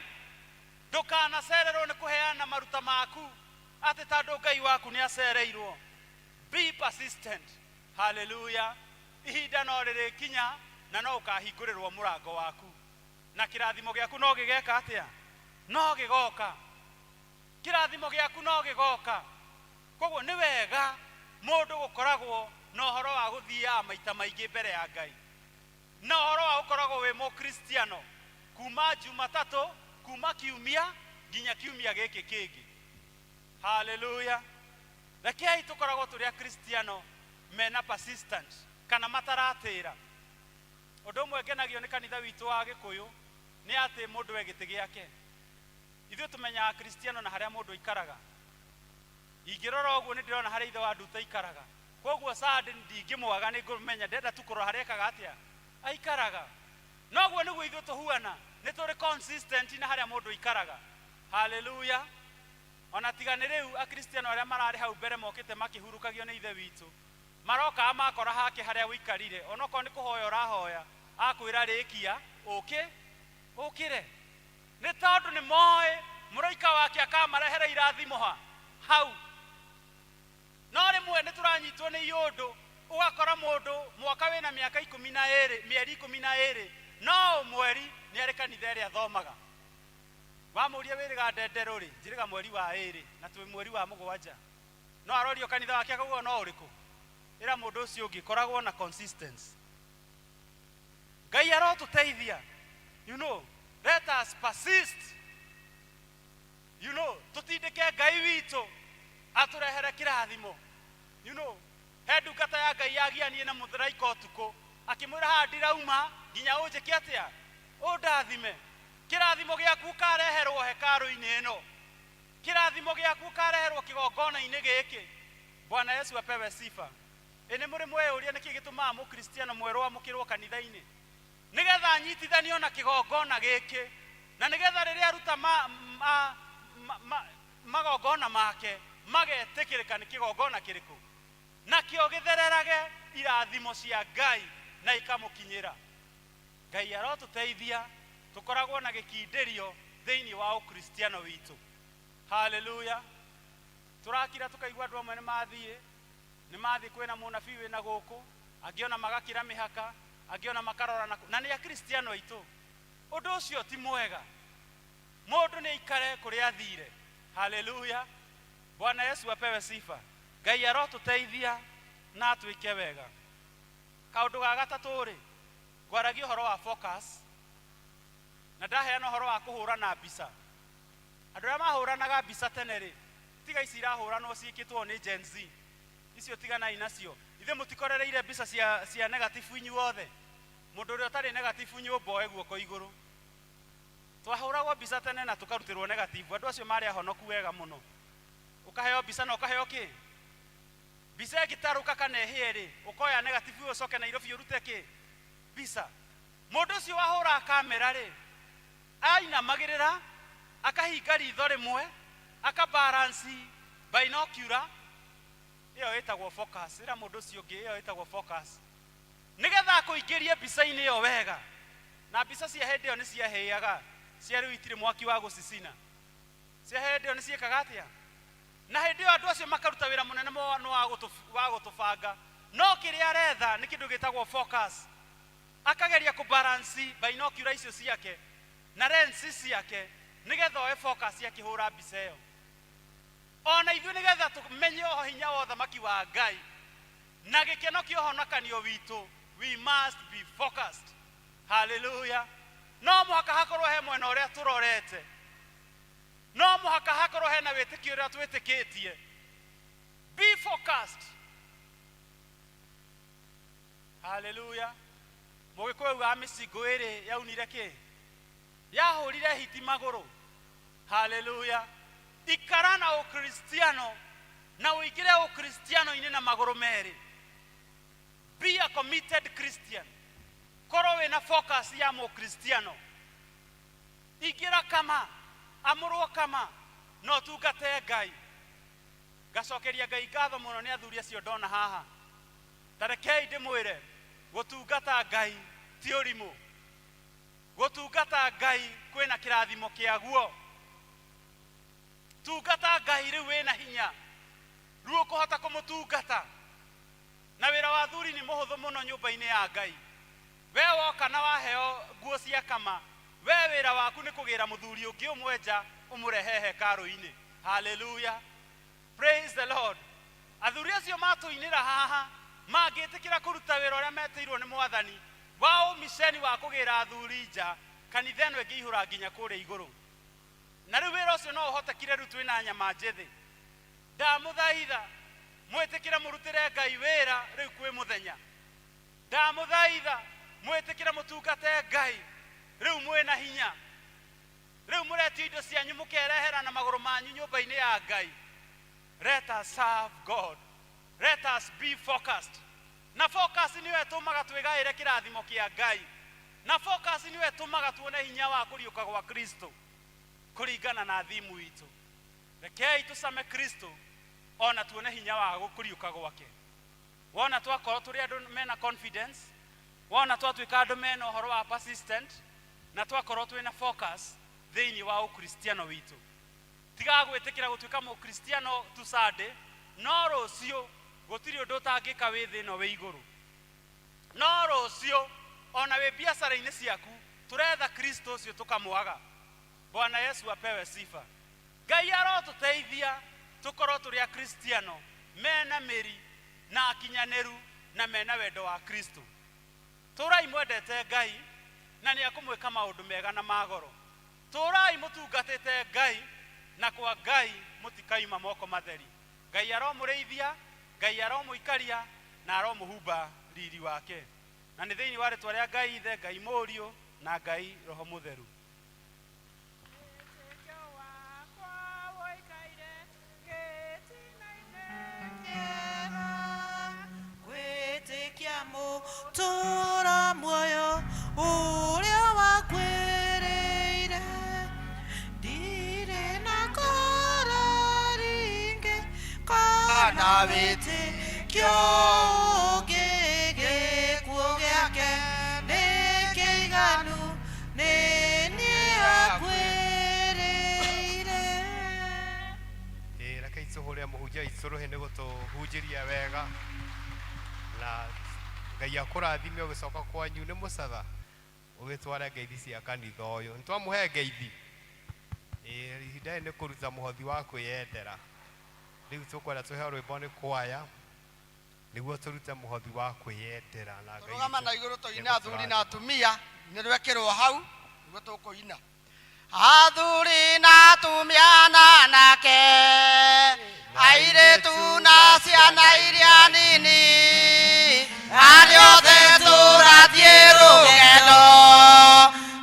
ndũkanacererwo nĩ kũheana maruta maku atĩ tondũ Ngai waku nĩ acereirwo. Be persistent. Haleluya. Ihinda no rĩrĩkinya na no ũkahingũrĩrwo mũrango waku, na kĩrathimo gĩaku no gĩgeka atĩa? No gĩgoka. Kĩrathimo gĩaku no gĩgoka. Koguo nĩ wega mũndũ gũkoragwo na ũhoro wa gũthiaga maita maingĩ mbere ya Ngai, na ũhoro wa gũkoragwo wĩ mũkristiano kuma Jumatatũ, kuma kiumia nginya kiumia gĩkĩ kĩngĩ. Haleluya! Rekei tũkoragwo tũrĩ akristiano mena persistent kana mataratĩra. Ũndũ ũmwe ngenagio nĩ kanitha witũ wa Gĩkũyũ nĩ atĩ mũndũ e gĩtĩ gĩake. Ithuĩ tũmenyaga akristiano na harĩa mũndũ aikaraga. Ingĩrora ũguo nĩ ndĩrona harĩa ithe wa Nduta aikaraga, koguo Sunday ndingĩmwaga, nĩ ngũmenya ndenda tu kũrora harĩa ekaga atĩa aikaraga. Noguo nĩguo ithuĩ tũhuana, nĩ tũrĩ consistent na harĩa mũndũ aikaraga. Haleluya! Ona tiga nĩ rĩu akristiano arĩa mararĩ hau mbere mokĩte makĩhurũkagio nĩ ithe witũ, marokaga makora hake harĩa ũikarire, onokorwo nĩ kũhoya ũrahoya, akwĩra rĩkia ũkĩ ũkĩre, nĩ tondũ nĩ moĩ mũraika wake akamarehera irathimo ha hau. No rĩmwe nĩ tũranyitwo nĩ iũndũ, ũgakora mũndũ mwaka wĩna mĩaka 12, mĩeri 12, no mweri nĩ arĩ kanitha ĩrĩa athomaga. Wamũria wĩrĩga ndenderũ rĩ, njĩrĩga mweri wa 2 na twĩ mweri wa 7, no arorio kanitha wake akauga no ũrĩkũ. Ĩra mũndũ ũcio ũngĩ koragwo na consistency. Ngai arotũteithia. You know, let us persist. You know, tutindĩke Ngai witũ atũrehere kĩrathimo. You know, he ndungata ya Ngai yagianie na mũthraika ũtukũ, akĩmwĩra haha ndirauma nginya ũnjĩke atĩa, ũndathime. Kĩrathimo gĩaku ũkareherwo hekarũ-inĩ ĩno, kĩrathimo gĩaku ũkareherwo kĩgongona-inĩ gĩkĩ. Bwana Yesu apewe sifa. Ĩ nĩ mũrĩ mweyũria nĩkĩ gĩtũmaga mũkristiano mwerũ amũkĩrwo kanitha-inĩ? Nĩgetha anyitithanio na kĩgongona gĩkĩ, na nĩgetha rĩrĩa aruta magongona make magetĩkĩrĩka nĩ kĩgongona kĩrĩkũ, nakĩo gĩthererage irathimo cia Ngai na ikamũkinyĩra. Ngai arotũteithia tũkoragwo na gĩkindĩrio thĩinĩ wa ũkristiano witũ. Haleluya! Tũrakira tũkaigua andũ amwe nĩ mathiĩ kwĩna mũnabii wĩna gũkũ, angĩ ona magakĩra mĩhaka, angĩ ona makarora na nĩ akristiano aitũ. Ũndũ ũcio ti mwega. Mũndũ nĩ aikare kũrĩa athire. Haleluya! Bwana Yesu apewe sifa. Ngai arotũteithia na atwĩke wega. Kaũndũ ga gatatũ rĩ, ngwaragia ũhoro wa focus, na ndaheana ũhoro wa kũhũrana mbica. Andũ arĩa mahũranaga mbica tene rĩ, tiga ici irahũranwo ciĩkĩtwo nĩ Gen Z, icio tiganai nacio. Ithuĩ mũtikorereire mbica cia negative inyuothe. Mũndũ ũrĩa ũtarĩ negative nyũmba oe guoko igũrũ. Twahũragwo mbica tene na tũkarutĩrwo negative. Andũ acio marĩ ahonoku wega mũno. Ũkaheo mbica na ũkaheo kĩ? Mbica ĩngĩtarũka kana ĩhĩe rĩ, ũkoya negative ĩyo ũcoke Nairobi ũrute kĩ? Mbica. Mũndũ ũcio wahũraga kamera rĩ, ainamagĩrĩra, akahinga ritho rĩmwe, akabalance binocular, ĩyo ĩtagwo focus. Ĩra mũndũ ũcio ũngĩ ĩyo ĩtagwo focus. Nĩgetha akũingĩrie mbica-inĩ ĩyo wega. Na mbica cia hĩndĩ ĩyo nĩ ciahĩaga, cia rĩu itirĩ mwaki wa gũcicina. Cia hĩndĩ ĩyo nĩ ciĩkaga atĩa? Na hĩndĩ ĩyo andũ acio makaruta wĩra mũnene mũno wa gũtũbanga. No kĩrĩa aretha nĩ kĩndũ gĩtagwo focus. Akageria kũbalance binocular icio ciake na lens ciake nĩgetha oe focus akĩhũra mbica ĩyo. Ona ithuĩ nĩgetha tũmenye o hinya wa ũthamaki wa Ngai na gĩkeno kĩa ũhonokanio witũ, we must be focused. Hallelujah. No mũhaka hakorwo he mwena ũrĩa tũrorete, no mũhaka hakorwo hena wĩtĩkio ũrĩa twĩtĩkĩtie. Be focused. Hallelujah. Mũgĩkũyũ augaga mĩcingũ ĩrĩ yaunire kĩ? Yahũrire hiti magũrũ. Hallelujah. Ikara na ũkristiano na ũingĩre ũkristiano-inĩ na magũrũ merĩ. Be a committed Christian. Korwo wĩna focus ya mũkristiano. Ingĩra kama, amũrwo kama, na ũtungate Ngai. Ngacokeria Ngai ngatho mũno nĩ athuri acio ndona haha. Ta rekei ndĩmwĩre, gũtungata Ngai ti ũrimũ. Gũtungata Ngai kwĩna kĩrathimo kĩaguo. Tungata Ngai rĩu wĩna hinya, rĩu ũkũhota kũmũtungata. Na wĩra wa athuri nĩ mũhũthũ mũno nyũmba-inĩ ya Ngai. We woka na waheo nguo cia kama, we wĩra waku nĩ kũgĩra mũthuri ũngĩ ũmwe nja ũmũrehe hekarũ-inĩ. Haleluya, praise the Lord. Athuri acio matũinĩra haha mangĩtĩkĩra kũruta wĩra ũrĩa metĩirwo nĩ Mwathani wa ũmiceni wa kũgĩra athuri nja, kanitha ĩno ĩngĩihũra nginya kũrĩa igũrũ. Na rĩu wĩra ũcio no ũhotekire rĩu twĩna nyama njĩthĩ. Ndamũthaitha mwĩtĩkĩre mũrutĩre Ngai wĩra rĩu kwĩ mũthenya. Ndamũthaitha mwĩtĩkĩre mũtungate Ngai rĩu mwĩna hinya. Rĩu mũretio indo cianyu mũkerehera na magũrũ manyu nyũmba-inĩ ya Ngai. Let us serve God. Let us be focused. Na focus nĩyo ĩtũmaga twĩgaĩre kĩrathimo kĩa Ngai. Na focus nĩyo ĩtũmaga tuone hinya wa kũriũka gwa Kristo kũringana na thimu itũ. Rekei tũcame Kristo ona tuone hinya wa kũriũka gwake. Wona twakorwo tũrĩ andũ mena confidence, wona twatuĩka andũ mena ũhoro wa persistent, na twakorwo twĩna focus thĩinĩ wa ũkristiano witũ. Tigaga gwĩtĩkĩra gũtuĩka mũkristiano tu Sunday, no rũciũ gũtirĩ ũndũ ũtangĩka wĩ thĩ ĩno wĩ igũrũ. No rũciũ ona wĩ biacara-inĩ ciaku tũretha Kristo ũcio tũkamwaga. Bwana Yesu apewe sifa. Ngai arotũteithia tũkorwo tũrĩ akristiano mena mĩri na akinyanĩru na mena wendo wa Kristo. Tũrai mwendete Ngai na nĩ akũmwĩka maũndũ mega na magoro. Tũrai mũtungatĩte Ngai na kwa Ngai mũtikaima moko matheri. Ngai aromũrĩithia, Ngai aromũikaria na aromũhumba riri wake. Na nĩ thĩinĩ wa rĩtwa rĩa Ngai Ithe, Ngai Mũriũ na Ngai Roho Mũtheru.
Gwĩtĩkia mũtũũro muoyo ũrĩa wakwĩrĩire, ndirĩ na ngoro rĩngĩ kana wĩtĩkio ũngĩ, gĩkuũ gĩake nĩ kĩiganu, nĩ niĩ akuĩrĩire.
Ĩĩ, rekei tũhũre mũhunjia witũ rũhĩ nĩ gũtũhunjĩria wega, na Ngai akũrathime ũgĩcoka kwanyu nĩ mũcatha ũgĩtware ngeithi cia kanitha ũyũ. Nĩ twamũhe ngeithi. Ĩĩ, ihinda rĩrĩ nĩ kũruta mũhothi wa kwĩyendera. Rĩu tũkwenda tũheo rwĩmbo nĩ kwaya nĩguo tũrute mũhothi wa kwĩyendera, na Ngai
Rũgama
witũ
na igũrũ tũine athuri na
nĩegũtũrathima.
atumia nĩ rwekĩrwo hau nĩguo tũkũina. Athuri na atumia na anake, airĩtu na ciana iria nini, arĩa othe tũrathiĩ rũgendo,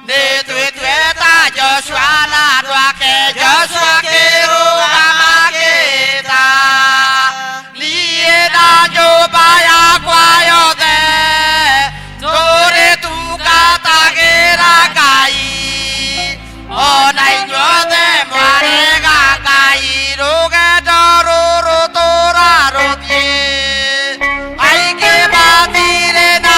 nĩ twĩtue ta Joshua na andũ ake. Joshua akĩrũgama akĩĩta, niĩ na nyũmba yakwa yothe tũrĩtungatagĩra Ngai. Ona inyuothe mwarega Ngai, rũgendo rũrũ tũrarũthiĩ, aingĩ matirĩ na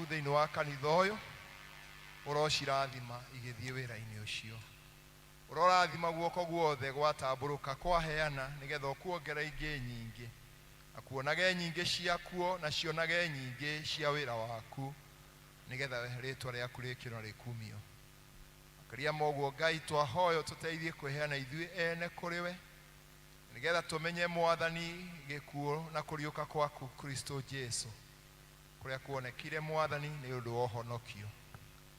waku thĩinĩ wa kanitha ũyũ, ũrocirathima igĩthiĩ wĩra-inĩ ũcio. Ũrorathima guoko guothe gwatambũrũka kwaheana, nĩgetha ũkuongera ingĩ nyingĩ, na kuonage nyingĩ ciakuo, na cionage nyingĩ cia wĩra waku, nĩgetha rĩtwa rĩaku rĩkĩrwo rĩkumio. Makĩria ma ũguo, Ngai, twahoya ũtũteithie kwĩheana ithuĩ ene kũrĩ we, nĩgetha tũmenye Mwathani gĩkuũ na kũriũka kwaku Kristo Jesu, kũrĩa kuonekire Mwathani nĩ ũndũ wa ũhonokio,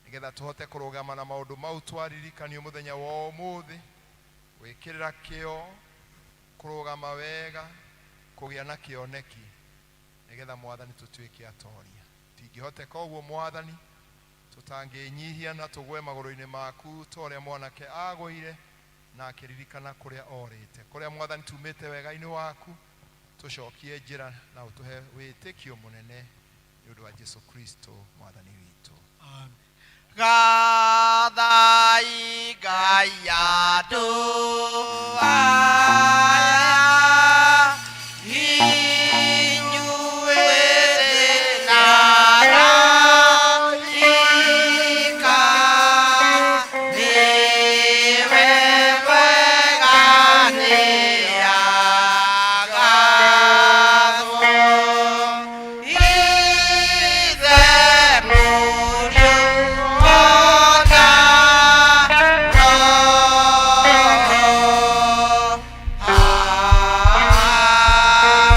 nĩgetha tũhote kũrũgama na maũndũ mau twaririkanio mũthenya wa ũmũthĩ, gwĩkĩrĩra kĩo, kũrũgama wega, kũgĩa na kĩoneki, nĩgetha Mwathani tũtuĩke atoria. Tingĩhoteka ũguo Mwathani tũtangĩnyihia na tũgwe magũrũ-inĩ maku ta ũrĩa mwanake agũire na akĩririkana kũrĩa orĩte. Kũrĩa Mwathani tumĩte wega-inĩ waku, tũcokie njĩra na ũtũhe wĩtĩkio mũnene nĩ ũndũ wa Jesu Kristo Mwathani witũ.
Gathai Ngai andũ aya, inyuĩ na araika, nĩwe mwega nĩagathwo. Ithe, Mũriũ, ona Roho.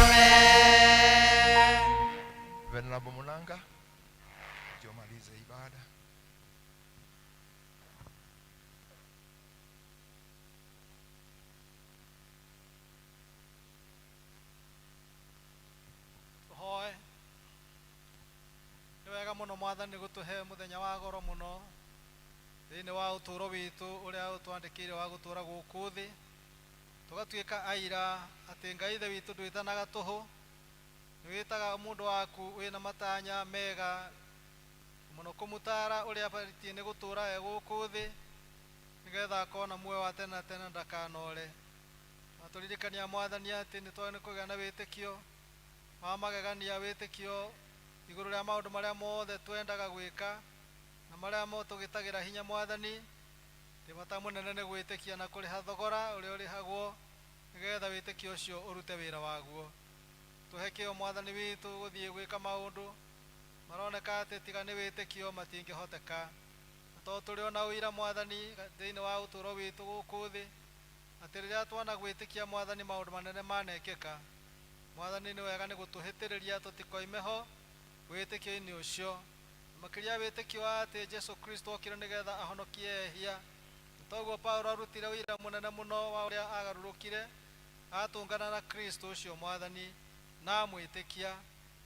Amen.
Venerable Munanga, ndio malize ibada.
Tũhoe. Nĩ wega mũno Mwathani gũtũhe mũthenya wa goro mũno thĩinĩ wa ũtũũro witũ ũrĩa ũtwandĩkĩire wa gũtũũra gũkũ thĩ, tũgatuĩka aira atĩ Ngai Ithe witũ ndwĩtanaga tũhũ, nĩ wĩtaga mũndũ waku wĩna matanya mega mũno kũmũtara ũrĩa abatiĩ nĩ gũtũũra e gũkũ thĩ, nĩgetha akona muoyo wa tene na tene ndakanore. Na tũririkania Mwathani atĩ nĩ twagĩrĩirwo nĩ kũgĩa na wĩtĩkio wa magegania, wĩtĩkio igũrũ rĩa maũndũ marĩa mothe twendaga gwĩka na marĩa mo tũgĩtagĩra hinya Mwathani. Atĩ bata mũnene nĩ gwĩtĩkia na kũrĩha thogora ũrĩa ũrĩhagwo, nĩgetha wĩtĩkio ũcio ũrute wĩra waguo. Tũhe kĩo Mwathani witũ gũthiĩ gwĩka maũndũ maroneka atĩ tiga nĩ wĩtĩkio matingĩhoteka. Na tondũ tũrĩ ona ũira Mwathani thĩinĩ wa ũtũũro witũ gũkũ thĩ, atĩ rĩrĩa twana gwĩtĩkia Mwathani maũndũ manene manekĩka. Mwathani nĩ wega nĩ gũtũhĩtĩrĩria tũtikoime ho wĩtĩkio-inĩ ũcio, makĩria wĩtĩkio wa atĩ Jesu Kristo okire nĩgetha ahonokie ehia. Toguo Paulo arutire ũira mũnene mũno wa ũrĩa agarũrũkire atũngana na Kristo ũcio Mwathani na amwĩtĩkia.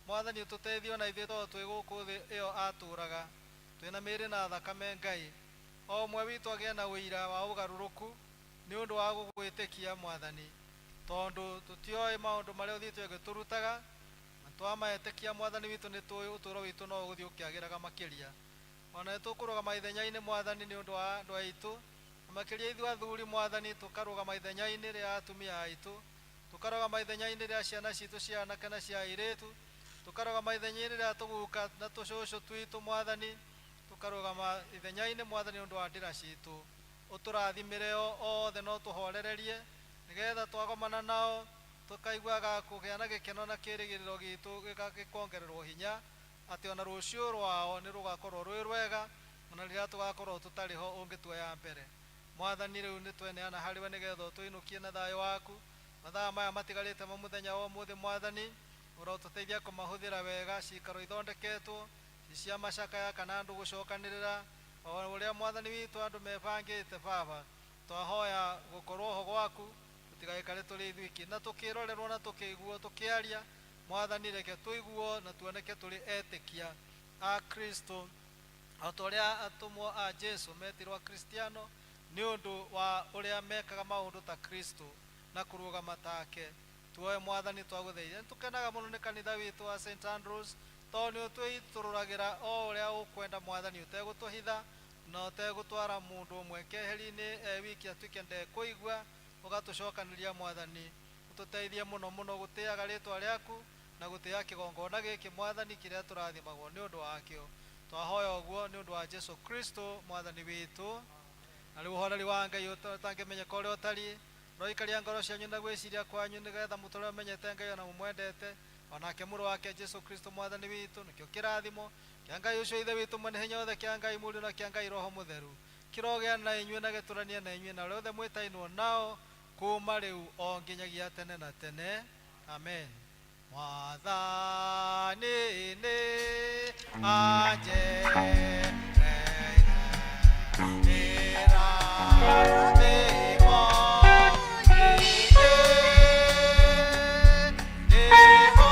Mwathani ũtũteithie ona ithuĩ tondũ twĩ gũkũ thĩ ĩyo atũũraga, twĩna mĩĩrĩ na thakame Ngai, o ũmwe witũ agĩe na ũira wa ũgarũrũku nĩ ũndũ wa gũgwĩtĩkia Mwathani, tondũ tũtioĩ maũndũ marĩa ũthiĩte ũgĩtũrutaga, na twamaetĩkia Mwathani witũ nĩ tũĩ ũtũũro witũ no ũgũthiĩ ũkĩagĩraga makĩria. Ona nĩ tũkũrũgama ithenya-inĩ Mwathani nĩ ũndũ wa andũ aitũ, na makĩria ithuĩ athuri Mwathani tũkarũgama ithenya-inĩ rĩa atumia aitũ, tũkarũgama ithenya-inĩ rĩa ciana citũ cia anake na cia airĩtu, tũkarũgama ithenya-inĩ rĩa tũguka na tũcũcũ twitũ Mwathani, tũkarũgama ithenya-inĩ Mwathani ũndũ wa ndĩra citũ. Ũtũrathimĩre othe no tũhorererie, nĩgetha twagomana nao tũkaiguaga kũgĩa na gĩkeno na kĩĩrĩgĩrĩro gitũ gĩkongererwo hinya, atĩ ona rũciũ rwao nĩ rũgakorwo rwĩ rwega, ona rĩrĩa tũgakorwo tũtarĩ ho ũngĩtuoya mbere. Mwathani rĩu nĩ tweneana harĩ we nĩgetha ũtũinũkie na thayũ waku. Mathaa maya matigarĩte ma mũthenya wa ũmũthĩ Mwathani, ũrotũteithia kũmahũthĩra wega, cikaro ithondeketwo ci cia macakaya kana andũ gũcokanĩrĩra, o ũrĩa Mwathani witũ andũ mebangĩte. Baba, twahoya gũkorwo ho gwaku, tũtigaikare tũrĩ ithuiki, na tũkĩrorerwo na tũkĩiguo tũkĩaria. Mwathani reke tũiguo na tuoneke tũrĩ etĩkia a Kristo, o ta ũrĩa atũmwo a Jesu metirwo Akristiano nĩ ũndũ wa ũrĩa mekaga maũndũ ta Kristo na kũrũgama take. Tuoe Mwathani twagũthaitha. Nĩ tũkenaga mũno nĩ kanitha witũ wa St Andrews, tondũ nĩ ũtwĩitũrũragĩra o ũrĩa ũkwenda Mwathani, ũtegũtũhitha na ũtegũtwara mũndũ ũmwe keheri-inĩ e wiki atuĩke ndekũigua. Ũgatũcokanĩria Mwathani, ũtũteithie mũno mũno gũtĩaga rĩtwa rĩaku Na gũtĩĩa kĩgongona gĩkĩ Mwathani kĩrĩa tũrathimagwo nĩ ũndũ wakĩo. Twahoya ũguo nĩ ũndũ wa Jesu Kristo Mwathani witũ. Na rĩu ũhoreri wa Ngai ũtangĩmenyeka ũrĩa ũtariĩ, ũroikaria ngoro cianyu na gwĩciria kwanyu, nĩgetha mũtũre mũmenyete Ngai o na mũmwendete, o nake Mũrũ wake Jesu Kristo Mwathani witũ. Nĩkĩo kĩrathimo kĩa Ngai ũcio Ithe witũ mwene hinya wothe, kĩa Ngai Mũriũ, na kĩa Ngai Roho Mũtheru, kĩrogĩa na inyuĩ na gĩtũranie na inyuĩ na arĩa othe mwĩtainwo nao kuma rĩu o nginyagia tene na tene. Amen. Mwathani nĩ anjereire irathimo nyingĩ, nĩho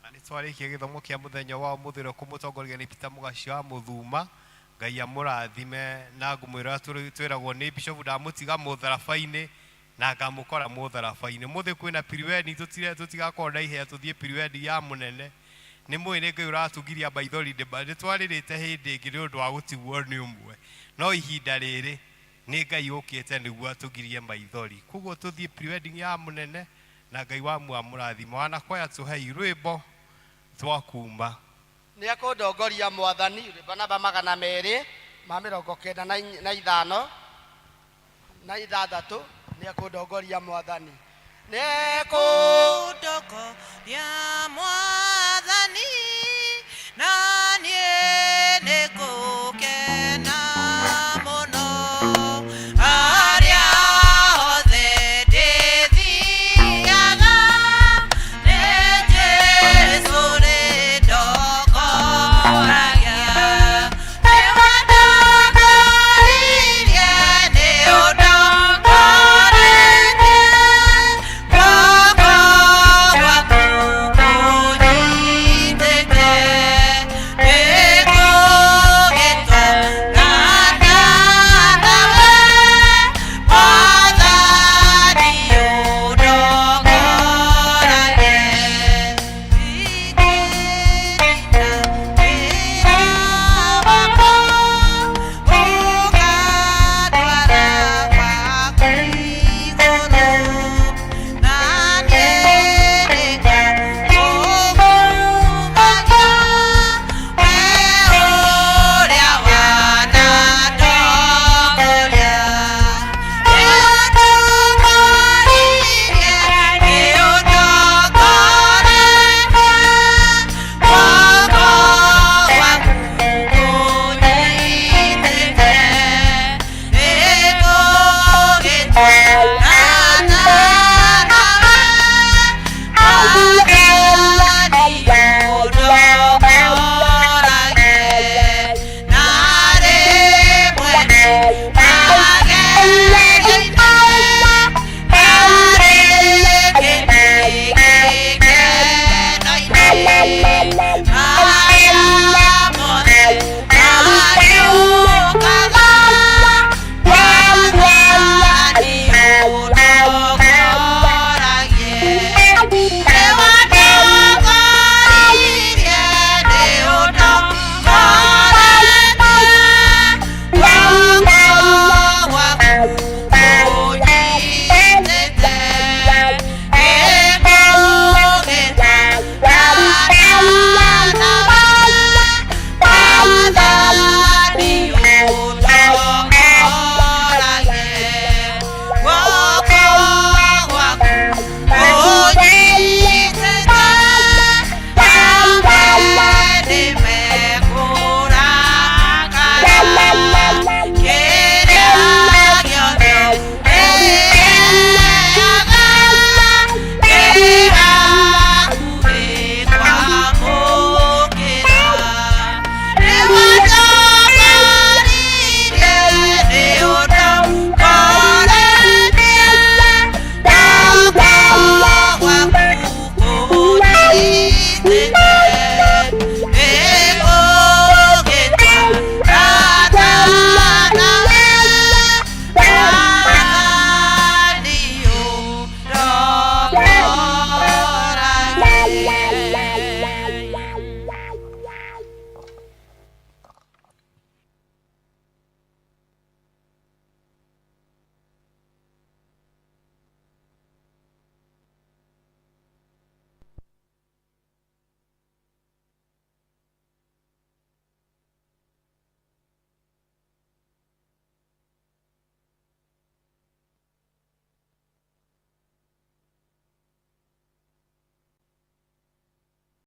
Na nĩ twarĩkia gĩthomo kĩa mũthenya wa ũmũthĩ ũrĩa kũmũtongoria nĩ Peter Mũgacio wa Mũthuma. Ngai amũrathime na ngũmwĩra twĩragwo nĩ Bishop ndamũtiga mũtharaba-inĩ na ngamũkora mũtharaba-inĩ. Ũmũthĩ kwĩna piriwendi tũtigakorwo na ihenya tũthiĩ piriwendi ya mũnene. Nĩ mũĩ nĩ Ngai ũratũgiria maithori nĩ twarĩrĩte hĩndĩ ĩngĩ nĩ ũndũ wa gũtigwo nĩ ũmwe. No ihinda rĩrĩ nĩ Ngai ũkĩte nĩguo atũgirie maithori. Koguo tũthiĩ pre-wedding ya mũnene na Ngai wa amũrathime. Wanakwaya tũhei rwĩmbo twa kuma.
Nĩ ekũndongoria Mwathani, rwĩmbo namba 295 na 6, nĩ ekũndongoria Mwathani. Nĩ
ekũndongoria Mwathani.